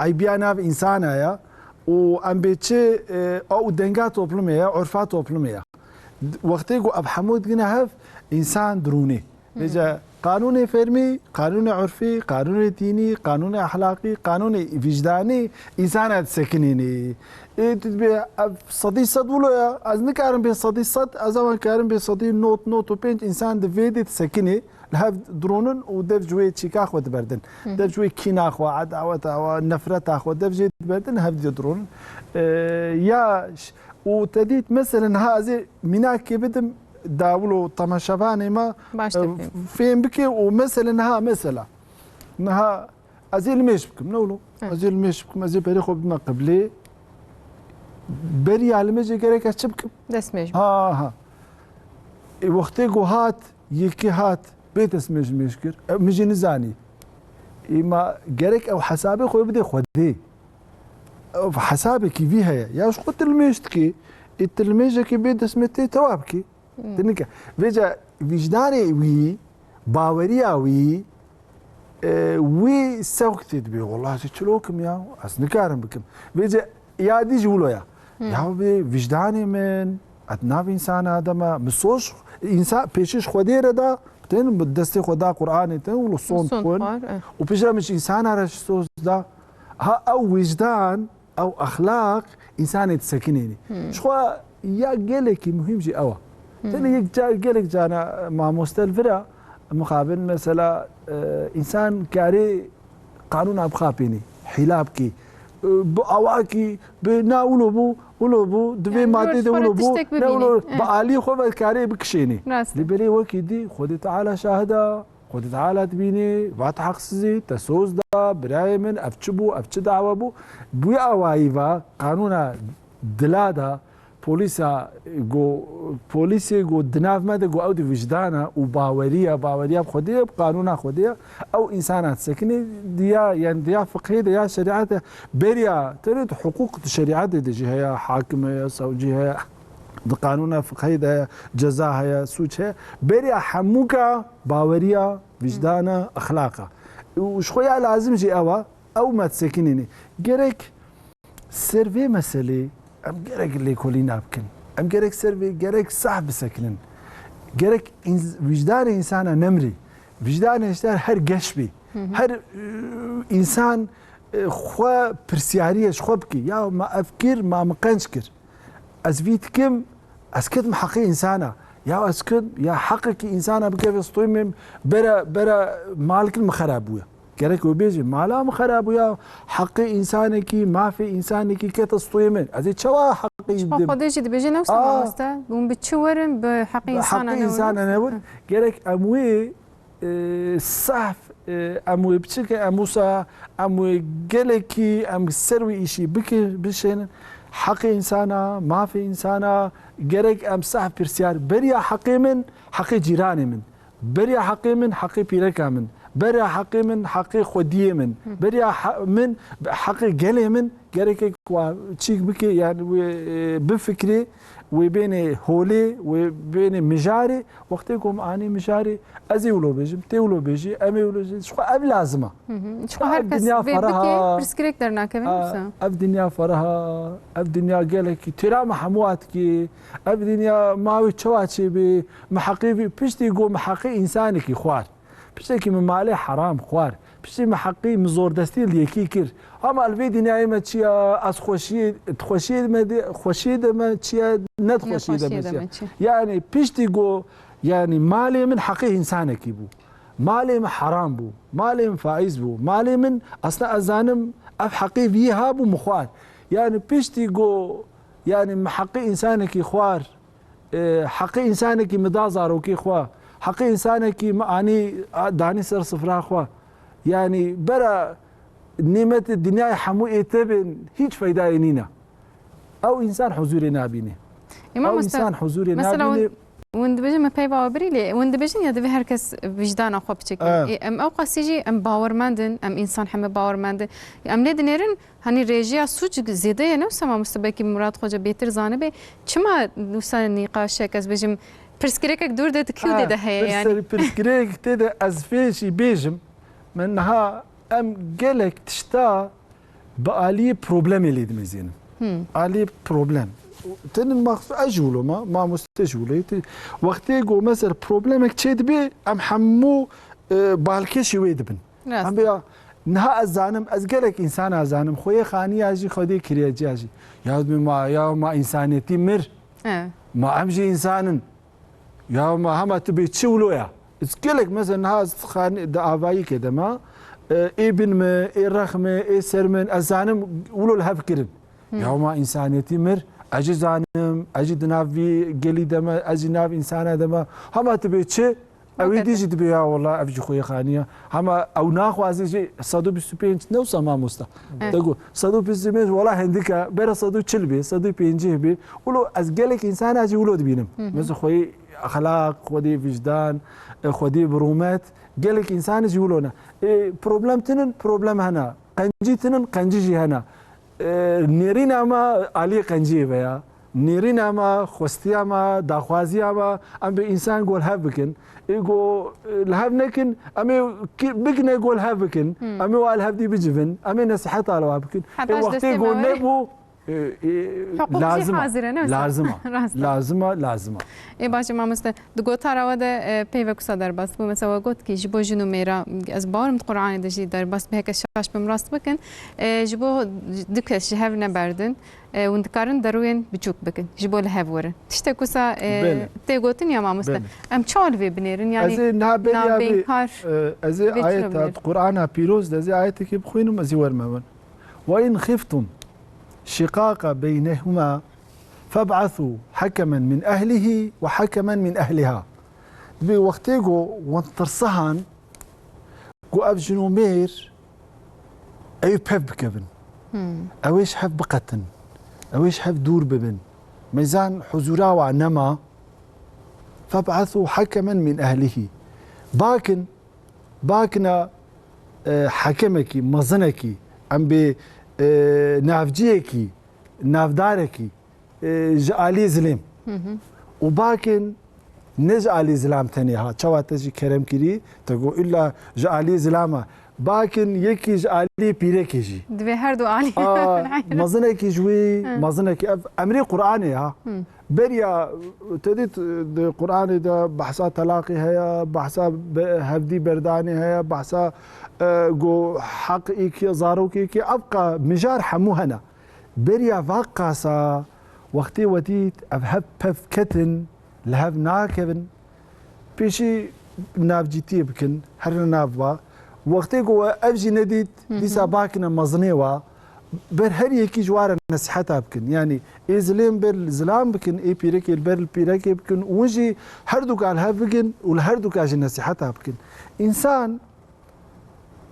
Eybiya nav însana ya. Û em bê çi, e, ew denga toplumê ya, urfa toplumê ya. D-, wextê ku ev hemû digine hev, însan dirûnê. Hmm. Vêca qanûnê fermî, qanûnê urfî, qanûnê dînî, qanûnê ehlaqî, qanûnê wijdanî însana disekinînî. Ê, tu dibê ev sedî sed wilo ya, ez nikarim bê sedî sed, ez eva karim bê sedî nod, nod û pênc însan di vê dê disekinê. Li hev dirûnin û dev ji wê çîka xwe diberdin. Hı hı. Dev ji wê kîna xwe, edaweta xwe, nefreta xwe, dev jê diberdin, hev dê dirûnin. Ee, ya ş-, û te dît, meselen, ha ez ê mînakê bidim, da wilo temaşevanê me, Baş e, te fêm. fêm bike û meselen, ha mesela. Niha ez ê limêj bikim, ne wilo? Hı. Ez ê limêj bikim, ez ê berê xwe bidime qiblê. Beriya limêjê gerek ez çi bikim? Destmêj bikim. Ha, ha. Ê, wextê ku hat, Yekî hat, bê destmêj mêj kir. Ew min jî nizanî. Ê, ma gerek ew hesabê xwe bidê Xwedê. Ew hesabekî vî heye. Ya ji xwe tu limêj dikê, ê tu limêjekê bê destmêj tê tewa bikê. Hmm. Tu nike. Vêca wijdanê wî, baweriya wî, e, wî sewk tê dibê, "Wellahî çilokim ya, ez nikarim bikim." Vêce ya dî jî wilo ya. Ya bê wijdanê min, ez nav însana de me, min soz, însan, pêşiş Xwedê re da, tên bi destê xwe da Qur'anê, tên wilo sond Sond xwin. xwar, eh. Û piştre min ji însana re ji soz da. Ha ew wijdan, ew exlaq, însanê disekinênî. Ji xwe ya gelekî muhîm jî ew e. Tenê yek ca, gelek cana mamoste li vira mixabin, mesela, e, însan karê qanûna bixapênî, hîla bikî. E, bi awakî, bi na wilo bû, wilo bû, di vê Yani madê de wilo bû, tiştek ne bibînî. wilo, Eh. bi alî xwe ve karê bikişênî. Rast e. Lê belê wekî dî, Xwedê Teala şahid e, Xwedê Teala dibînî, va te heqsizî, te soz da, birayê min, ev çi bû, ev çi dawa bû. Bi wî awayî va, qanûna dila da, polîsa go, polîsê go di nav me de go ew di wijdan e û baweriya, baweriya bi Xwedê ye, bi qanûna Xwedê ye. Ew însana disekinê diya, yani diya fiqhê de ya şerîetê, beriya tenê di hiqûq di şerîetê de jî heye, hakim heye, sewcî heye, di qanûna fiqhê de heye, ceza heye, sûc heye. Beriya hemûka baweriya, wijdan e, exlaq e. Û ji xwe ya lazim jî ew e, ew me disekinînê. Gerek ser vê meselê em gerek lêkolîna bikin. Em gerek ser vê, gerek sah bisekinin. Gerek ins-, wijdanê însana nemrî. Wijdanê ji te her geş bî. Her, e, însan, e, xwe pirsiyariyê ji xwe bikî. Ya me ev kir, ma min qenc kir. Ez vî dikim, ez ketim heqê însana. Ya ez ket, ya heqekî însana bikeve stûyê min, bera, bera malikin min xera bûye. Gerek wê bêjî, mala min xera bûya, heqê însanekî, mafê însanekî kete stûyê min. Ez ê çawa heqê Ji xwe bidim? Xwedê jî dibêje, ne wisa Aa. mamoste? Hûn bi çi werin, bi heqê Bi însana heqê ne werin? însana ne werin? Gerek em wê, e, sehf, e, em wê biçike, em wisa, em wê gelekî, em ser wî îşî bike, bişênin. Heqê însana, mafê însana, gerek em sehf pirsiyar beriya heqê min, heqê cîranê min. Beriya heqê min, heqê pîreka min. Beriya heqê min, heqê xwediyê min. Beriya he-, min, heqê gelê min, gereke ku çîk bike, yani wê, e, bifikirê, wê bênê holê, wê bênê mijarê. Wextê ku em anî mijarê, ez ê wilo bêjim, tê wilo bêjî, em ê wilo bêjin. Ji xwe ev lazim e. Hı hı. Ji xwe Ev her kes dinya vê ferah bike, e. pirsgirêk dernakeve, Ha, wisa? ev dinya ferah e, ev dinya gelekî têra me hemû a dikê. Ev dinya ma wê çawa çêbê, mi heqê vî, piştî got mi heqê însanekî xwar. Piştekî mi malê heram xwar. Piştî mi heqî mi zordestî li yekî kir. Hema li vê dinyayê me çi ya, ez xweşiyê, di xweşiyê me de, xweşiyê de me çi ya, ne di Ne xweşiyê de me xweşiyê de çi ya. me çi. Yani piştî got, yani malê min heqê însanekî bû. Malê min heram bû. Malê min faîz bû. Malê min aslında ez zanim ev heqê vî ha bû mi xwar. Yani piştî got, yani mi heqê însanekî xwar. E, heqê însanekî mi da zarokê xwe, heqê însanekî mi anî, a, danî ser sifra xwe. Yanî bera nîmetê dinyayê hemû ê te bên hîç feydayê nîne. Ew însan huzûrê nabînê. Ê, Ew mamoste, însan huzûrê mesela nabînê. hûn, hûn dibêjin me peyva we birî lê, hûn dibêjin ya divê her kes wijdana xwe biçekê. Evet. Ê, em ew qasî jî em bawermend in, em însan heme bawermend in. Em lê dinêrin, Hanî rêjiya sûc zêde ye, ne wisa mamoste, belkî Murat Xoca bêtir zanibe. Çima wisa nîqaşek, ez bêjim, pirsgirêkek dûr de di kî û dê Ha, de heye pirs-, yani? pirsgirêk tê de ez fê jî bêjim. Me niha em gelek tişta bi aliyê problemê lê dimezînin. Hmm. Aliyê problem. Tenin maxsus ez jî wilo me, mamoste jî wilo ye. Te-, wextê ku mesela problemek çê dibe, em hemû, e, balkêşî wê dibin. Rast. Em bê ya, niha ez zanim, ez gelek însana zanim. Xweyê xaniya jî Xwedê kiriye ciya jî. Ya dibê ma, ya ma însaniyetî mir. He. Ma em jî însan in. Ya ma hema tu bê çi wilo ya? Ez gelek mesela niha ez xani, di avayî ke de ma, e, ê bin mi, ê rex mi, ê ser min, ez zanim wilo li hev kirin. Hı. Ya ma însaniyetî mir, ez jî zanim, ez jî di nav vî gelî de me, ez jî nav însana de me. Hema tu bê çi? Ew ê Hakikaten. dî jî dibê ya wela ev jî xweyê xaniya. Hema ew naxwaze jî sed û bîst û pênc ne wisa mamosta. Evet. Te got, sed û bîst û pênc wela hindik e, bere sed û çil bê, sed û pêncî bê. Wilo ez gelek însana jî wilo dibînim. Hı hı. Mesela xweyê exlaq, xwedê wijdan, e, xwedê bi rûmet, gelek însan jî wilo ne. E, problem tinin, problem hene. Qencî tinin, qencî jî hene. E, nêrîna me aliyê qenciyê ve ya. nêrîna me, xwestiya me, daxwaziya me, em bi însan gol hev bikin. Ê go, e, li hev nekin, em ê ki-, bikine gol hev bikin. Hmm. Em ê wa li hev dî bicivin. Em ê nesiheta li wa bikin. Heta Ê ji wextê destê go me were. nebû, e, e, Hiqûq jî lazim e. hazir e, ne wisa? Lazim e. Rast e. Lazim e, lazim e. Ê, baş e, mamoste. Di gotara we de, e, peyvek wisa derbas bû. Mesela we got ki ji bo jin û mêra, ez bawerim di Qur'anê de jî derbas biheke şaş bim rast bikin. E, ji bo du kes ji hev neberdin. E, hûn dikarin derûyên biçûk bikin, ji bo li hev werin. Tiştek wisa, e, Belê. tê gotin ya mamoste? Belê. Em çawa li vê binêrin? Yani Ez ê niha beriya navbeynkar vê, e, ez ê vê çi ayeta binêrin? Qur'ana pîroz de ez ê ayetekê bixwînim, ez ê werim hev. Ve in xiftum şiqaqa beynehuma feb'asu hakemen min ehlihi ve hakemen min ehliha. Dibê wextê go wan tirsihan, ku ev jin û mêr ew pev bikevin. Hmm. Ew ê ji hev biqetin. Ew ê ji hev dûr bibin. Meyzan huzûra wa nema. Feb'asu hakemen min ehlihi. Bakin, bakina, e, hakemekî, mezinekî, em bê, e, navciyekî, navdarekî, e, ji alî zilêm. Hı hı. Û bakin ne ji alî zilam tenê ha. Çawa te jî kerem kirî, te got illa ji alî zilama. Bakin yekî ji alî pîrekê jî. Divê her du alî. A, mezinekî ji wî, Hı. mezinekî ev emrê Qur'anê ha. Hı. Beriya te dît di Qur'anê de behsa telaqê heye, behsa be-, hevdî berdanê heye, behsa, e, go heq êkê, zarokê êkê, ev qa mijar hemû hene. Beriya va qasa wextê we dît ev hev pev ketin, li hev nakevin, pêşî navcîtiyê bikin, herine nav wa. Wextê ku we ev jî nedît, Hı hı. dîsa bakine mezinê wa, ber her yekî ji wa re nesiheta bikin. Yanî ê zilêm ber li zilam bikin, ê pîrekê li ber li pîrekê bikin û hûn jî her duka li hev bigin û li her duka jî nesiheta bikin. Însan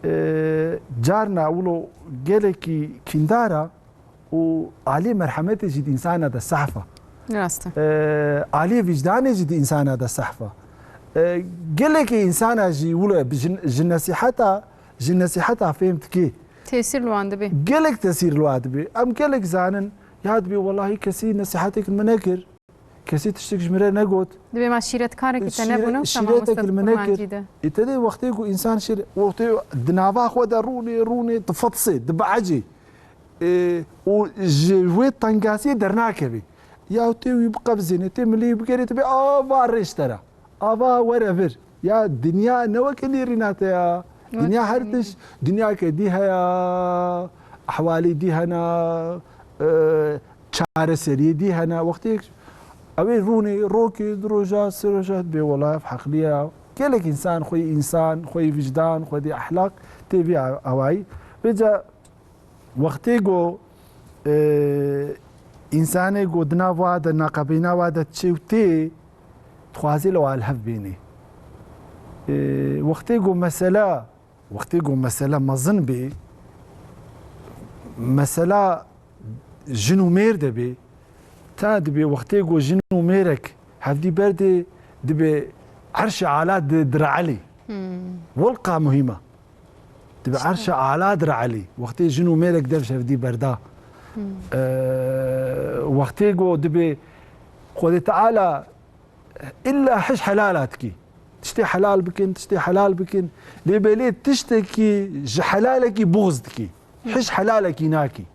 E, carna wilo gelekî kîndar e û alî merhemetê jî di însana de sehf e. Rast e. E, alî vicdanê jî di însana de sehf e. E, gelekî însana jî wilo ji, ji nesîheta, ji nesîheta fêm dikê. Tesîr li wan dibe. Gelek tesîr li wan dibe. Em gelek zanin, ya dibê, welahî kesî nesîhetek li min nekir. Kesî tiştek ji min re negot. Dibê ma şîretkarekî te Şîre-, nebûne, wisa şîretek mamoste li min nekir. Kurmancî de. Ê te dê wextê ku însan şîr-, wextê di nava xwe de rûnê, rûnê, difetsê, dibiecê. Ê, û ji wê tengasiyê dernakevê. Ya tê wî biqebzêne, tê milê wî bigerê, tê bê ava rê ji te re. Ava were vir. Ya dinya ne weke nêrîna te ya. Weke Dinya her nêrîn. tişt, dinya ke dî heye, ehwalê dî hene, e, çareseriyê dî hene. Wextê ew ê rûnê, rokê, du roja, sê roja, dibê wela ev heqlî ye. Gelek însan xweyî însan, xweyî vicdan, xwedî ehlaq tê vî awayî. Vêca wextê go, e, însanê go di nav wa de, naqebeyna wa de çê û tê, dixwazê li wa li hev bênê. E, wextê go mesela Wextê ku mesele mezin bê, mesela jin û mêr de bê, ta dibê wextê ku jin û mêrek hevdî berdê, dibê erşê ala di-, direelê. Hmm. Welqa muhîm e. Dibê erşê ala direelê. Wextê jin û mêrek dev ji hevdî berda. Hmm. Eee, wextê ku dibê Xwedê Teala Îlla hiş helala dikî. Tiştê helal bikin, tiştê helal bikin. Lê belê tiştekî ji helalekî buxz dikî. Hiş helalekî nakî.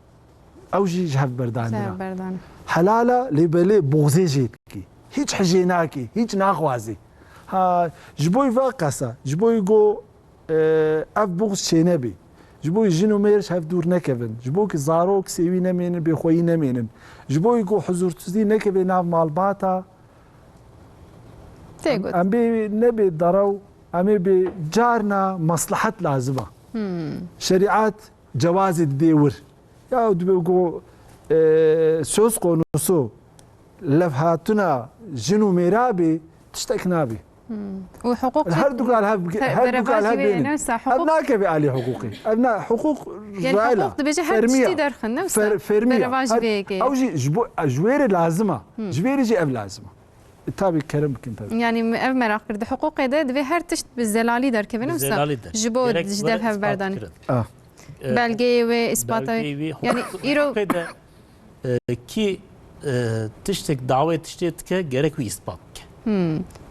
Ew jî ji hev berdanî Ji hev ra. berdanî. Helala lê belê buxzê jê dikî. Hiç hijê nakî, hiç naxwazî. Ha, ji bo va qesa, ji bo go e, ev buxz çênebê. Ji bo jin û mêr ji hev dûr nekevin. Ji bo ku zarok sêwî nemênin, bêxweyî nemênin. Ji bo ku huzûrsizî nekeve nav malbata. Tê got. Em bê nebê derew, em ê bê carna meslihet lazim e. Hmm. Şerîat cewazê didê wir. Ya dibe ku, e, söz konusu levhatina jin û mêra bê, tiştek nabê. Hmm. Û hiqûq Her jî duka li hev, te-, her duka li hev berevajî wê bênin. ne wisa Ev hiqûq nakeve alî hiqûqê. Ev na, hiqûq Yani rayla, hiqûq dibêje her fermiya. tiştî derxin, ne wisa Fer-, fermiya. Berevajî Her, vê yekê. ew jî ji bo, ji wê re lazim e. Hmm. Ji vê re jî ev lazim e. E, tabii kerem bikin tabii. Yani ev meraq kir, di hiqûqê de divê her tişt bi zelalî derkeve, ne Bi wisa? zelalî der. Ji bo Gerek ji were dev hev ispat berdanê. kirin. Ah. E, Belgeyê wê, îspata belgeyê wê, Yani hiqûq-, îro hiqûqê de, e, kî e, tiştek dawê tiştê dike, gerek wî îspat bike.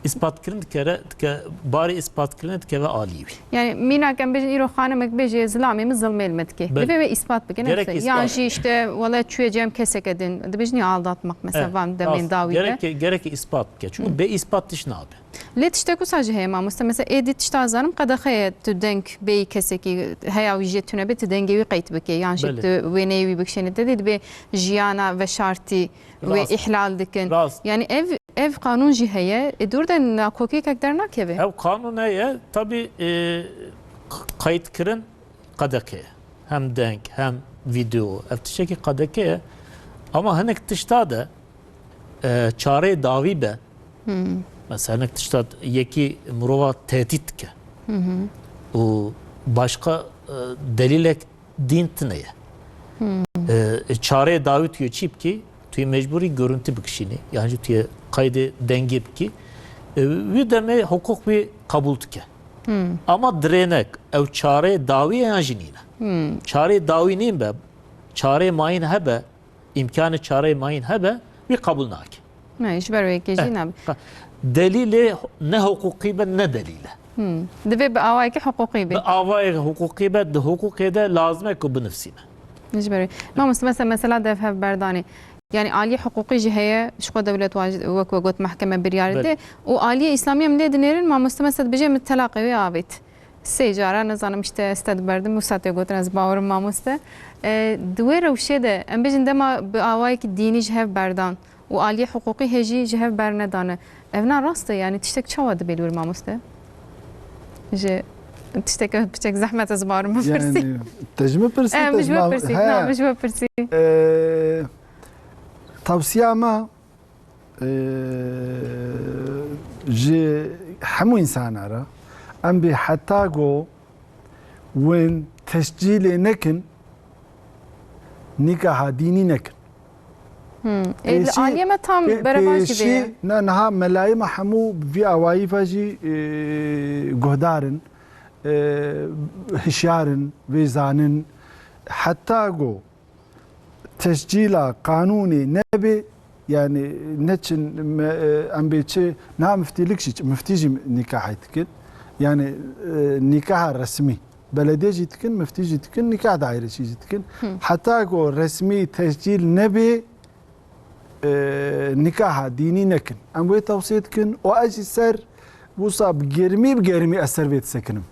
Îspatkirin dikere, dike, barê îspatkirinê dikeve alî wî. Yani mînak em bêjin îro xanimek bêje zilamê min zilmê li me dike. Belê. Divê wê îspat bike. Gerek nefse. Yan îspat. Jî işte wele çûye cem keseke din. Dibêjin ya aldatmak mesela, evet, van demên dawî de. Gerek, gerek îspat bike. Çünkü bê îspat tişt nabe. Lê tiştek wisa jî heye mamoste. Mesela êdî tişta zanim qedexe ye tu deng bêyî kesekî heya wî jê tune be tu dengê wî qeyd bike. Yan jî tu wêneyê wî bikişênî te dê dibê jiyana veşartî wê îhlal dikin. Rast. Yani ev, ev qanûn jî heye. E, dûr de nakokîkek dernakeve. Ev qanûn heye. Tabî, e, qeydkirin qedeke ye. Hem deng, hem vîdeo. Ev tiştekî qedeke ye. Ama hinek tişta de, e, çareyê dawî be. Mesela hinek tişta yekî mirova tehdît dike. Û başqa, e, delîlek dîn tune ye. E, çareyê dawî tu yê çî bikî, tu yê mecbûrî görüntü bikişînî, yan jî tu yê qeydê dengê bikî. E, wî demê hukuk wî qebûl dike. Ama dirênek ew çareyê dawî ye yan jî nîne. Çareyê dawî nîn be, çareyê mayîn hebe, îmkanê çareyê mayîn hebe, wî qebûl nake. Ne, ji ber wê yekê jî nabe. Delîlê ne hiqûqî be, ne delîl e. Divê bi awayekî hiqûqî be. Bi awayekî hiqûqî be, di hiqûqê de lazim e ku binivsîne. Ji ber wê. Mamoste, mesela, mesela dev hevberdanê. Yani aliyê hiqûqî jî heye, ji xwe dewlet wa-, wek we got mehkeme biryarê dê. Û aliyê îslamî em lê dinêrin, mamoste, mesela dibêje min telaqê wê avêt. Sê cara, nizanim, işte, ez te diberdim, wisa tê gotin, ez bawerim mamoste. E, di wê rewşê de, em bêjin dema bi awayekî dînî ji hev berdan û aliyê hiqûqî hê jî ji hev bernedane. Evna rast e, yani tiştek çawa dibê li wir mamoste? Ji tiştek piçek zehmet ez bawerim bipirsî. Yani, te ji min pirsî, em, te ji min pirsî, he. Na, min ji we pirsî. E, tavsiya me, e, ji hemû însana re, em bê heta ku win tescîlê nekin, nîkaha dînî nekin. Hmm. E, pêşî, aliyê me tam pê-, berevan jî pêşî, vê ye. Ne, niha melayê me hemû bi vî awayî ve jî, e, guhdar in, e, hişyar in, vê zanin. Heta ku tescîla qanûnê nebe, yani neçin me-, e, em bê çi, niha miftîlik jî, miftî jî nîkahê dikin. Yani, e, nîkaha resmî. Belediye jî dikin, miftî jî dikin, nîkah daîreşî jî dikin. Heta ku resmî tescîl nebe, e, nîkaha dînî nekin. Em wê tewsiye dikin û ez jî ser wisa bi germî, bi germî ez ser vê disekinim.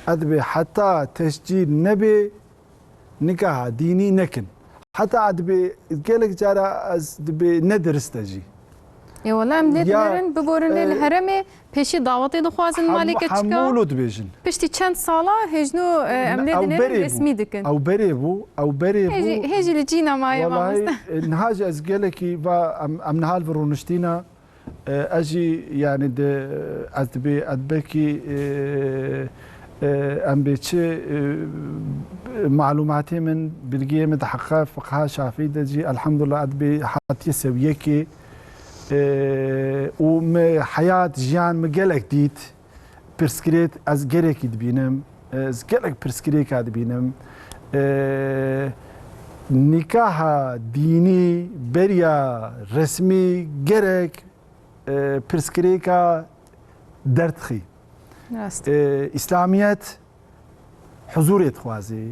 Ez dibê heta tescîl nebe, nîkaha dînî nekin. Heta ez dibê gelek cara ez dibê ne dirist e jî. Ê wele em lê dinêrin, biborin lê li, e, herêmê pêşî dawetê dixwazin malê keçika. Hemû lo dibêjin. Piştî çend sala hêjno, e, em lê dinêrin, resmî dikin. Ew berê bû, ew berê bû. Hê jî, hê jî li cîna maye mamoste. Wellahî, e, niha jî ez gelekî va em, em niha li vir rûniştîna. E, ez jî, yani, di, ez dibê, ez belkî, e, e, em bê çi, e, malûmatê min, bilgiyê min di heqa fiqha şafî de jî, elhamdulillah, ez dibê hatiye sewiyekê, e, û min heyat, jiyan min gelek dît, pirsgirêk ez gelekî dibînim, ez gelek pirsgirêka dibînim. E, nîkaha dînî beriya resmî gerek e, pirsgirêka derdixî. Rast. E, Îslamiyet huzûrê dixwazê.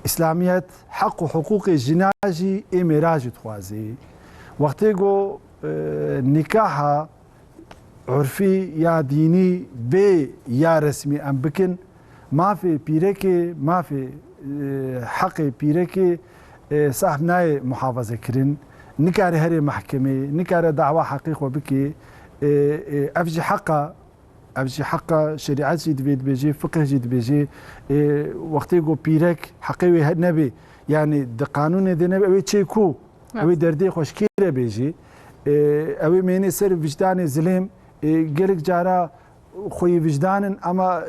Îslamiyet heq û hiqûqê jina jî ê mêra jî dixwazê. Wextê ku, e, nîkaha urfî ya dînî bê ya resmî em bikin, mafê pîrekê, mafê, e, heqê pîrekê, e, sahib nayê muhafaze kirin, nikare herê mehkemê, nikare dawa heqê xwe bikê. E, e, ev jî heqa, ev jî heqa, şerîet jî divê dibêjê, fiqih jî dibêjê. E, wextê ku pîrek heqê wê he-, nebê, yani di qanûnê de nebe, ew ê çê ku, ew ê derdê xwe ji kê re bêjê. E, ew ê mênê ser wijdanê zilêm, e, gelek cara xweyî wijdan in, ama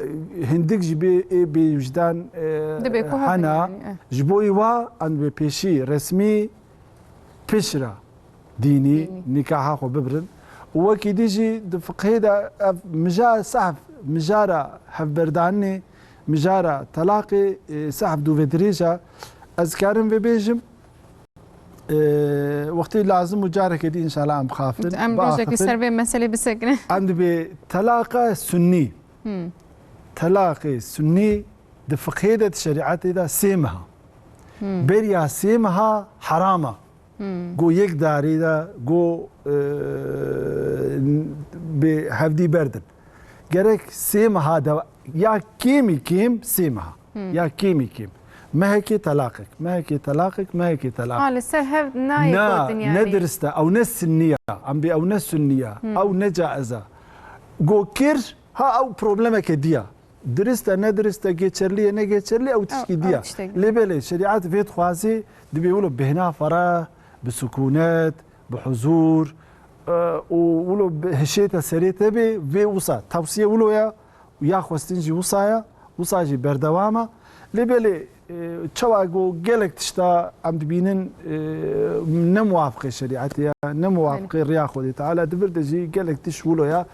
hindik ji bê ê bêwijdan, e, hena. Ji bo wî wa em dibê pêşî resmî, piştre dînî nîkaha xwe bibirin. Û wekî dî jî di fiqhê de ev mija sehv, mijara hevberdanê, mijara telaqê, e, sehv dûvedirêj e. Ez karim vê bêjim, e, wextê lazim û careke dî înşallah em bixaftin. Em rojekî ser vê meselê bisekinin. Em dibê telaqa sunnî. Hmm. Telaqê sunnî di fiqhê de, di şerîetê de sê meha. Hmm. Beriya sê meha heram e. Hmm. Go yek darî de, go, e, bi hevdî berdin. Gerek sê meha de, ya kêmî kêm sê meha. Hmm. Ya kêmî kêm. Mehekê telaqek, mehekê telaqek, mehekê telaqek. Ha, li ser hev nayê gotin yani. Ne dirist e, ew ne sunnî ye. Em bê ew ne sunnî ye. Hmm. Ew ne caiz e. Go kir, ha ew problemeke dî ye. Dirist e, ne dirist e, geçerli ye, ne geçerli, ew tişkî dî ye. Ew tiştek dî. Lê belê, şerîet vê dixwazê, dibê wilo bêhna fereh, bi sikûnet, bi huzûr, e, û wilo bi hişê te serê te bê, vê wisa. Tewsiye wilo ye, û ya xwestin jî wisa ye, wisa jî berdewam e. Lê belê, e, çawa ku gelek tişta em dibînin, e, ne muwafiqê şerîetê ye, ne muwafiqê riya Xwedê Teala, di vir de jî gelek tişt wilo ye.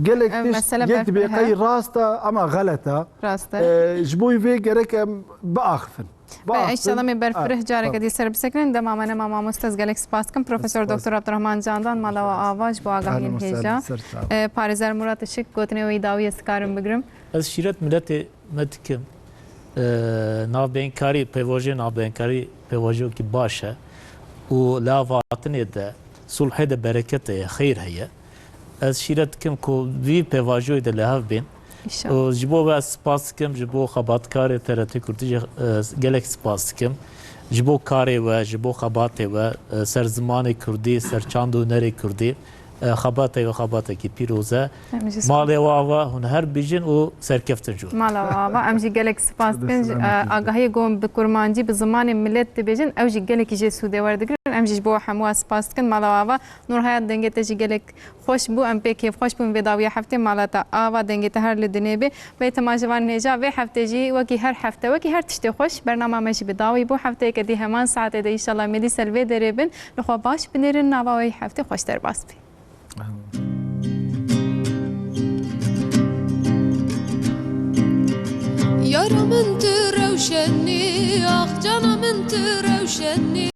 Gelek tişt yek dibê qey rast e, ama xelet e. Rast e. E, ji bo vê gerek em biaxifin. Be, inşallah me berfireh careke dî ser bisekinin. Dema me nema mamoste, ez gelek spas dikim. Profesor Doktor Abdurrahman Candan, mala we ava ji bo agahiyên hêja. E, Parêzer Murat Işik, gotinê wî dawî ez dikarim bigrim. Ez şîret miletê me dikim. E, navbeyinkarî, pêvajoyê navbeyinkarî pêvajoyekî baş e û li hev hatinê de, sulhê de bereket heye, xeyr heye. Ez şîret dikim ku vî pêvajoyê de li hev bên. Û ji bo we ez spas dikim, ji bo xebatkarê T R T Kurdî jî, e, gelek spas dikim. Ji bo karê we, ji bo xebatê we, e, ser zimanê Kurdî, ser çand û hunerê Kurdî. E, xebatê we xebatekî pîroz e. Malê we ava, hûn her bijîn û serkeftin jû. Mala we ava, em jî gelek spas dikin. E, agahiyê ku bi kurmancî, bi zimanê milet dibêjin, ew jî gelekî jê sûdê werdigirin. Em jî ji bo hemû spas dikin. Mala we ava, Nûrhayat, dengê te jî gelek xweş bû. Em pê kêfxweş bûn vê dawiya heftê. Mala te ava, dengê te her li dinê bê. Bê temaşevanên hêja, vê heftê jî wekî her hefte, wekî her tiştê xweş, bernama me jî bi dawî bû. Hefteyeke dî heman saetê de înşallah me dîsa li vê derê bin. Li xwe baş binêrin, nava wê heftê xweş derbas bê. Yara min tu rewşenî, ax cana min tu rewşenî.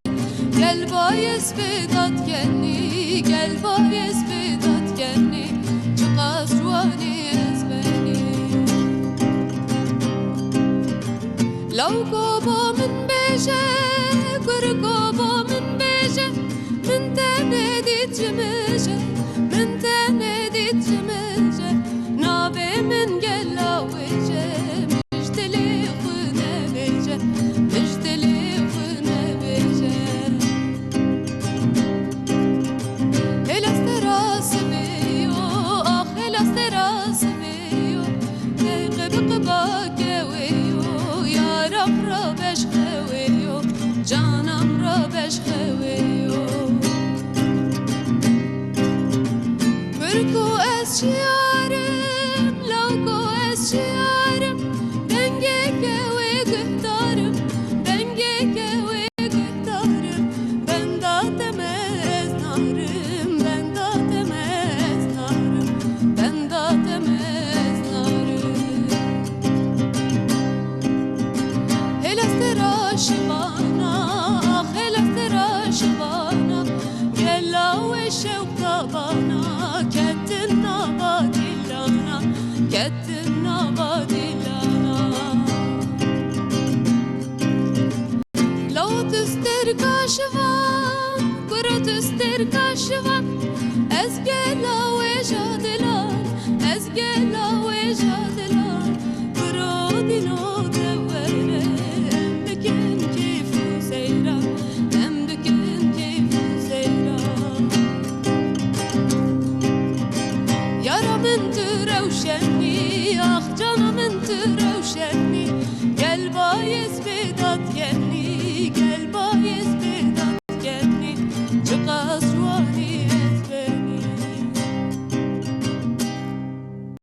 Gel bayez bê dad kenî, gel bayez bê dad kenî. Çiqas ciwanî ez benî. Lawko bo min bêje, kurko bo min bêje, min te nedît ji min je, min te nedît ji min je, navê min gela wêje, min ji dilê xwe nebêje, min ji dilê xwe nebêje. Hêlas te rasibê yo, ax hêlas te rasibê yo, qe bi qibake wê yo, yaram ra beşxe wê yo, canam ra beşxe wê yo. Kurko ez şiyarim, lawko ez şiyarim, dengeke wê guhdarim, dengeke wê guhdarim, benda te me ez narim, benda te me ez narim, benda te me ez narim. Hêlas te ra şibana, ax hêlas te ra şibana, gela wê şewq tabana, ketin nava dîlana, ketin nava dîlana. Law tu sterka şivan, kuro tu sterka şivan, ez gela wêja dilan, ez gela wêja dilan. Kuro dîno de were, em bikin keyf û seyran, em bikin keyf û seyran. Yara min tu rewşenî, ax cana min tu rewşenî. Gel bayez bê dad kenî,